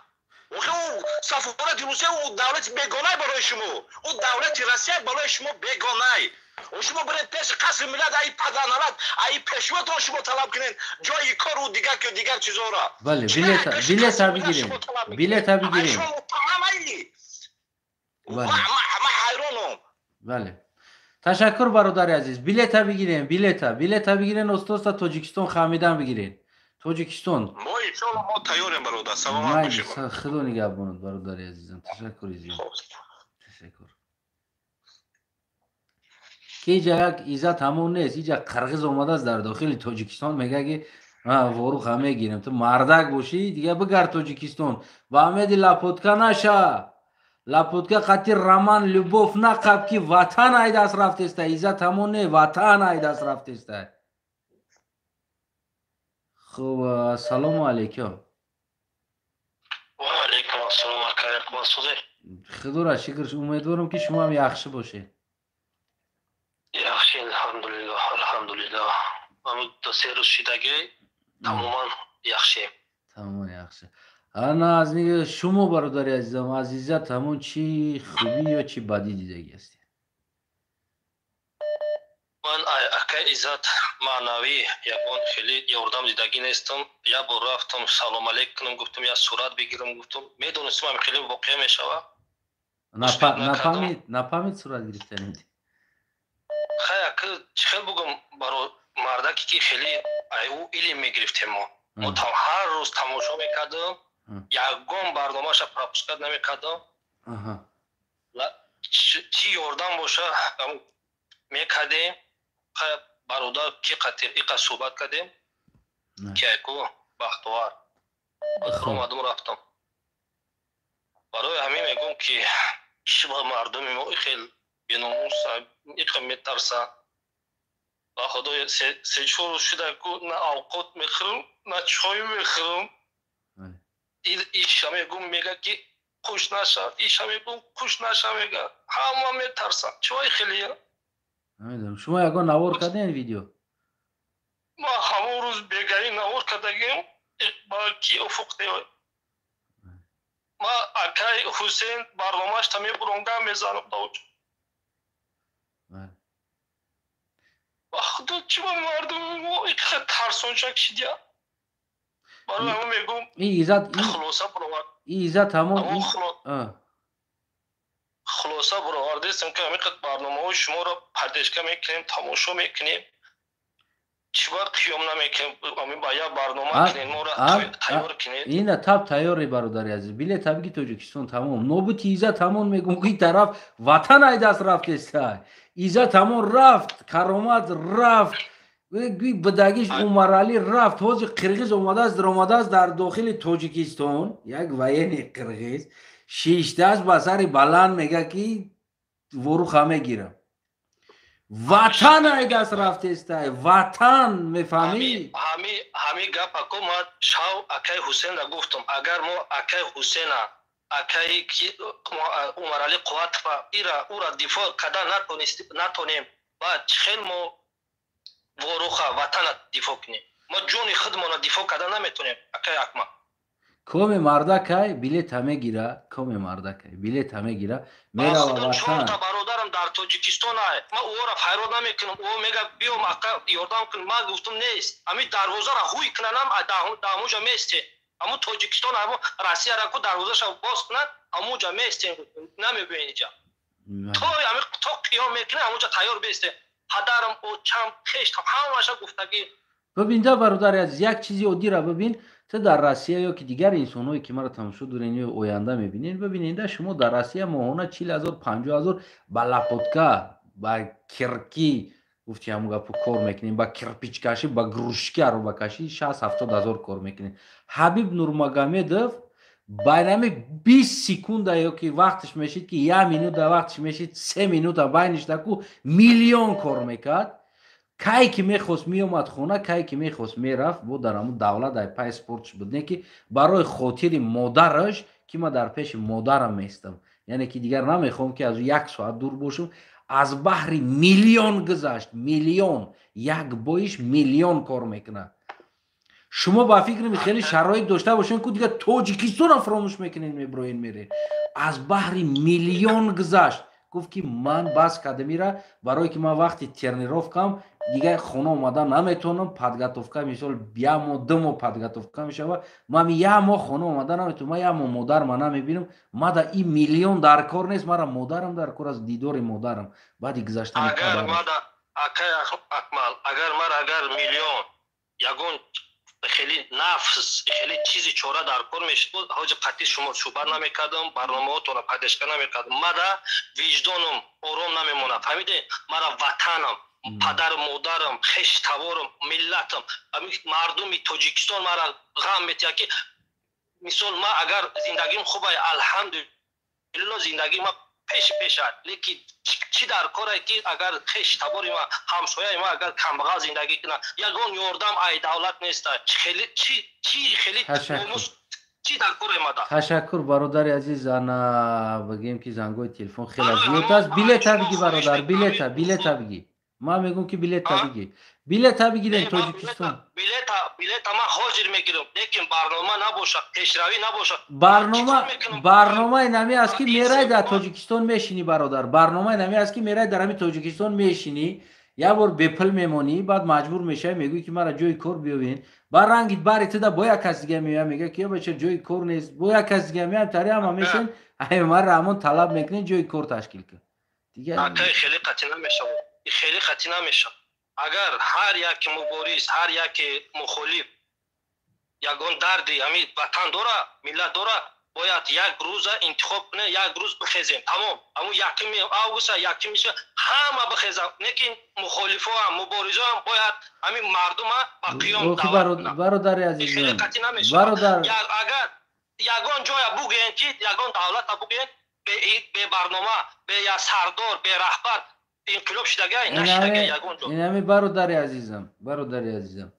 охи ӯ сафорати Русия, ӯ давлати бегонай барои шумо, ӯ давлати Россия барои шумо бегонай. Ӯ шумо биред пеши қасри миллат, аи падарналат, аи пешвотон шумо талаб кунен ҷои кору дигар ки дигар чизора. Бале, билета бигирем, билета бигирем. Шумо муттаҳамаи. Ман ҳайронам. Бале. Ташаккур бародари азиз. Билета бигирем, билета бигирен, остоста Тоҷикистон хамидан бигирен. Тоҷикистон. Мо иншоалло мо тайёрем бародар. Саломат бошед. Худо нигаҳбонад бародари азизам. Ташаккури зиёд. Ташаккур. Ки иҷа як иззат ҳамон нест. Иҷа қирғиз омадааст дар дохили Тоҷикистон, мега ки воруха мегирем. Ту мардак бошӣ, дига бигард Тоҷикистон. Ба умеди лапотка наша. Лапотка қати роман любов нақаб ки ватан ай даст рафтеста. Иззат ҳамон не, ватан ай даст рафтеста. Хуб, ассалому алайкум. Ва алайкум ассалом, акай Иқбол сузе. Худоро шукр, умедворам ки шумо ҳам яхши бошед. Яхши, алҳамдулиллоҳ, алҳамдулиллоҳ. Ман ду се рӯз шидаги тамоман яхши. Тамоман яхши. Ана аз нигаҳи шумо бародари азизам, аз иззат ҳамон чӣ хубӣ ё чӣ бадӣ дидагӣ ҳастед? Ман акай иззат маънавӣ ягон хеле ёрдам дидагӣ нестам. Як бор рафтам салом алейк кунам, гуфтам як сурат бигирам, гуфтам медонистам ҳам хеле воқеа мешавад. Напамид сурат гирифтанид? Хай ака чӣ хел бугум, баро мардаке ки хеле ай ӯ илм мегирифтем мо. Мо ҳар рӯз тамошо мекардам, ягон барномаша пропускат намекардам. Чӣ ёрдам боша мекардем. Бародар ки қатир иқа суҳбат кардем, ки айку бахтовар омадум рафтам. Барои ҳамин мегӯм ки чӣ ба мардуми мо хел беномус, иқа метарса. Ба худо се-чор рӯз шуда ку на авқот мехӯрам, на чой мехӯрам. Иша мегӯм, мега ки хуш наша, иша мегӯм хуш наша, мега ҳама метарсам. Чой хелия? Намедонам. Шумо ягон навор кардем видео? Ман ҳамон рӯз бегаи навор кардагим, ба ки уфуқ девай. Ман акай Ҳусейн барномаашта мебурам, гам мезанам давҷ. Ба худо чӣ ба мардуми мо иқа тарсончак шидя? Барои ҳамон мегӯм хулоса баровард. И иззат ҳамон хулоса баровардестам ки ҳамин қадр барномаҳои шуморо пардешка мекунем, тамошо мекунем. Чӣ ба қиём намекунем, ҳамин ба як барнома кунем, моро тайёр кунед. Ина таб тайёре бародари азиз. Билет табиги Тоҷикистон тамом. Нобути иззат ҳамон мегӯм ки тараф ватан ай даст рафтеста. Иззат ҳамон рафт, каромат рафт. Бидагиш Умаралӣ рафт. Ҳозир қирғиз омадааст, даромадааст дар дохили Тоҷикистон, як военный қирғиз шиштааст ба сари баланд, мега ки воруха мегирам. Ватан ай даст рафтестай, ватан мефаҳмӣ? Ҳами гапако ман шав акай Ҳусейнра гуфтам, агар мо акай Ҳусейна, акай Умаралӣ Қувватова ира ӯра дифоъ карда натонем, баъд чӣ хел мо воруха ватана дифоъ кунем? Мо ҷони худмонро дифоъ карда наметонем, акай Акмал. Коме мардакай билета мегира, коме мардакай билета мегира, мерава ватан. Чорта бародарам дар Тоҷикистон ай, ман ӯро файрод намекунам, ӯ мега биём ака ёрдам кун, ман гуфтам нест. Ҳамин дарвозаро ҳуй кунанам, дар ҳамонҷо месте. Ҳамун Тоҷикистон, ҳамун Россияра ку дарвозаша боз кунад, ҳамунҷа меистем, намебиёен иҷа. То то қиём мекунем, ҳамунҷа тайёр бестем. Падарам, очам, хештам, ҳамаша гуфтагӣ. Бибин да, бародари азиз, як чизи оддира бибин. Ту дар Россия ё ки дигар инсонҳое ки маро тамошо дорен ё оянда мебинед, бибинед да, шумо дар Россия моҳона 40 0, 50 0 ба лопатка, ба кирки, гуфти ҳамун гапу, кор мекунем, ба кирпичкашӣ, ба грузчики, аробакашӣ 60-70 ҳазор кор мекунем. Ҳабиб Нурмагомедов байнами 20 секунда ё ки вақташ мешид, ки як минута вақташ мешид, 3 минута байништаку миллион кор мекард. Кай ки мехост, меомад хона, кай ки мехост, мерафт. Бо дар ҳамун давлат ай пай спортш буд, не ки барои хотири модараш, ки ман дар пеши модарам местам, яъне ки дигар намехоҳам ки аз ӯ як соат дур бошам. Аз баҳри миллион гузашт, миллион, як боиш миллион кор мекунад. Шумо ба фикри хеле шароит дошта бошед ку, дигар Тоҷикистонро фаромӯш мекунед, меброен, меред. Аз баҳри миллион гузашт. Гуфт ки ман бас кардамира, барое ки ман вақти тренировкам дигар хона омада наметавонам. Подготовка, мисол, як моҳ, 2 моҳ подготовка мешавад. Ман як моҳ хона омада наметавонам, ман як моҳ модарма намебинам. Мада ин миллион дар кор нест, мара модарам дар кор аст, дидори модарам баъди гузаштани. Агар мада, акай Акмал, агар мара, агар миллион, ягон хеле нафс, хеле чизи чора дар кор мешуд, ҳоҷи қатъи шумо суҳбат намекардам, барномаҳотонро поддержка намекардам. Мада виҷдоном ором намемонад, фаҳмиде? Мара ватанам, падару модарам, хештаворам, миллатам, мардуми Тоҷикистон мара ғам метиҳад, ки мисол ма агар зиндагим хубай, алҳамдулилло, зиндагии ма пеши пешад, лекин чӣ дар коре ки агар хеш табори ма, ҳамсояи ма агар камбағал зиндагӣ кунад, ягон ёрдам ай давлат неста, чӣ хеле номус, чӣ дар коре мада? Ташаккур, бародари азиз. Ана бигем ки зангои телефон хеле зиёд аст. Билета биги, бародар, билета биги. Ман мегӯм ки билета биги, билета бигирем Тоҷикистон. Билета ман ҳозир мегирам, лекин барнома набошад, пешравӣ набошад. Барнома, барномаи нами аст ки мерай дар Тоҷикистон мешинӣ, бародар. Барномаи нами аст ки мерай дар ҳами Тоҷикистон мешинӣ, як бор бепул мемонӣ, баъд маҷбур мешавӣ, мегӯӣ ки мара ҷои кор биёвен. Баъд рангит бари туда бо як кас дига меояд, мега ки бача, ҷои кор нест. Бо як кас дига меояд, тари ҳама мешен, ай мара ҳамон талаб мекунед, ҷои кор ташкил кун. Дигар хеле қатъӣ намешавад, хеле қатъӣ намешавад. Агар ҳар яке мубориз, ҳар яке мухолиф ягон дарди ҳамин ватан дора, миллат дора, бояд як рӯза интихоб кунем, як рӯз бихезем, тамом. Ҳамун 1 августа, якимиша ҳама бихезам, лекин мухолифоам, муборизоам бояд ҳамин мардума ба қиём. Бародари азиз. Хеле қатъӣ намешавад. Бародар. Агар ягон ҷоя бугӯен, ки ягон давлата бугӯен, бебарнома, бе я сардор, бераҳбар инқилоб шудагай, нашудагай ягон ҷо. Инами, бародари азизам, бародари азизам,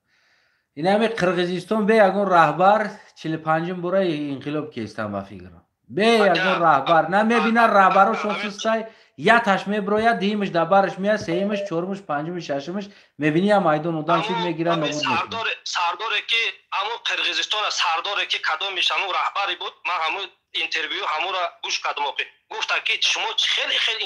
инами Қирғизистон бе ягон раҳбар 45-ум бора инқилоб кестан. Ба фикрам, бе ягон раҳбар намебинад, раҳбарошон сустай. Яташ меброяд, дуюмаш дар бараш меяд, сеюмаш, чорумаш, панҷумаш, шашумаш. Мебини, я майдон одам шуд, мегирад, нобуд мекунад. Сардоре ки ҳамун Қирғизистона, сардоре ки кадомиш ҳамун раҳбаре буд, ман ҳамун интервю ҳамура гӯш кардам, охи гуфта ки шумо хеле хеле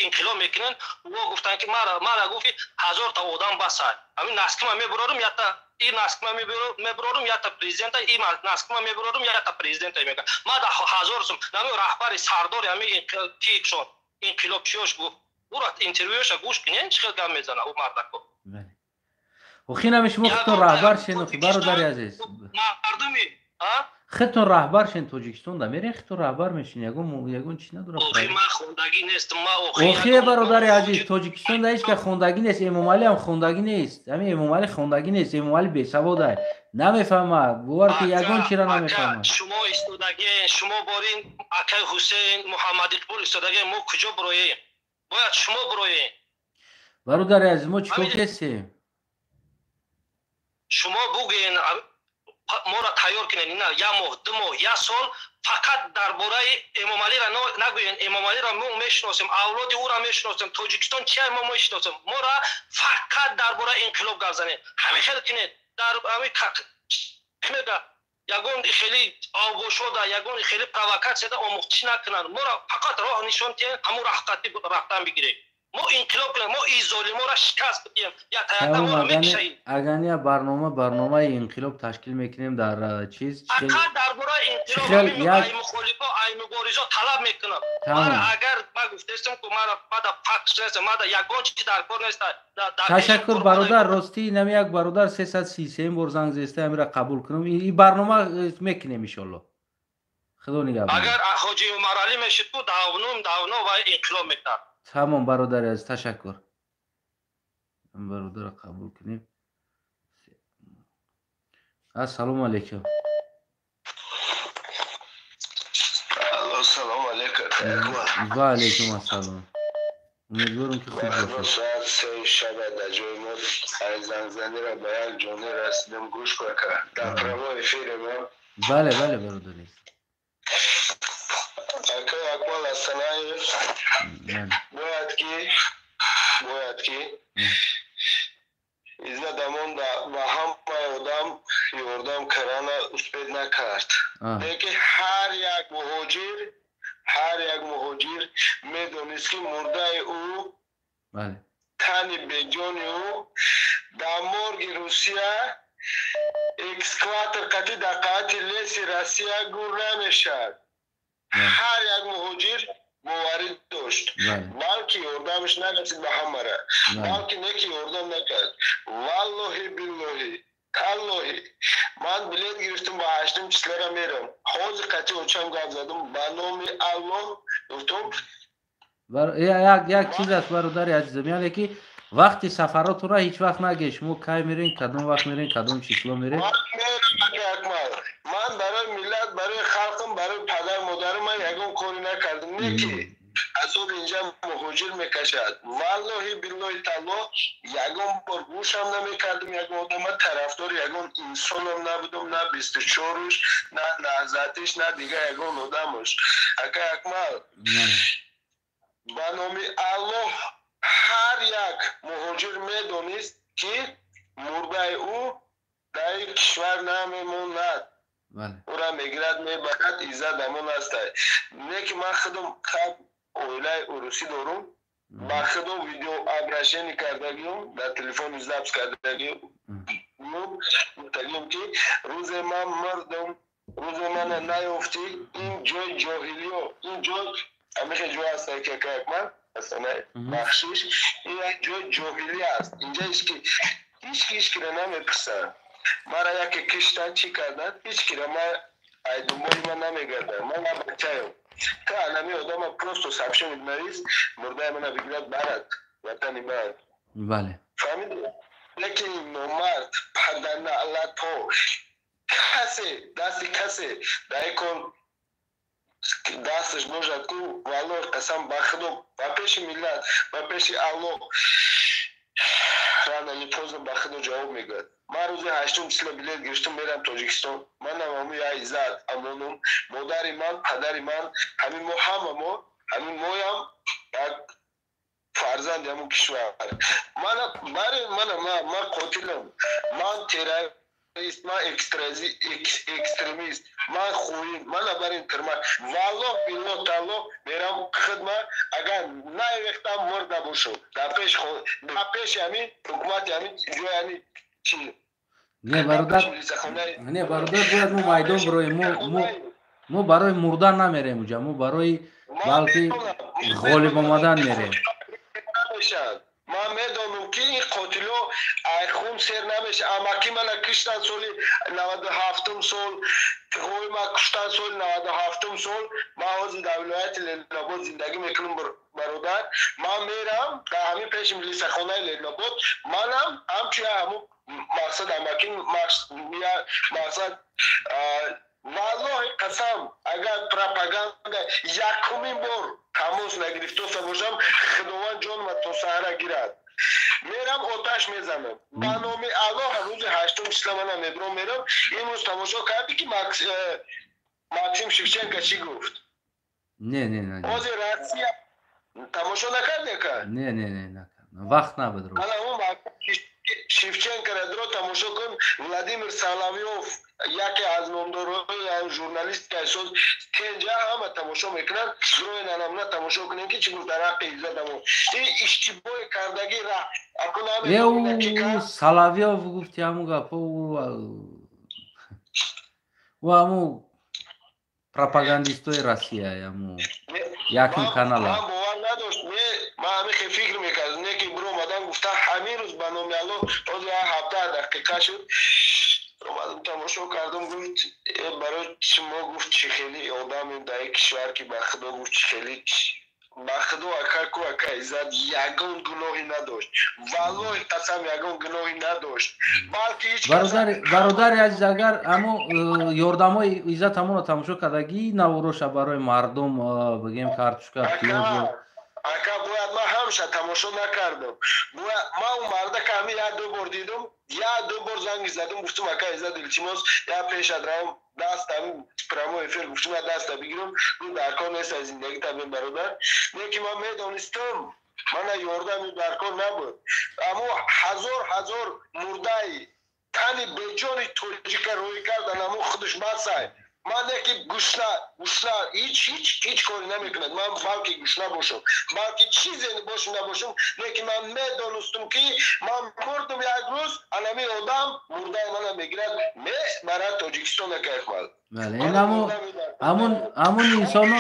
инқилоб мекунед. О, гуфтанд ки мара гуфти 1000 та одам басай, ҳамин наскима мебурорум, ята и наскима мебурорум, ята президента, и наскима мебурорум, ята президента мега. Ма да ҳазор сум нами раҳбари сардори ҳамин кишон инқилобчиёш гуфт. Ура интервюша гӯш кунед, чӣ хел гап мезана ӯ мардако. Охи нами шумо худтон раҳбар шен, охи, бародари азиз. Мардуми. Худтон раҳбар шен, Тоҷикистон да мерен, худтон раҳбар мешин, ягон чи надорад. Ман хондагӣ нестам, ма. Охи, бародари азиз, Тоҷикистон да ҳеч ка хондагӣ нест, Эмомалӣ ҳам хондагӣ нест, ҳамин Эмомалӣ хондагӣ нест. Эмомалӣ бесаводай, намефаҳмад, бовар ки ягон чиро намефаҳмад. Шумо истодагӣ, шумо борин, акай Ҳусейн Муҳаммад Иқбол истодагӣ, мо куҷо бироем? Бояд шумо бироем. Бародари азиз, мо чӣ кор кестем? Шумо бугӯен, моро тайёр кунед, ина як моҳ, 2 моҳ, як сол фақат дар бораи Эмомалиро нагӯен. Эмомалиро мо мешиносем, авлоди ӯро мешиносем, Тоҷикистон чия мо мешиносем. Моро фақат дар бораи инқилоб гап занед, ҳамин хел кунед. Дар ҳамин ягон хеле обошода, ягон хеле провокатсияда омӯхтиш накунанд. Моро фақат роҳ нишон диҳед, ҳамун роҳ рафтан бигирем. Мо инқилоб кунем, мо ин золиморо шикаст бидиҳем, я таята моро мекушаӣ. Агар я барномаи инқилоб ташкил мекунем дар чиз. Фақат дар бораи инқилоб ай мухолифо, ай муборизо талаб мекунам. Мара агар ма гуфтестам ку мара мада факт нест, мада ягон чи дар кор нест. Ташаккур, бародар. Ростӣ, инами як бародар 333 бор занг зеста, амира қабул кунам. И барнома мекунем, иншолло. Худо нигаҳбон. Агар Ҳоҷи Умаралӣ мешид ку, давнум давно вай инқилоб мекард. Тамом, бародари азиз, ташаккур. Бародарро қабул кунем. Ассалому алайкум. Салому алайкум. Ва алайкум ассалом. Умедворам, ки хуб бошед. Соат 3 шаба дар ҷои мо зангзаниро ба як ҷони расидам. Гӯш кун, дар прямой эфире мо. Бале, бале, бародари. Акай Акмал Асанаев, бояд ки Иззат Амон ба ҳамаи одам ёрдам кардана успеть накард, лекин ҳар як муҳоҷир медонист, ки мурдаи ӯ, тани беҷони ӯ дар морги Русия экскаватор қатӣ дар қаати леси Россия гур намешавад. Ҳар як муҳоҷир боварӣ дошт, балки ёрдамаш нарасид ба ҳамара, балки не ки ёрдам накард. Валлоҳи, биллоҳи, таллоҳи, ман билет гирифтам, ба 8-ум числара мерам. Ҳозир қати очам гап задам, ба номи Аллоҳ гуфтум. Як чиз аст, бародари азизам, яъне ки вақти сафаротонро ҳеҷ вақт нагӯед. Шумо кай мерен, кадом вақт мерен, кадом число мерен? Акмал, ман барои миллат, барои халқам, барои падар модарам ман ягон коре накардам, не ки азоб инҷа муҳоҷир мекашад. Валлоҳи, биллоҳи, таллоҳ, ягон бор гӯшам намекардам ягон одама, тарафдори ягон инсонам набудам, на 24-уш, на Наҳзатиш, на дигар ягон одамаш. Акай Акмал, ба номи Аллоҳ, ҳар як муҳоҷир медонист, ки мурдаи ӯ дар ин кишвар намемонад, ӯра мегирад, мебарад. Иззат Амон ҳастай, не ки ман худам оилаи урусӣ дорум, ба худо видео обращение кардагиюм, дар телефони запись кардагиюм, гуфтагиюм, ки рӯзе ман мурдум, рӯзе мана наёфтӣ, ин ҷои ҷоҳилиё, ин ҷой ҳамихе ҷой ҳастай, ки акман бахшиш, ин як ҷои ҷоҳилӣ аст. Инҷа ҳички ҳичкиро намепурсанд. Мара яке киштан, чӣ кардан, ҳичкиро ман айдумои ман намегардам. Ман бачаем, та анами одама просто сообщение навис, мурдаи мана бигирад, барад ватани ман. Фаҳмиди? Лекин номард, падарналато, касе дасти касе дар ин кор дасташ бошад ку, валлоҳ, қасам ба худо, ба пеши миллат, ба пеши Аллоҳ, рано или поздно ба худо ҷавоб мегӯяд. Ман рӯзи 8-ум числа билет гирифтам, мерам Тоҷикистон. Манам ҳаму я Иззат Амонум, модари ман, падари ман, ҳамин мо, ҳама мо, ҳамин моям як фарзанди ҳамун кишвар. Мана бари мана ман қотилам, ман террорист, ман экстремист, ман хоин, мана барин тирма. Валлоҳ, биллоҳ, таллоҳ, мерам хидма, агар наевехтам, мурда бошам дар пеши ҳамин ҳукумати, ҳамин ҷои, ҳамин чи. Не, бародар, не, бародар, бояд мо майдон бироем. Мо барои мурдан намерем уҷа, мо барои балки ғолиб омадан мерем. Ман медонам, ки ин қотило ай хун сер намеша. Амаки мана киштан соли 97-ум сол, тиғои ма куштан соли 97-ум сол. Ман ҳозир дар вилояти Ленинобод зиндагӣ мекунам, бародар. Ман мерам дар ҳамин пеши милисахонаи Ленинобод. Манам ҳамчун ҳамун мақсад, амаки мақсад. Валлоҳи, қасам, агар пропаганда якумин бор тамос нагирифтоста бошам, Худованд ҷонма то саҳара гирад. Мерам, оташ мезанам, ба номи Аллоҳ. Рӯзи 8-ум числа мана мебиром, мерам. Имрӯз тамошо кардӣ, ки Максим Шевченко чӣ гуфт? Не, не, не. Ҳозир Россия тамошо накарди, ака? Не, не, не, накардам, вақт набуд. Ана он Шевченкора дро, тамошо кун. Владимир Соловьёв. Яке аз номдорҳои журналистикаи соз тенҷа ҳама тамошо мекунанд. Зрои намна тамошо кунем, ки чӣ гуфт дар ҳаққи Иззат Амон. Ин иштибоҳи кардагӣ. Ю Соловьёв гуфти ҳамун гапҳо, ӯ ҳамун пропагандистои Россия, ҳамун якум канала. Ман бовар надошт, ман ҳамин фикр мекардам, не ки биромадан гуфта ҳамин рӯз, ба номи Аллоҳ, ҳозир як ҳафта дақиқа шуд, омадам тамошо кардам. Гуфт, барои шумо, гуфт, чӣ хели одамем дар ин кишвар, ки ба Худо, гуфт, чӣ хели, ба Худо, ака ку, ака Иззат ягон гуноҳе надошт, валлоҳи қасам, ягон гуноҳе надошт, балки ҳеҷ. Бародари азиз, агар ҳамо ёрдамҳои Иззат ҳамонро тамошо кардагӣ, навороша барои мардум, бигем, картошка, пиёзу. Ака, бояд ман ҳамша тамошо накардам. Ман он мардака ҳамин як ду бор дидум, як ду бор занг задум, гуфтум, ака Иззат, илтимос, як пешат равам, даст ҳамин прямой эфир, гуфтум, я даста бигирам. Гуфт, дар кор нест, аз зиндагита бин, бародар. Не ки ман медонистам, мана ёрдами дар кор набуд. Аммо ҳазор ҳазор мурдаи тани беҷони тоҷика рӯй кардан, амо худаш басай. Ман яки гушна, гушна, ҳеҷ ҳеҷ ҳеҷ коре намекунад. Ман балки гушна бошам, балки чизе бошам, набошам, лекин ман медонистам, ки ман мурдум як рӯз, анами одам мурдаи мана мегирад, мебарад Тоҷикистон, акайхмал. Бале, ин ҳамун инсоно,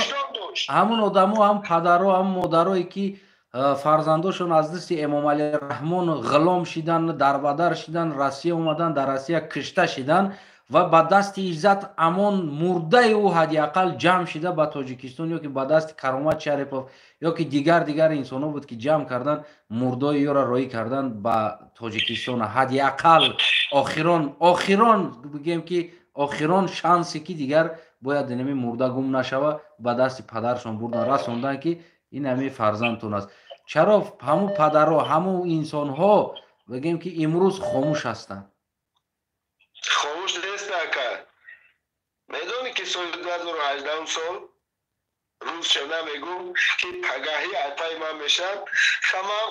ҳамун одамо, ҳам падаро, ҳам модарое, ки фарзандошон аз дасти Эмомалӣ Раҳмон ғулом шидан, дарбадар шидан, Россия омадан, дар Россия кишта шидан ва ба дасти Иззат Амон мурдаи ӯ ҳадди ақал ҷамъ шида ба Тоҷикистон, ё ки ба дасти Каромат Шарипов, ё ки дигар дигар инсонҳо буд, ки ҷамъ кардан мурдои ёро, роӣ кардан ба Тоҷикистон. Ҳадди ақал охирон, охирон, бигем, ки охирон шансе, ки дигар бояд инами мурда гум нашава, ба дасти падаршон бурдан, расондан, ки ин ҳамин фарзандтон аст. Чаро ҳамун падарро, ҳамун инсонҳо, бигем, ки имрӯз хомӯш ҳастанд? Хомӯш нест, ака. Медонӣ, ки соли 2018 сол, рӯзша намегум, ки пагаҳӣ апаи ман мешавад, ман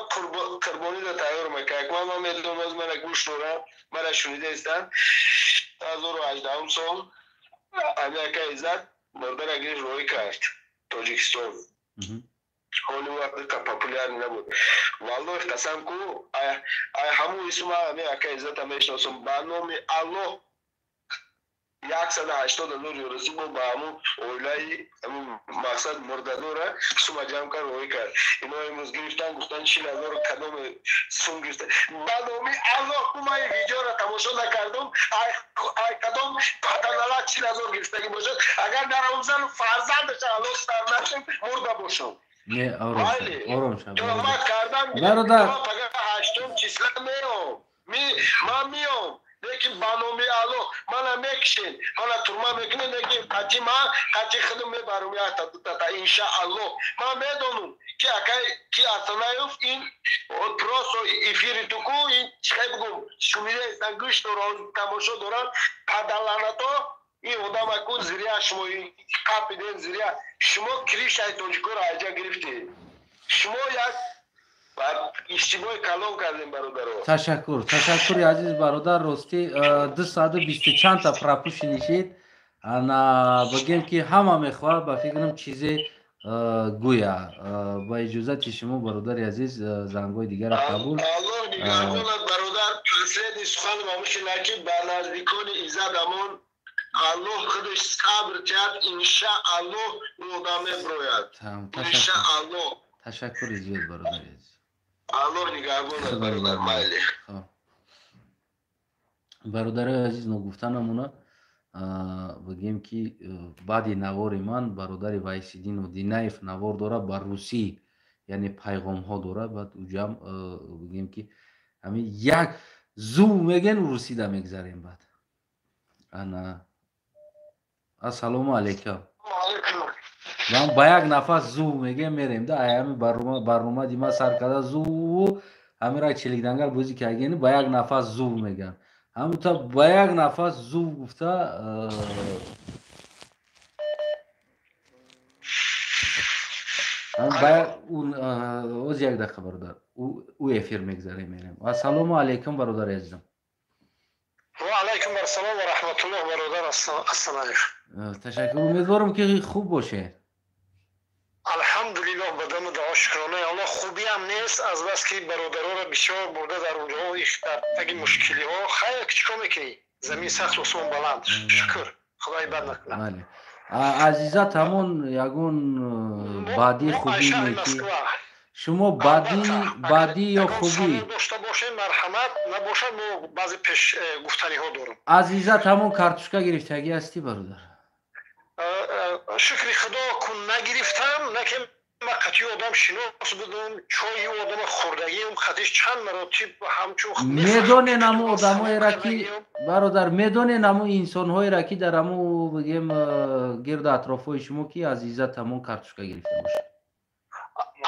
қурбониро тайёр мекард. Ман медонам, аз мана гӯш дорам, мана шунида истанд. 2018 сол ами ака Иззат мурдара гирифт, роҳӣ кард Тоҷикистон. Ҳоли вақт популярный набуд. Валлоҳи қасам ку, ай ҳамун исма ами ака Иззата мешиносам. Ба номи Аллоҳ, 180 000 юросӣ бо ба ҳамун оилаи ҳамун мақсад мурдадора сума ҷамъ кард, роҳӣ кард. Ино имрӯз гирифтан, гуфтан, 40 000 кадоме сум гирифта. Ба номи Аллоҳ ку, ман ин видеоро тамошо накардум. Ай кадом паданала 40 000 гирифтагӣ бошад, агар наравзану фарзандаша ҳалос сар нашем, мурда бошам. Не, ором шав. Туҳмат кардан. Бародар. Пага ҳаштум числа меом, ман меом, лекин ба номи Аллоҳ, мана мекишен, мана турма мекунен, лекин қати ман, қати худам мебарам якта дутата, иншааллоҳ. Ман медонам, ки акай ки Асанаев, ин просто эфири туку, ин чихе бигум, шунида истан, гӯш доран, тамошо доран, падаланато. Ин одамаку зря шумо қапиден, зря шумо крышаи тоҷикоро айҷа гирифтед. Шумо як иштибоҳи калон кардем, бародаро. Ташаккур, ташаккури, азиз бародар. Ростӣ, 220 чандта пропущенный шид. Ана бигем, ки ҳама мехоҳад, ба фикрам, чизе гӯя. Ба иҷозати шумо, бародари азиз, зангҳои дигарро қабул. Аллоҳ нигаҳбонат, бародар. Последний суханам ҳамин, ки ба наздикони Иззат Амон Аллоҳ худаш сабр диҳад. Иншааллоҳ, ӯ одам меброяд, иншааллоҳ. Ташаккури зиёд, бародари азиз. Аллоҳ нигаҳбонат, бародар, майли. Бародарои азиз, ногуфта намона, бигем, ки баъди навори ман бародари Вайсиддину Динаев навор дорад ба русӣ, яъне пайғомҳо дорад. Баъд уҷам, бигем, ки ҳамин як зув мегӯен, русида мегзарем. Баъд ана, ассалому алайкум. Ман ба як нафас зув мегӯем, мерем да. Ҳами барномади ман сар карда зув, ҳамира челикдангал бозӣ кардагени, ба як нафас зув мегӯянд. Ҳамута ба як нафас зув гуфта. Оз як дақиқа, бародар, ӯ эфир мегзарем, мерем. Ассалому алайкум, бародари азизам. Ва алайкум ассалом ва раҳматуллоҳ. Астанаев. Ташаккур, умедворам ки хуб бошед. Алҳамдулиллоҳ, ба даму дуо шукронаи Аллоҳ, хубиам нест, аз бас ки бародароро бисёр бурда дар онҷоҳо дар таги мушкилиҳо. Хайр, чӣ кор мекунӣ? Замин сахт, осмон баланд. Шукр, худои бад накунад. Бале. Азизат, ҳамон ягон баъди хубӣ неки шумо баъдӣ ё хубӣ дошта бошем, марҳамат, набошад, мо баъзе пеш гуфтаниҳо дорем. Азизат, ҳамон картошка гирифтагӣ ҳастӣ, бародар? Шукри худо кун, нагирифтам, наки ман қатъи одам шинос будум, чойи одама хӯрдагиам, қатиш чанд маротиб ҳамчун Медонен ҳамун одамоеро ки, бародар, медонен ҳамун инсонҳоеро ки дар ҳамун, бигем, гирду атрофҳои шумо ки Азизат ҳамон картошка гирифта бошад?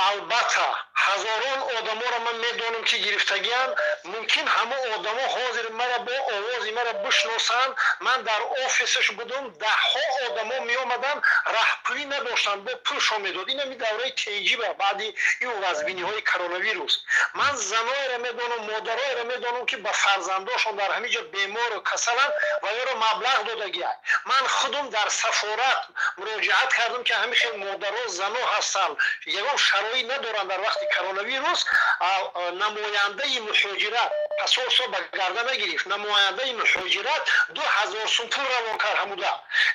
Албатта, ҳазорон одаморо ман медонам ки гирифтагианд. Мумкин ҳамон одамо ҳозир мара бо овози мара бишносанд. Ман дар офисаш будум, даҳҳо одамо меомаданд, раҳпулӣ надоштанд, бо пулшон медод. Ин ҳами давраи теҷиба, баъди ин вазбиниҳои коронавирус. Ман заноеро медонам, модароеро медонам ки ба фарзандошон дар ҳамин ҷо бемору касаланд ва ёро маблағ додагианд. Ман худум дар сафорат муроҷиат кардам ки ҳамин хел модаро, зано ҳастанд, ягон шароит надоранд дар вақти коронавирус. Намояндаи муҳоҷират пасорсо ба гарда нагирифт. Намояндаи муҳоҷират 2000 сум пул равон кард ҳамуда.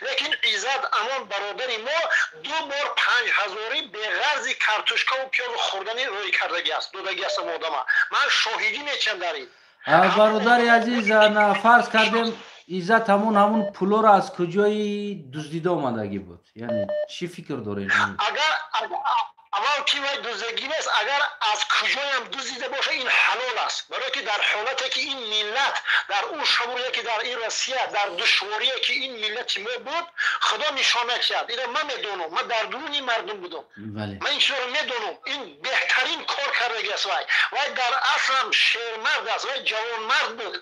Лекин Иззат Амон бародари мо ду бор 5000-и беғарзи картошкаву пиёзу хӯрдани рӯй кардагӣ аст, додагӣ аст одама. Ман шоҳидӣ мечам дар ин. Бародари азиз, фарз кардем, Иззат ҳамон пулоро аз куҷои дуздида омадагӣ буд? Яъне чӣ фикр доред? Агар аввал ки вай дуздагӣ нест, агар аз куҷоям дуздида бошад, ин ҳалол аст, барое ки дар ҳолате ки ин миллат дар ӯ шабурие ки дар ин Россия, дар душворие ки ин миллати мо буд, худо нишон накард. Инро ман медонам, ман дар дуруни мардум будам, ман ин чизро медонам. Ин беҳтарин кор кардагӣ аст. Вай дар аслам шермард аст, вай ҷавонмард буд.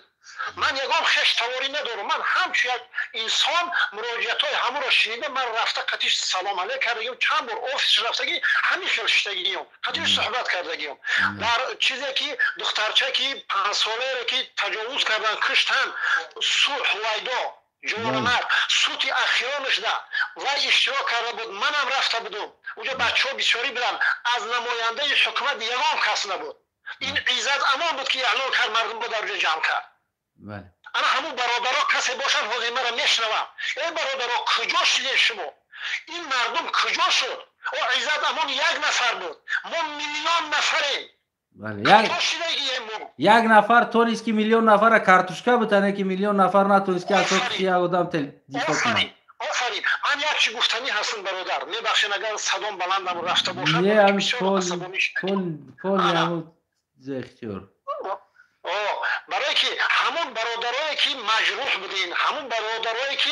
Ман ягон хештаворӣ надорам, ман ҳамчун як инсон муроҷиатҳои ҳамонро шунида, ман рафта қатиш салом алейк кардагиам, чанд бор офисш рафтагӣ, ҳамин хел шиштагиам, қатиш суҳбат кардагиам. Дар чизе ки духтарча ки панҷсолаеро ки таҷовуз карданд, куштанд, Ҳувайдо ҷавонмард, сути ахиронашда вай иштирок карда буд, манам рафта будум. Уҷо бачаҳо бисёрӣ буданд, аз намояндаи ҳукумат ягон кас набуд. Ин Иззат Амон буд ки эълон кард, мардум бо дар ҷо ҷамъ кард. Ана ҳамун бародаро касе бошанд, ҳозир мара мешунавам. Эй бародаро, куҷо шудед шумо? Ин мардум куҷо шуд? О, Иззат Амон як нафар буд, мо миллион нафарем. Як нафар тонист ки миллион нафара картошка битане, ки миллион нафар натонист ки асоси як одам дифоъ кунад. Офарин. Ман як чи гуфтанӣ ҳастам, бародар, мебахшед, агар садом баландам рафта бошад. Не, ихтиёр. Барое ки ҳамон бародарое ки маҷрӯҳ будин, ҳамон бародарое ки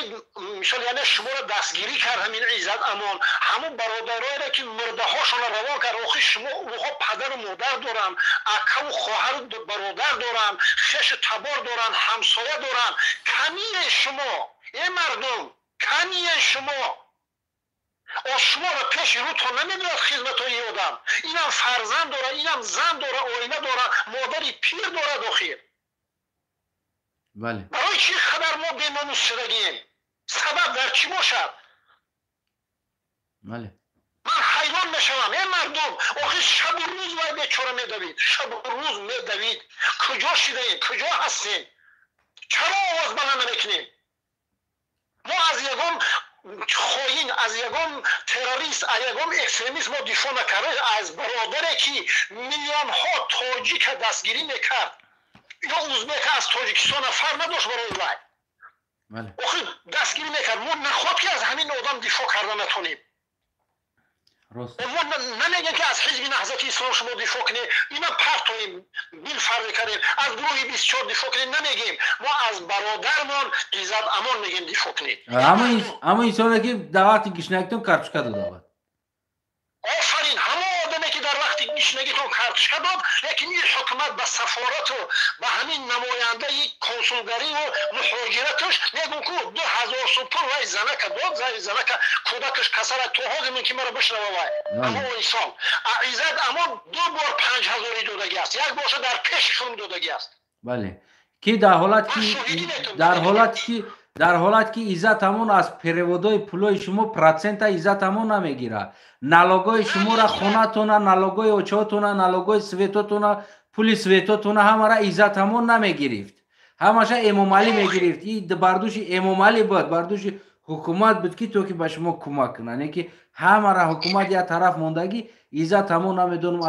мисол, яъне шуморо дастгирӣ кард ҳамин Иззат Амон, ҳамон бародароеро ки мурдаҳошонро равон кард, охир шумо онҳо падару модар доранд, акаву хоҳару бародар доранд, хешу табор доранд, ҳамсоя доранд. Камие шумо, э мардум, камие шумо? О, шуморо пеши рӯтон намебиёд хизматҳои одам. Инам фарзанд дора, инам зан дора, оила дора, модари пир дорад охир. Барои чӣ қадар мо беномус шудагием? Сабаб дар чӣ бошад? Ман ҳайрон мешавам, э мардум, охир шабу рӯз вай бечора медавид, шабу рӯз медавид. Куҷо шидаем, куҷо ҳастем? Чаро овоз баланд намекунем? Мо аз ягон хоин, аз ягон террорист, аз ягон экстремист мо дифоъ накардем. Аз бародаре ки миллионҳо тоҷика дастгирӣ мекард ё узбека, аз Тоҷикистона фарқ надошт барои вай, охир дастгирӣ мекард. Мо наход ки аз ҳамин одам дифоъ карда натонем. Мо намегем ки аз ҳизби Наҳзати Ислом шумо дифоъ кунед, ина партоем, билфарзе кардем, аз гурӯҳи 24 дифоъ кунед намегем. Мо аз бародармон Иззат Амон мегем дифоъ кунед. Ҳамон инсоне ки дар вақти гишнагитон картошка дода буд. Офарин, ҳамон одаме ки дар вақти гишнагитон картошка дод, лекин ин ҳукумат ба сафорату ба ҳамин намояндаи консулгариву муҳоҷираташ мегӯм ку 2000 сум пул вай занака дод, занака кӯдакаш касала, то ҳозир мумкин маро бишнава вай ҳамон инсон. Иззат Амон ду бор 5000-и додагӣ аст, як борша дар пеши худм додагӣ аст. Бале, ки дар ҳолат ки Дар ҳолат ки Иззат Амон аз переводои пулои шумо процента Иззат Амон намегирад. Налогои шуморо, хонатона, налогои очаотона, налогои светотона, пули светотона ҳамара Иззат Амон намегирифт. Ҳамаша Эмомалӣ мегирифт. И бардуши Эмомалӣ буд, бардуши ҳукумат буд ки то ки ба шумо кӯмак кунад. Не ки ҳамара ҳукумат як тараф мондагӣ, Иззат Амон намедонам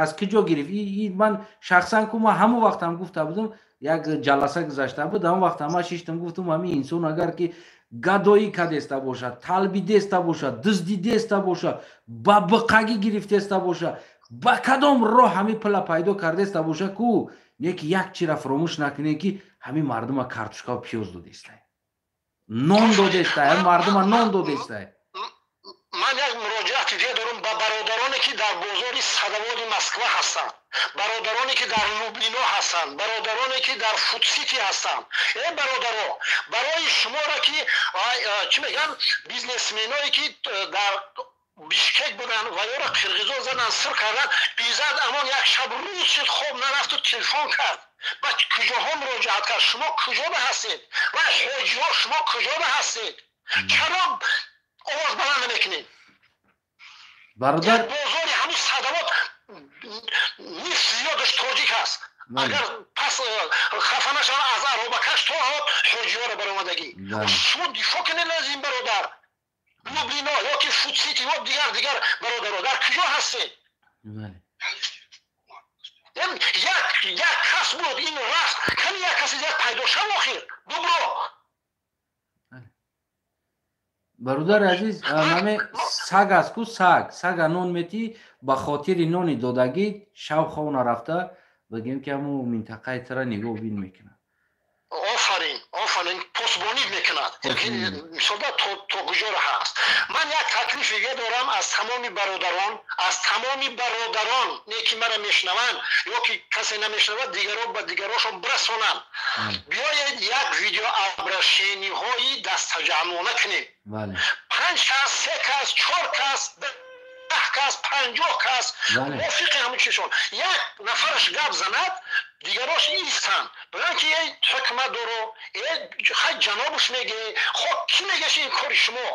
аз куҷо гирифт. И ман шахсан ку ман ҳамон вақтам гуфта будам, як ҷаласа гузашта буд, ҳамон вақт ман шиштам гуфтам, ҳамин инсон агар ки гадоӣ кадеста бошад, талбидеста бошад, дуздидеста бошад, ба биқагӣ гирифтеста бошад, ба кадом роҳ ҳамин пула пайдо кардеста бошад ку, не ки як чира фаромӯш накунед ки ҳамин мардума картошкаву пиёз додестай, нон додестай, ҳамин мардума нон додестай. Ман як муроҷиати дига дорам ба бародароне ки дар бозори Садоводи Москва ҳастанд, бародароне ки дар Лублино ҳастанд, бародароне ки дар Фудсити ҳастанд. Э бародаро, барои шуморо ки чӣ мегӯянд, бизнесменое ки дар Бишкек буданд ва ёро қирғизо заданд, сир карданд, Иззат Амон як шаб рӯз шуд хоб нарафту телефон кард. Ба куҷоҳо муроҷиат кард? Шумо куҷода ҳастед? Ва ҳоҷиҳо шумо куҷода ҳастед? Чаро овоз баланд намекунед? Бародар, бозори ҳамин Садовод нисф зиёдаш тоҷик аст. Агар пас хафа нашавад, аз аробакаш то ҳоҷиҳоро баромадагӣ. Шумо дифоъ кунед аз ин бародар. Лублино ё ки Фудсити ё дигар дигар бародаро дар куҷо ҳастед? Як кас буд, ин рафт, кани як каси дигар пайдо шав охир. Дубро. Бародари азиз, наме саг аст ку, саг. Сага нон метӣ, ба хотири нони додагӣ шав хов нарафта, бигем ки ҳамун минтақаи тара нигоҳ бин мекунад. Офарин, офарин, посбонӣ мекунад. Мисолда то куҷоро ҳаст. Ман як таклиф дига дорам аз тамоми бародарон, аз тамоми бародарон, не ки мара мешунаванд ё ки касе намешунавад, дигаро ба дигарошон бирасонанд. Биёед як видеообращениҳои дастаҷамъона кунем. 5 кас, 3 кас, 4 кас, 10 кас, 50 кас, мувофиқи ҳамон чизшон. Як нафараш гап занад, дигарош истанд. Бигӯянд ки эй ҳукмат доро, эй хай ҷанобуш меге, хо кӣ мегеш ин кори шумо?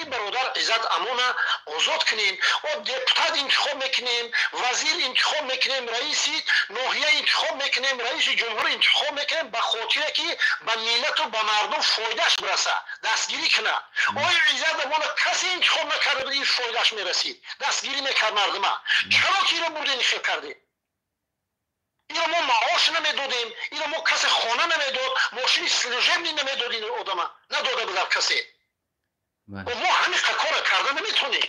Ин бародар Иззат Амона озод кунем, о депутат интихоб мекунем, вазир интихоб мекунем, раиси ноҳия интихоб мекунем, раиси ҷумҳур интихоб мекунем, ба хотире ки ба миллату ба мардум фоидааш бирасад, дастгирӣ кунад. Оё Иззат Амона касе интихоб накарда буд, ин фоидааш мерасид, дастгирӣ мекард мардума. Чаро ки инро бурдем хел кардем? Иро мо маош намедодем, иро мо касе хона намедод, мошини служебный намедод, ин одама надода буд касе. Мо ҳамин кора карда наметонем.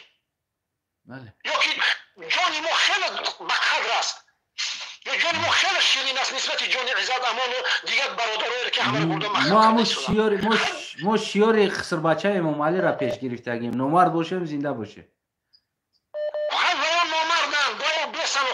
Ё ки ҷони мо хеле ба қадр аст, ё ҷони мо хеле ширин аст нисбати ҷони Иззат Амону дигар бародарое ки ҳамаро бурда маҳкам. Мо шиёри хисрбачаи Эмомалиро пеш гирифтагим. Номард бошем, зинда бошем. Номарданд, бояд бесан.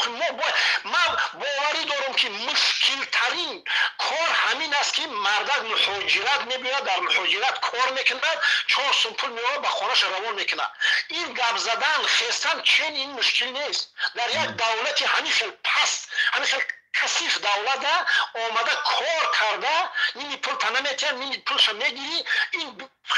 Ман боварӣ дорам ки мушкилтарин кор ҳамин аст ки мардак муҳоҷират мебиёяд, дар муҳоҷират кор мекунад, 4 сум пул меорад, ба хонааш равон мекунад. Ин гап задан, хестан чен ин мушкил нест. Дар як давлати ҳамин хел паст, ҳамин хел касиф давлата омада кор карда, ними пул та наметиҳад, ними пулша мегирӣ, ин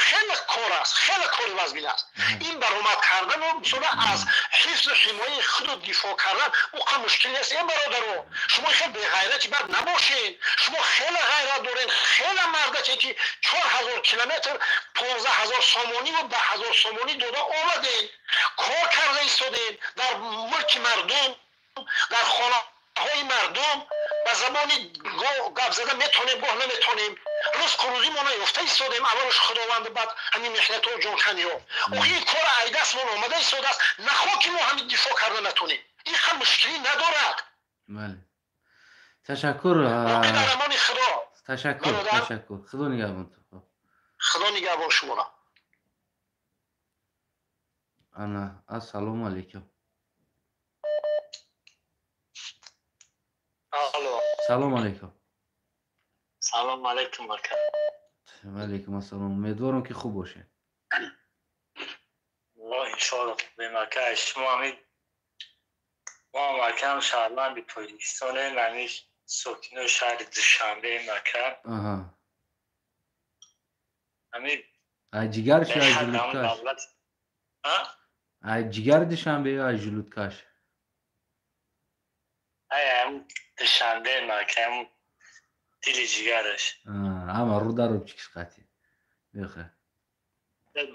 хеле кор аст, хеле кори вазмин аст. Ин баромад кардану мисола аз ҳифзу ҳимояи худу дифоъ кардан уқа мушкил нест. Э бародаро, шумо хеле беғайрати бад набошед. Шумо хеле ғайрат доред, хеле мардате ки 4000 километр 15000 сомонӣ ва 10000 сомонӣ дода омадед, кор карда истодед дар мулки мардум, дар хона ҳои мардум, ба забони гап зада метонем, гоҳ наметонем. Ризқу рӯзимона ёфта истодем, аввалаш Худованд, баъд ҳамин меҳнатҳо, ҷонканиҳо. Охи ин кор айдастмон омада истодааст, нахоҳ ки мо ҳамин дифоъ карда натонем. Ин хел мушкилӣ надорад. Бале, ташаккур. Дар амони Худо. Ташаккур, ташаккур. Худо нигаҳбон. Худо нигаҳбон шуморо. Ана, ассалому алайкум. Алло. Салом алейкум. Салом алейкум ака. Ва алейкум ассалом. Умедворам ки хуб бошед. Валлоҳ иншоаллоҳ хубем ака. Шумо ҳамин мо ҳам акам шаҳрванди Тоҷикистонем, ҳамин сокинои шаҳри Душанбеем ака. Ҳамин Ай ҷигарш ё ай желудкаш? Ай ҷигари Душанбе ё ай желудкаш? Ай ам Душанбе макам дили ҷигараш. Ама руда рубчикш қати. Бехе.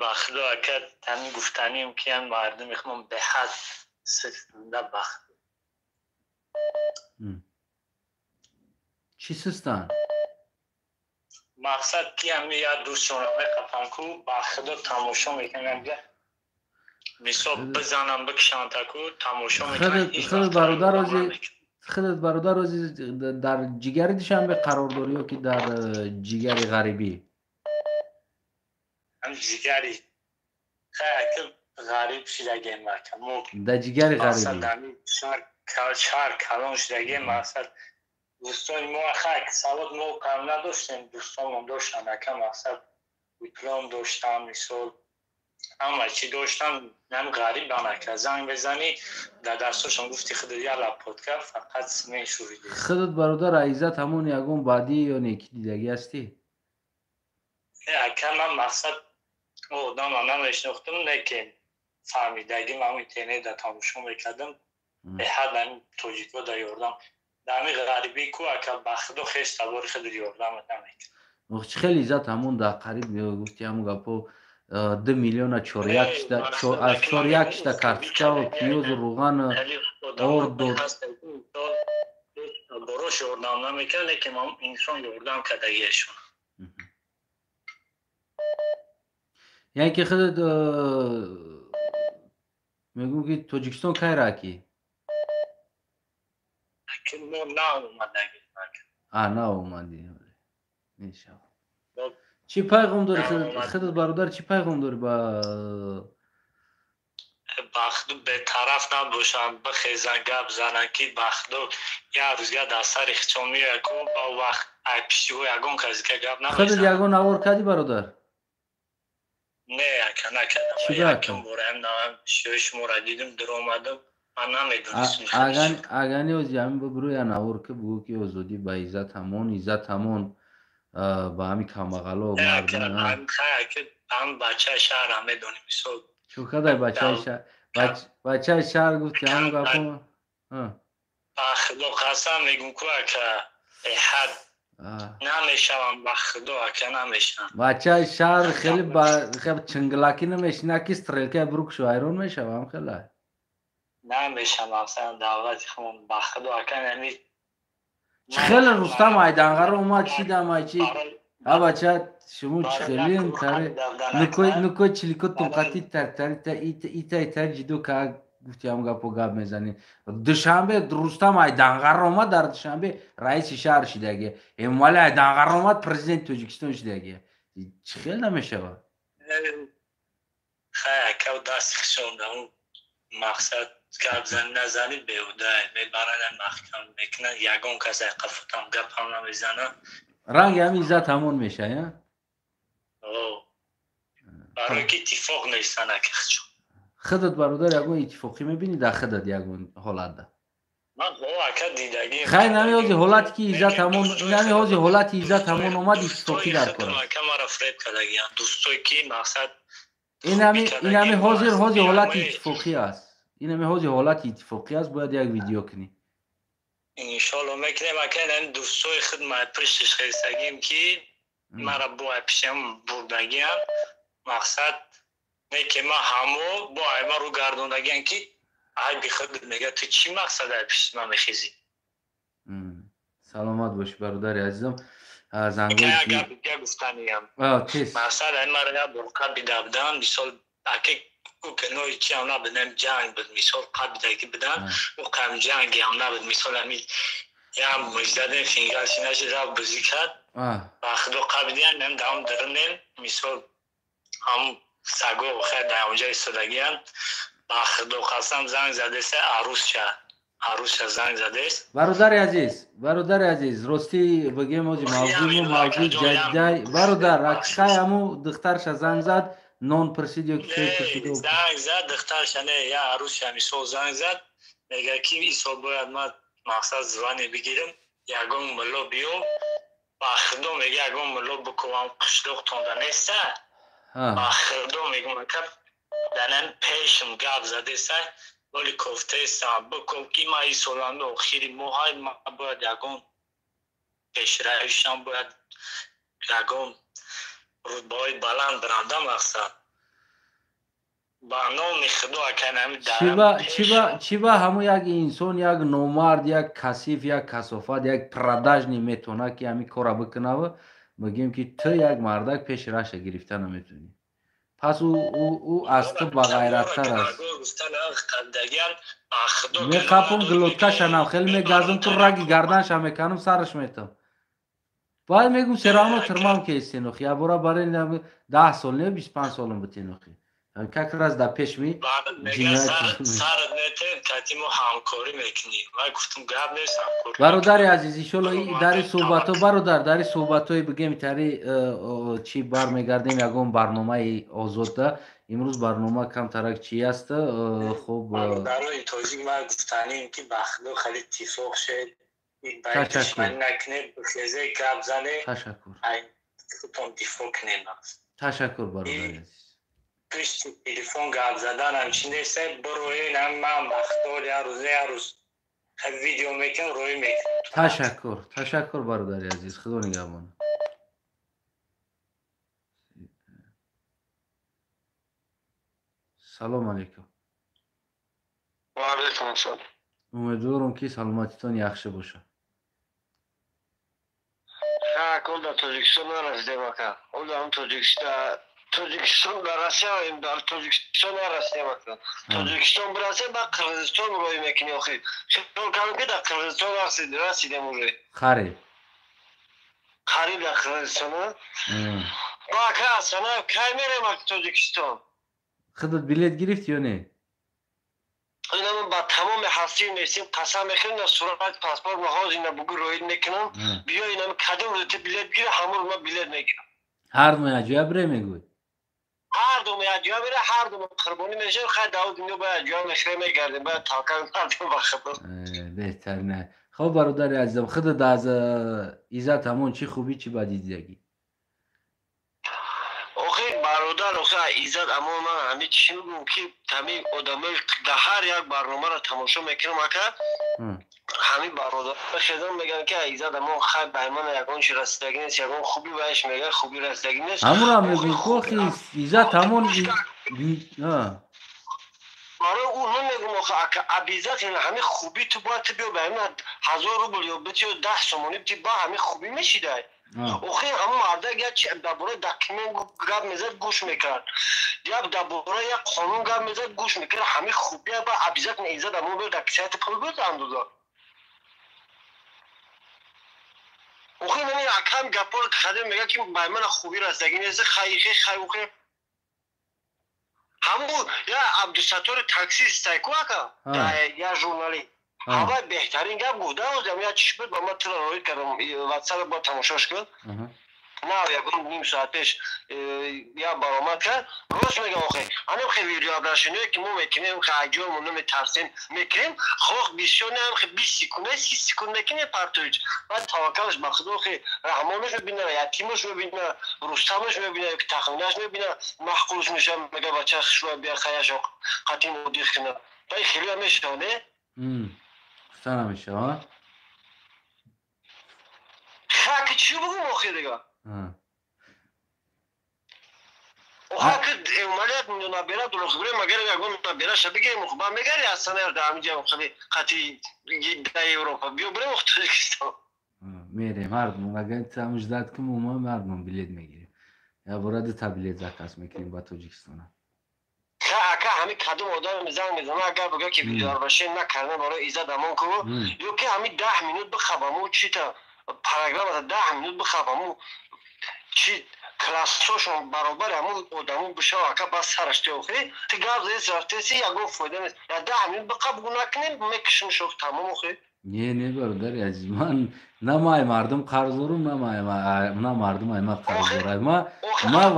Ба худо ака, ҳамин гуфтаним ки ам мардуми худмон беҳад систанда, ба худо. Чӣ систанд? Мақсад ки ҳами як дӯстшонро меқапам ку, ба худо, тамошо мекунам, мисол бизанам, бикшанта ку, тамошо мекунам. Худат, бародар, ози худат, бародар, ози дар ҷигари Душанбе қарор дорӣ ё ки дар ҷигари ғарибӣ? Ҷигари ғариб шидагем ака мо. Дар ҷигари ғарибӣ. Шаҳр калон шидагем, мақсад дӯстони мо хак савод мо кам надоштем, дӯстонмон доштан ака, мақсад диплом доштан, мисол ҳама чӣ доштан. Нам ғарибан ака, занг безанӣ, дар дастошон гуфти худ я лапотка фақат мешуриди. Худат, бародар, иззат ҳамон ягон баъдӣ ё неки дидагӣ ҳастӣ? Ака, ман мақсад одама намешинохтам, не ки фаҳмидагим, ҳам интернетда тамошо мекардам, беҳад ҳамин тоҷико да ёрдам дар ҳамин ғарибӣ ку ака, ба худо, хеш табори худ ёрдам намекард. Чӣ хеле иззат ҳамон дар қариб гуфти ҳамон гапо, 2 миллиона чоряк шида, аз чоряк шида картошкаву пиёзу руғану орд дод. Борош ёрдам намекард, лекин инсон ёрдам кардагиашон. Яъне ки худат мегӯм ки Тоҷикистон кай раки? Мо наомадагим. А, наомадӣ, иншалло. Чӣ пайғом дорӣ худат, бародар, чӣ пайғом дорӣ ба Ба худо, бетараф набошанд, бихезанд, гап зананд, ки ба худо, як рӯз я дар сари хичон меояд ку, ба вақт ай пишти ягон касе ка гап Худат намезанад. Ягон навор кардӣ, бародар? Не ака, накардам. Чӣ? Якум бора ам шои шуморо дидим, дуромадам, ман намедонистам. Агани ози ҳамин бибурӯ я навор ки, бугӯ ки озодӣ ба иззат ҳамон, иззат ҳамон ба ҳамин камбағало мардум. Ҳам бачаи шаҳрам, медонӣ, мисол. Чӯ кадай бачаи шаҳр? Бачаи шаҳр гуфти ҳамон гапо. Ба худо қасам мегум ку ака, беҳад намешавам, ба худо ака, намешавам. Бачаи шаҳр хеле ба чинглакӣ намешина ки стрелкаи бурукшу ҳайрон мешавам хеле. Намешавам, масалан давлати худмон, ба худо ака, нами Чӣ хеле Рустам Айданғаро омад, чӣ дамай, чи а бача, шумо чӣ хеле тари нукой чилико тунқати тари ита итари ҷидо ка гуфти ҳам гапо гап мезанӣ. Душанбе Рустам Айданғаро омад, дар Душанбе раиси шаҳр шидаги, Эмомалӣ Айданғаро омад, президенти Тоҷикистон шидаги, чӣ хел намешавад? Хай ака, дасти хишонда, мақсад гап зани назани беҳуда, мебаранд, маҳкам мекунанд, ягон кас ай қафотам гапам намезанад. Ранги ҳами иззат ҳамон меша. Барои ки иттифоқ нестан ака. Худат, бародар, ягон иттифоқӣ мебинӣ дар худат ягон ҳолатда? Хай, нами ҳози ҳолате ки иззат ҳамон, нами ҳози ҳолати иззат ҳамон омад, иттифоқӣ дар кор аст. Инами ҳозир ҳози ҳолати иттифоқӣ аст, инами ҳози ҳолати иттифоқӣ аст, бояд як видео кунӣ. Иншолло мекунем ака. Инами дӯстои худ ма пуштиш хестагим, ки мара бо пишам бурдагиам, мақсад не ки ма ҳамо бо айма рӯ гардондагиам, ки айби худ мега, ту чӣ мақсад ай пишти ма мехезӣ? Саломат бошӣ, бародари азизам. Гуфтаниям, мақсад ай мара як бор қабида будан, мисол аке, нои чи ҳам набудам, ҷанг буд, мисол қабидаги будан, ӯ қам ҷанги ҳам набуд, мисол ҳамин ям муҷдадем, фингалши нашид, рафт бозӣ кард, ба худо қабидиям, нем даҳум дарунем, мисол ҳам саго хай дар онҷа истодагиям, ба худо қасам, занг задеса арӯсша, арӯсша занг задест. Бародари азиз, бародари азиз, ростӣ бигем, ози мавзӯи мо мавзӯи ҷадидай, бародар. Хай, ҳаму духтарша занг зад, нон пурсид ё ки чой пурсид? Занг зад духтарша, не, я арӯсша, мисол занг зад, мега ки исол бояд ман мақсад звание бигирам, ягон мулло биё. Ба худо мега ягон мулло бикувам қишлоқтонда неста. Ба худо мегум ака данам пешм гап задеса вали кофтеса биков ки ма и солами охири моҳай ма бояд ягон пешравишам бояд ягон рутбаҳои баланд биранда мақсад. Ба номи худо ака нами чӣ ба ҳамун як инсон, як номард, як касиф, як касофат, як продажный метавона ки ҳамин корра бикунава, мегӯем ки ту як мардак пеши раша гирифта наметавонӣ. Пас ӯ аз ту бағайраттар аст. Меқапум глоткашанам хеле мегазм, ту раги гарданша меканам, сараш метам. Баъд мегӯм серавно тирмам кестенохи. Ябора барои 10 сол не 25 солам бутенохи. Как раз да пеш ми бародари азиз, иншолло дари суҳбатҳо, бародар, дари суҳбатҳои бигем тари чӣ бармегардем ягон барномаи озодда. Имрӯз барнома камтарак чӣ аст? Хуб, бародарои тоҷик ман гуфтанем ки ба худо хеле иттифоқ шед, душманӣ накунед, бихезе гап зане, ташаккур, худтон дифоъ кунед. Ташаккур, бародари азиз. Пишти телефон гап задан ҳамчин нест, бироен ман бахтор як рӯз не як рӯз видео мекунам, рӯй мекунам. Ташаккур, ташаккур, бародари азиз, худо нигаҳбон. Салом алейкум. Ва алейкум ассалом. Умедворам ки саломатитон яхши бошад. Ха, кол дар Тоҷикистон нарасидем ака. Ҳоло ҳам Тоҷикистон дар Россия, дар Тоҷикистон нарасидем ака. Тоҷикистон бирасем, ба Қирғизистон рӯй мекунем охир. Хиёл кардем ки дар Қирғизистон расидем уже. Қариб. Қариб дар Қирғизистон, а? Ба ака, Асана, кай мерем ака Тоҷикистон? Худат билет гирифт ё не? Инам ба тамоми ҳастӣ нестим, қасам мехӯрем, дар сурати паспорт ма ҳозир ина бугӯ роид мекунам. Биё инам кадом рӯз ту билет гирӣ, ҳамон рӯз ман билет мегирам. Ҳар ду яҷоя бире мегӯй? Ҳар ду яҷоя бире, ҳар ду қурбонӣ мешавем, хай давуд дунё ба яҷоя мехӯрем, мегардем, бояд таваккал мардум ба худо. Беҳтарин. Хоб, бародари азизам, худат аз Иззат ҳамон чӣ хубӣ, чӣ бадӣ дидагӣ? Охи бародар, охи Иззат амон ман ҳамин чӣ мегӯм ки ҳамин одамои дар ҳар як барномаро тамошо мекунам ака, ҳамин бародар хезам мегӯянд ки Иззат амон хай ба ман ягон чи расидагӣ нест, ягон хубӣ бааш мегӯяд, хубӣ расидагӣ нест. Ҳамонро мегӯй ку охи Иззат ҳамон барои ӯ намегӯм охи ака, обязательно ҳамин хубӣ ту бояд ту биё ба ҳамин 1000 рубл ё бити ё 10 сомонӣ бити, ба ҳамин хубӣ мешидай. Охи ҳамон мардак як чи дар бораи документ гап мезад, гӯш мекард, як дар бораи як қонун гап мезад, гӯш мекард. Ҳамин хубия ба обязательно Иззат амон бояд дар кисаати пул буд андоза. Охи нами акам гапҳоро кадем мегӯяд ки ба ман хубӣ расидагӣ нест, хайхе хай охи ҳамун я Абдусаттори таксист ку ака, я журналист, ҳавай беҳтарин гап гуфт. Ам як чиш буд, ба ман туро роид кардам, ватсап бояд тамошош кун. На ягон ним соат пеш як баромад кард. Рост мегӯям охи, анам хе видеообращение ки мо мекунем, хе айҷоямон наметарсем мекунем, хоҳ бисёр не, хе 20 секунд, 30 секунд мекунем партоич. Баъд таваккалаш ба худо, охи Раҳмонаш мебина, Ятимаш мебина, Рустамаш мебина, Тахминаш мебина, маҳқулш мешавад, мега бача хушва бия хаяш қатин одих кунад. Баъд хеле мешавад, не? Гуфта намешавад, ха? Ки чӣ бугум охи дига? Охи ки Эмомалият набера дурӯғ бирем, магар ягон набераша бигирем, охи ба мегари Асана дар ҳамин ҷо хеле қати дар Европа биё бирем охи Тоҷикистон. Мерем ҳардумон, агар там ждать кун, мо ҳардумон билет мегирем. Ябора дута билет заказ мекунем ба Тоҷикистона. Ака ҳамин кадом одам занг мезанад, агар бигӯяд ки видеоарбашин накарда барои Иззат амон ку, ё ки ҳамин 10 минут бихабаму чита программата 10 минут бихабаму чи классошон баробари ҳамун одамо бишава, ака бас сараш ти охи ту гап задеси рафтеси, ягон фоида нест. Я 10 минут биқаб гу накунем, мекушимш охи, тамом охи. Не, не, бародари азиз, ман на май мардум қарз дорум, на мардум ай ма қарз дорам. Ма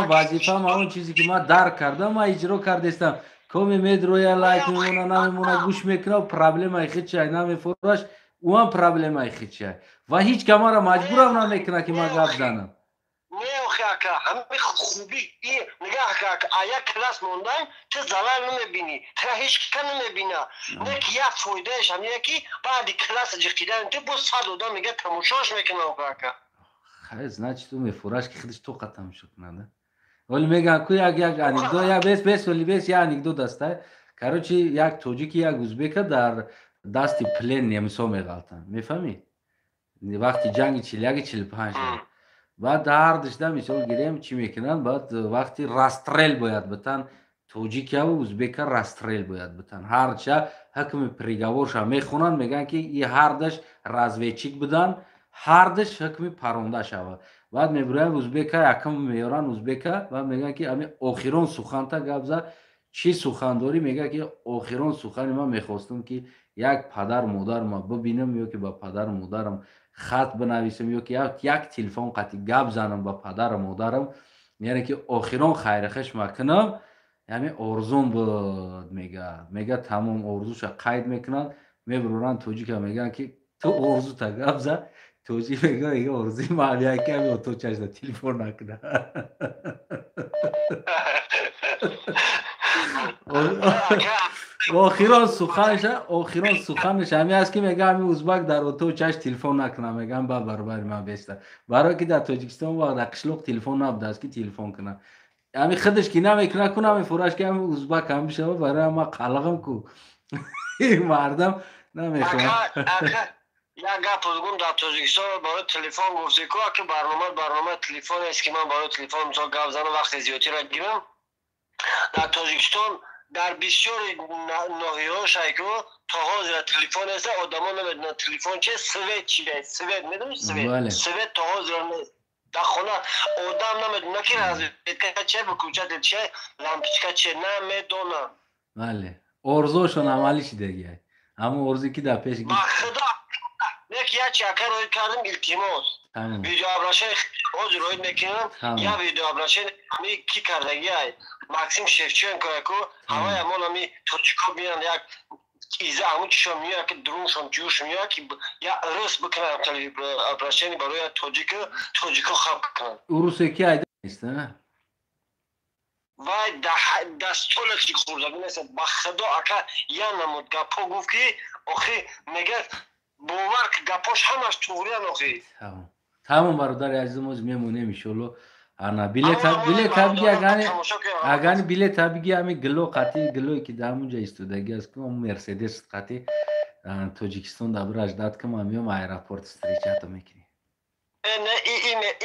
вазифам он чизе ки ма дарк кардам, ма иҷро кардестам. Коме медроя лайк мемона, намемона, гӯш мекунад, проблемаи хичай намефураш, ӯ ҳам проблемаи хичай. Ва ҳеҷ ка маро маҷбурам намекунад, ки ман гап занам. Не, охи ака, ҳамаи хуби нигаҳ ака, а як класс мондаем, ту залал намебинӣ, тура ҳеҷ ка намебина. Не ки як фоидааш ҳамия, ки баъди класс ҷиқидан ту боз 100 одам мега тамошош мекунад, охи ака. Хай, значит, ӯ мефураш, ки худаш тоқа тамошо кунад. Вале мегӯянд ку як анекдот, як бес бес, вали бес, як анекдот аста. Короче, як тоҷики, як узбека дар дасти плен немисо меғалтанд, мефаҳмӣ? Вақти ҷанги 41, 45. Баъд ҳардушда, мисол гирем, чӣ мекунанд? Баъд вақти расстрел бояд битан, тоҷикяву узбека расстрел бояд битан. Ҳарча ҳукми приговор ша мехонанд, мегӯянд, ки и ҳардаш разведчик буданд, ҳардаш ҳукми паронда шавад. Баъд мебироянд, узбека якм меёранд, узбека. Баъд мегӯянд, ки ами охирон суханта гап зад, чӣ сухан дорӣ? Мегӯяд, ки охирон сухани ман мехостам, ки як падар модарма бибинам, ё ки ба падару модарам хат бинависам, ё ки як телефон қати гап занам ба падару модарам, яъне ки охирон хайрихишма кунам, ҳамин орзум буд, мега. Тамом, орзуша қайд мекунанд, мебуроранд тоҷика, мегӯянд, ки ту орзута гап зад. Тоҷик мега, орзуи ман яке ҳами оточашда телефон накуна. Охирон суханаш ҳами аст, ки мега, ҳами узбак дар оточаш телефон накуна. Мегам, ба баробари ман беста, барое ки дар Тоҷикистон вақт дар қишлоқ телефон набудааст, ки телефон куна. Ҳами худаш ки намекуна, ку намефураш, ки ҳами узбак ҳам бишава. Барои ма қалағам ку мардам намехоҳам. Як гап гум, дар Тоҷикистон барои телефон гуфти ку, аки барнома телефон аст, ки ман барои телефон мисол гап занам, вақти зиёдтира гирам. Дар Тоҷикистон дар бисёри ноҳияҳо шайку то ҳозира телефон нест, одамо намедонанд телефон чи, свет чи. Свет медонӣ? Свет, свет то ҳозира нест дар хона. Одам намедонад, ки розетка че, выключатель че, лампочка че, намедонанд. Бале, орзуошон амалӣ шидагиай, ҳамон орзуе, ки дар пеш. Ба худо, нек як чи ака роид кардем, илтимос, видеообращение ҳозир роид мекунам, як видеообращение ами ки кардагиай, Максим Шевченко яку ҳавай, амон ами тоҷико биёнд, як иза ҳамун чишон меояд, ки дуруншон ҷӯш меояд, ки як рус бикунанд обращение барои як тоҷику, тоҷико хаб кунанд. Урусе ки айда нест. Вай дастоле ки хӯрдагӣ нест. Ба худо, ака, як намуд гапҳо гуфт, ки охи мегӯяд, бовар ки гапҳош ҳамаш туғриян, охи. Тамом, бародари азизам, оз мемонем, иншолло. Ана билета биги, агани билета биги, ами гило қати, гилое ки дар ҳамунҷа истодагӣ аст ку, Мерседес қати Тоҷикистон да бираш дад ки ман меом аэропорт, встреча то мекунем. Не,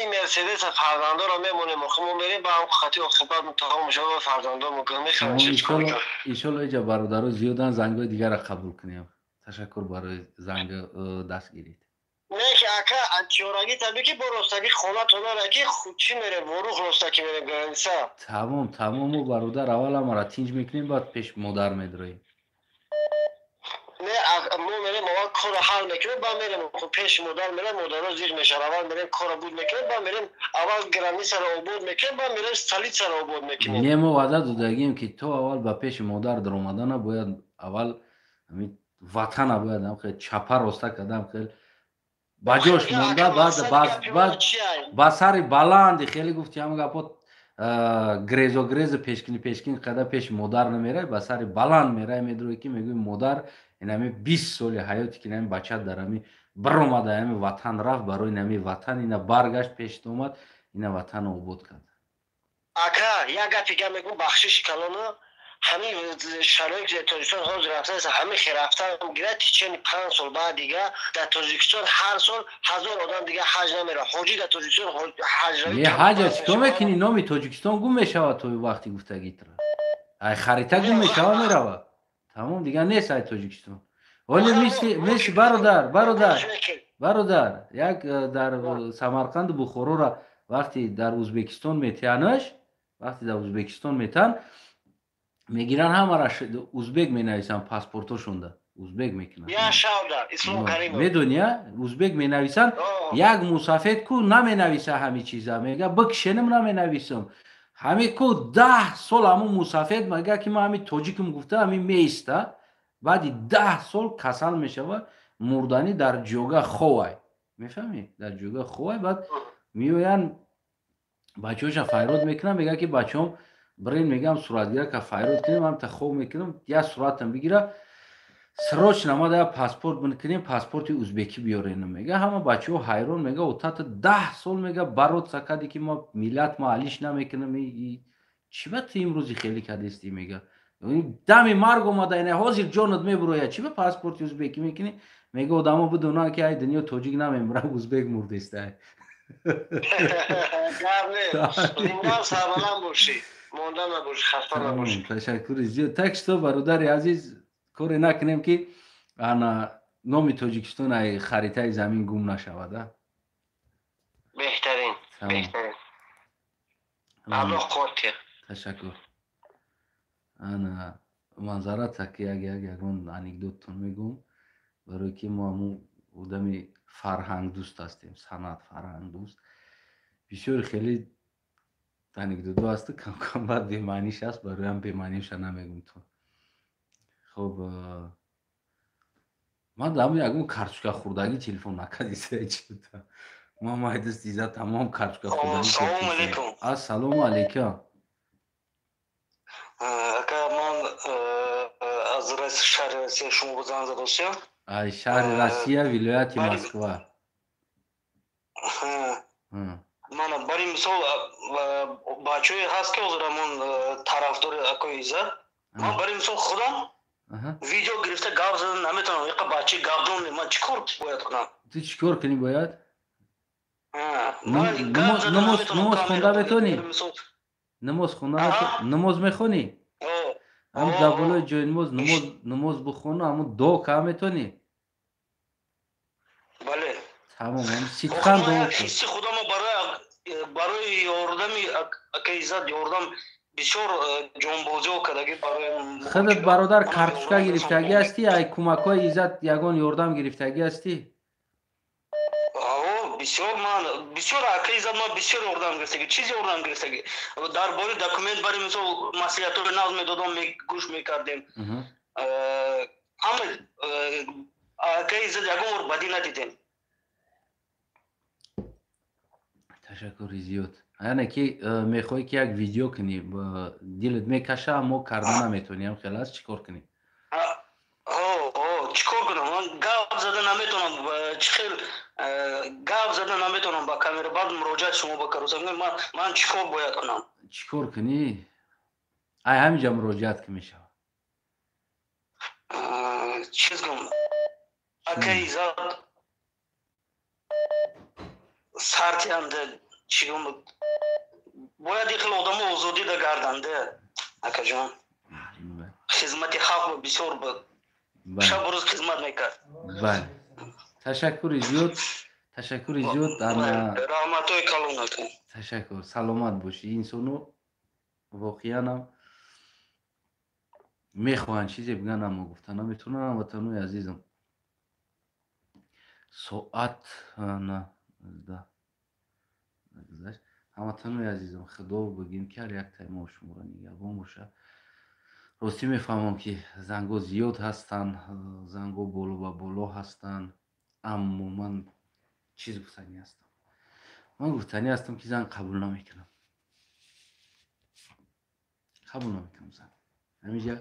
и Мерседеса фарзандоро мемонем, охи мо мерем ба ҳам қати, оқибат тамом шава, фарзандо мехарем. Иншолло, иҷа бародаро зиёдан, зангҳои дигарро қабул кунем. Ташаккур барои занг, дастгирид. Не ки ака, чорагӣ таби ки бо ростагӣ хонатонара, ки чӣ мерем, ворух ростакӣ мерем граница. Тамом, тамому бародар, аввал ҳамаро тинҷ мекунем, баъд пеш модар медроем. Не, мо мерем, аввал корро ҳал мекунем, баъд мерем пеши модар. Мерем, модаро зиқ мешавад. Аввал мерем, корро буд мекунем, баъд мерем, аввал граница ро обод мекунем, баъд мерем, столица ро обод мекунем. Не, мо ваъда додагием, ки то аввал ба пеши модар даромадана бояд аввал ватана бояд хел чапа роста кардам, хел ба ҷош монда, баъд ба сари баланди хеле гуфти, ҳама гапо грезо грезо, пешкини пешкин када пеши модар намерай, ба сари баланд мерай, медрои, ки мегӯи: «Модар, инами 20 соли ҳаёте ки инами бача дар ами баромада, ами ватан рафт, барои инами ватан ина баргашт, пешит омад, ина ватан обод кард». Ака, як гапи га мегӯм, бахшиши калона, ҳамин шароит ки дар Тоҷикистон ҳозир рафтааст, ҳамин хел рафтан гирад, течение 5 сол баъд дига дар Тоҷикистон ҳар сол 1000 одам дига ҳаҷ намерад, ҳоҷӣ дар Тоҷикистон ҳаҷравӣ. Не, ҳаҷа чикор мекунӣ? Номи Тоҷикистон гум мешавад. То вақти гуфтагитра ай харита гум мешавад, меравад, тамом, дигар нест ай Тоҷикистон. Оле мисли бародар, як дар Самарқанду Бухорора вақти дар Узбекистон метиҳанаш, вақти дар Узбекистон метиҳан, мегиранд, ҳамара узбек менависанд, паспортошонда узбек мекунанд, медони, узбек менависанд. Як мусафед ку наменависа ҳами чиза, мега: «Бикшеним, наменависам». Ҳами ку 10 сол ҳамун мусафед мега, ки ман ҳами тоҷикам гуфта, ҳами меиста. Баъди 10 сол касал мешава, мурданӣ дар ҷога ховай. Мефаҳмӣ? Дар ҷойгоҳи хобай, баъд меоянд, бачаҳоша файрод мекунам, мегӯяд ки бачаҳом бирен, мегӯям, суратгирака файрод кунем, ҳамта хоб мекунам, як суратам бигира, срочно ма я паспорт бикунем, паспорти узбекӣ биёренам, мега. Ҳама бачаҳо ҳайрон, мега, отата 10 сол, мега, бороться кади ки ма миллат ма алиш намекунам, чӣ ба ту имрӯзи хеле кадестӣ, мега, дами марг омада, ина ҳозир ҷонат мебурояд, чӣ ба паспорти узбекӣ мекунӣ? Мега, одамо бидонанд ки ай дунё тоҷик намемура, узбек мурдеста. Гап не, сарбаланд бошӣ, монда набошӣ, хаста набошӣ. Ташаккури зиёд. Так что, бародари азиз, коре накунем ки ана номи Тоҷикистон ай харитаи замин гум нашавад, а. Беҳтарин, беҳтарин, Аллоҳ қувват. Ташаккур. Ана манзарата ки як як ягон анекдоттон мегӯм, барое ки мо ҳамун одами фарҳангдӯст ҳастем, санъат фарҳангдӯст. Бисёри хеле анекдотҳо ҳасту камкам баъд бемаъниш аст, бароям бемаъниша намегӯм то. Хоб, ман дар ягон карточка хӯрдагӣ телефон накардиса, чита ман майдист диза тамом карточка хӯрдагӣ. Салому алейкум. Ассалому алейкум. Ака, ман аз шаҳри Россия шумо занг задостям. Ай шаҳри Россия, вилояти Москва. Мана, бари мисол, бачаҳое ҳаст, ки ҳозир ҳамон тарафдори акои Иззат. Ман, бари мисол, худам видео гирифта гап зада наметавонам, яқа бачаи гапдон. Ман чӣ кор бояд кунам? Ту чӣ кор кунӣ бояд? Намоз хонда метавонӣ? Намоз хонда, намоз мехонӣ? Ҳам дар болои ҷои намоз намоз бихону, ҳамун дуо ка метавонӣ? Бале. Тамом, сидқан дуо. Ҳисси худамо барои ёрдами акаи Иззат, ёрдам бисёр ҷонбозиҳо кардагӣ барои Худат, бародар, карточка гирифтагӣ ҳастӣ? Ай кӯмакҳои Иззат ягон ёрдам гирифтагӣ ҳастӣ? Бисёр, ман бисёр акаи Иззат, ман бисёр ёрдам гирифтагӣ, чиз ёрдам гирифтагӣ дар бораи документ, барои мисол, маслиҳатҳои нағз медодам, гӯш мекардем ҳама. Акаи Иззат ягон бор бадӣ надидем. Ташаккури зиёд. Яъне ки мехоҳӣ ки як видео кунӣ, дилат мекаша, аммо карда наметавонӣ, ҳам хел аст? Чӣ кор кунӣ? Чӣ кор кунам? Ман гап зада наметавонам, чӣ хел гап зада наметавонам ба камера. Баъд муроҷиат шумо ба карусам, ман чӣ кор бояд кунам? Чӣ кор кунӣ? Ай ҳаминҷа муроҷиат ки мешавад. Чиз гум, акаи Иззат сартиянда, чӣ гум, бояд ин хел одамо озодӣ да гарданда, акаҷон. Хизмати халқ бисёр буд, шабу рӯз хизмат мекард. Бале, ташаккури зиёд, ташаккури зиёд. Раҳматҳои калон, ака. Ташаккур, саломат бошӣ. Инсоно воқеанам мехоҳанд чизе бигӯянд, аммо гуфта наметавонанд. Ҳамватанои азизам, соат гузашт. Ҳамватанои азизам, Худо бигӯем, ки ҳар яктаи мо шуморо нигаҳбон бошад. Ростӣ, мефаҳмам, ки зангҳо зиёд ҳастанд, зангҳо боло ба боло ҳастанд, аммо ман чиз гуфтанӣ ҳастам. Ман гуфтанӣ ҳастам, ки занг қабул намекунам, қабул намекунам занг. Ҳаминҷа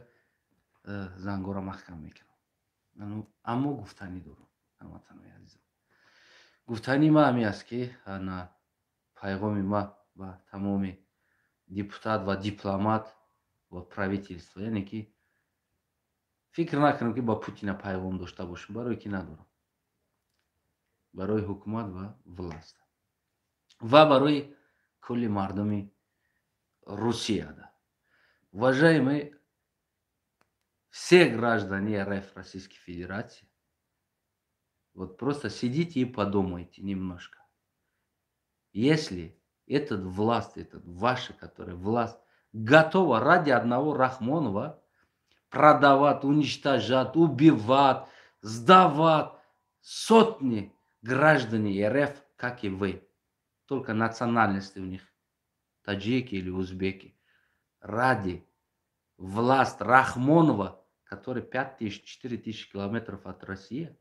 зангҳоро маҳкам мекунам, аммо гуфтанӣ дорам. Ҳамватанои азизам, гуфтании ман ҳамин аст, ки на пайғоми ма ба тамоми депутат ва дипломат ва правительство, яъне ки фикр накунам, ки ба Путина пайғом дошта бошам, барое ки надорам, барои ҳукумат ва власть ва барои кулли мардуми Русияда. Уважаемые все граждане РФ, Российской Федерации, вот просто сидите и подумайте немножко. Если этот власть, этот ваша, которая власть, готова ради одного Рахмонова продавать, уничтожать, убивать, сдавать сотни граждан РФ, как и вы, только национальности у них таджики или узбеки, ради власть Рахмонова, который 5 тысяч, 4 тысячи километров от России,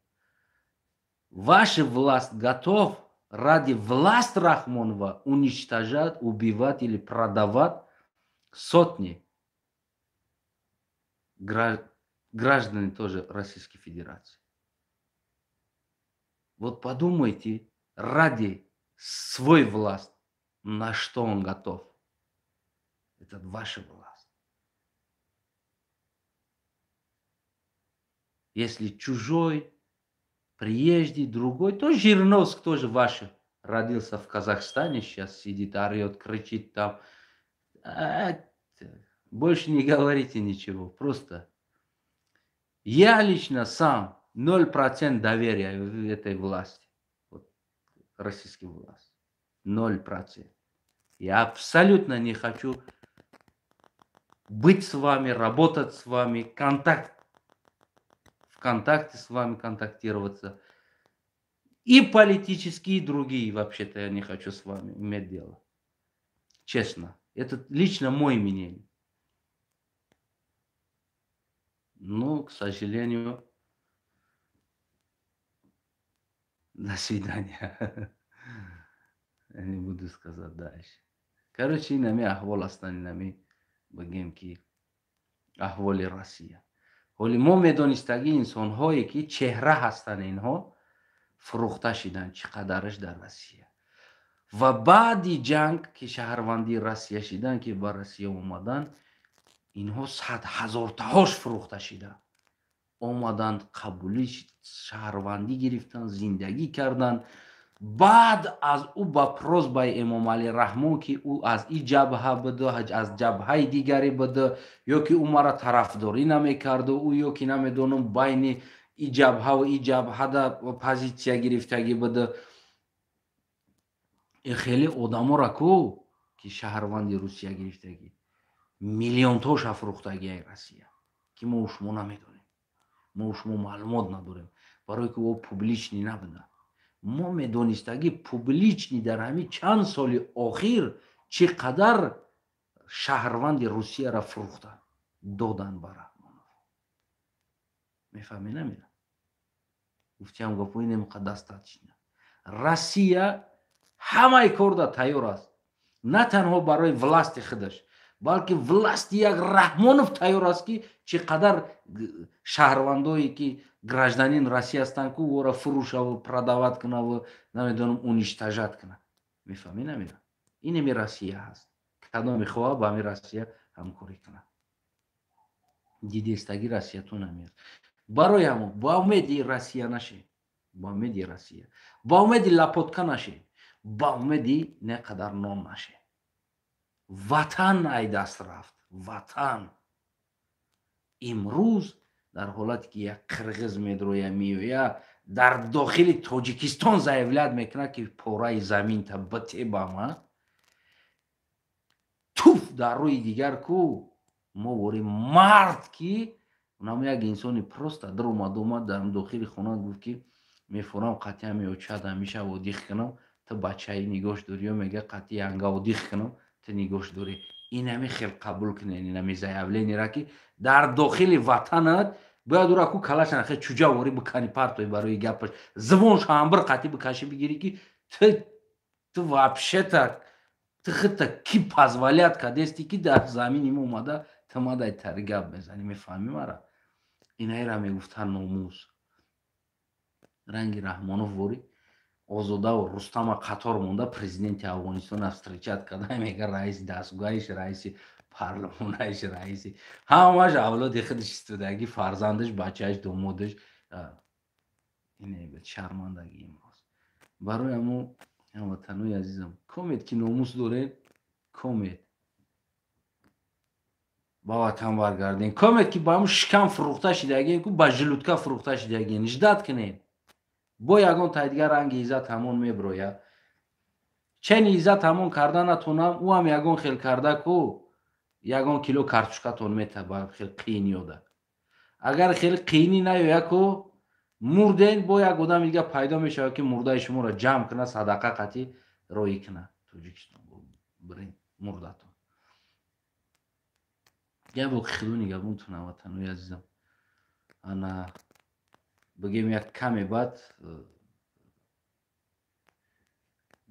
Ваша власть готов ради власть Рахмонова уничтожать, убивать или продавать сотни граждан тоже Российской Федерации. Вот подумайте, ради свой власть, на что он готов. Это ваша власть. Если чужой, приезжий, другой, то Жириновский тоже ваш. Родился в Казахстане, сейчас сидит, орет, кричит там. Больше не говорите ничего, просто. Я лично сам 0% доверия этой власти. Вот, российской власти. 0%. Я абсолютно не хочу быть с вами, работать с вами, в контакте с вами контактироваться. И политические, и другие вообще-то я не хочу с вами иметь дело. Честно. Это лично мое мнение. Но, к сожалению, до свидания. Я не буду сказать дальше. Короче, инами ахвол астан, инами бигем ки ахволи Россия. Ҳоли мо медонистаги инсонҳое ки чеҳра ҳастанд, инҳо фурӯхта шиданд чӣ қадараш дар Россия. Ва баъди ҷанг ки шаҳрвандии Россия шиданд, ки ба Россия омаданд, инҳо 100 ҳазортаҳош фурӯхта шиданд. Омаданд, қабули шаҳрвандӣ гирифтанд, зиндагӣ карданд. Баъд аз ӯ ба просьбаи Эмомалӣ Раҳмон, ки ӯ аз и ҷабҳа буду, аз ҷабҳаи дигаре буду, ё ки ӯ мара тарафдорӣ намекарду, ӯ ё ки намедонам байни и ҷабҳаву и ҷабҳада позитсия гирифтагӣ буду. И хеле одамора ку ки шаҳрванди Русия гирифтагӣ, миллионтоша фурӯхтагиаи Россия, ки мо шумо намедонем, мо шумо маълумот надорем, барое ки ӯ публичный набуда. Мо медонистагӣ публичный дар ҳамин чанд соли охир чӣ қадар шаҳрванди Русияро фурӯхтанд, доданд ба Раҳмонов. Мефаҳмӣ намера? Гуфтиам гапои немуқаддастатшина. Россия ҳамаи корда тайёр аст, на танҳо барои власти худаш, балки власти як Раҳмонов тайёр аст, ки чӣ қадар шаҳрвандое ки гражданин Россия ҳастанд, ку ӯро фурӯшаву продавать кунаву намедонам уничтожать кунад. Мефаҳмӣ намера? Инеми Россия ҳаст. Кадом мехоҳад ба ҳамин Россия ҳамкорӣ кунад. Дидестаги Россия ту намеяд. Барои ҳамон ба умеди Россия нашед, ба умеди Россия, ба умеди лапотка нашед, ба умеди не қадар нон нашед. Ватан ай даст рафт, ватан. Имрӯз дар ҳолате ки як қирғиз медроя меоя дар дохили Тоҷикистон заявлять мекунад, ки пораи заминта битебама, туф дар рӯи дигар ку мо вори мард, ки унам як инсони просто даромад омад дар дохили хона гуфт, ки мефурам қатъиан меочад ҳамеша одих кунам, ту бачаи нигоҳш дорӣ, ё мега қатъи янга одих кунам, ту нигоҳш дорӣ. Инами хел қабул кунед, инами заявлениера, ки дар дохили ватанат бояд ӯра ку калашана хел чуҷа ворӣ бикани партои барои гапаш, зубонш ҳамбир қатъи бикашӣ бигирӣ, ки ту вообще-то ту худта ки позволять кардести, ки дар замини мо омада ту мадай тари гап мезанӣ? Мефаҳмӣ мара? Инаира мегуфтан номус. Ранги Раҳмонов ворӣ Озодаву Рустама қатор монда президенти Афғонистона встречать карда, мега раиси дастгоҳиш, раиси парлумонаш, раиси ҳамаш авлоди худаш истодаги, фарзандаш, бачааш, домодаш. Ине шармандагӣ имрӯз барои ҳамо ҳамватанои азизам. Комед ки номус доред, комед ба ватан баргарден, комед ки ба ҳамн шикам фурӯхта шидагиен, ку ба желудка фурӯхта шидагиен, ждать кунед, бо ягон тай дигар ранги иззат ҳамон меброя. Чени иззат ҳамон карда натонам, ӯ ҳам ягон хел карда ку ягон кило картошкатон мета ба хел қиин ёда. Агар хеле қиинӣ наёя ку мурден, бо як одами дигар пайдо мешавад, ки мурдаи шуморо ҷамъ кунад, садақа қатӣ роӣ кунад Тоҷикистон бирен мурдатон. Я боқи худо нигаҳбонтон, ҳамватанои азизам. Ана бигем, як каме баъд.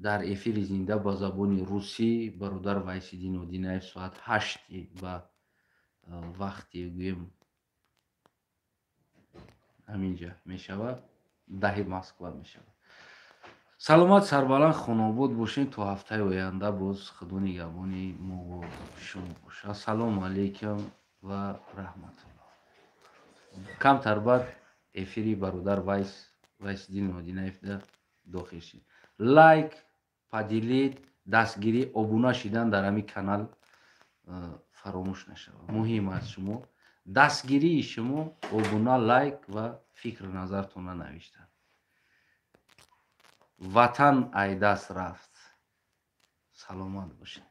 Дар эфири зинда ба забони русӣ бародар Вайсиддин Одинаев соат 8 ба вақти, гӯем, ҳаминҷа мешавад, 10-и Москва мешавад. Саломат, сарбаланд, хонобод бошед. То ҳафтаи оянда боз Худо нигаҳбони мо шумо бошад. Ассалому алайкум ва раҳматуллоҳ. Камтар баъд эфири бародар Вайс, Вайсиддин Одинаевда дохил шид. Лайк, поделить, дастгирӣ, обуна шидан дар ҳамин канал фаромӯш нашавад. Муҳим аст шумо дастгирии шумо, обуна, лайк ва фикру назартонро навиштан. Ватан ай даст рафт. Саломат бошед.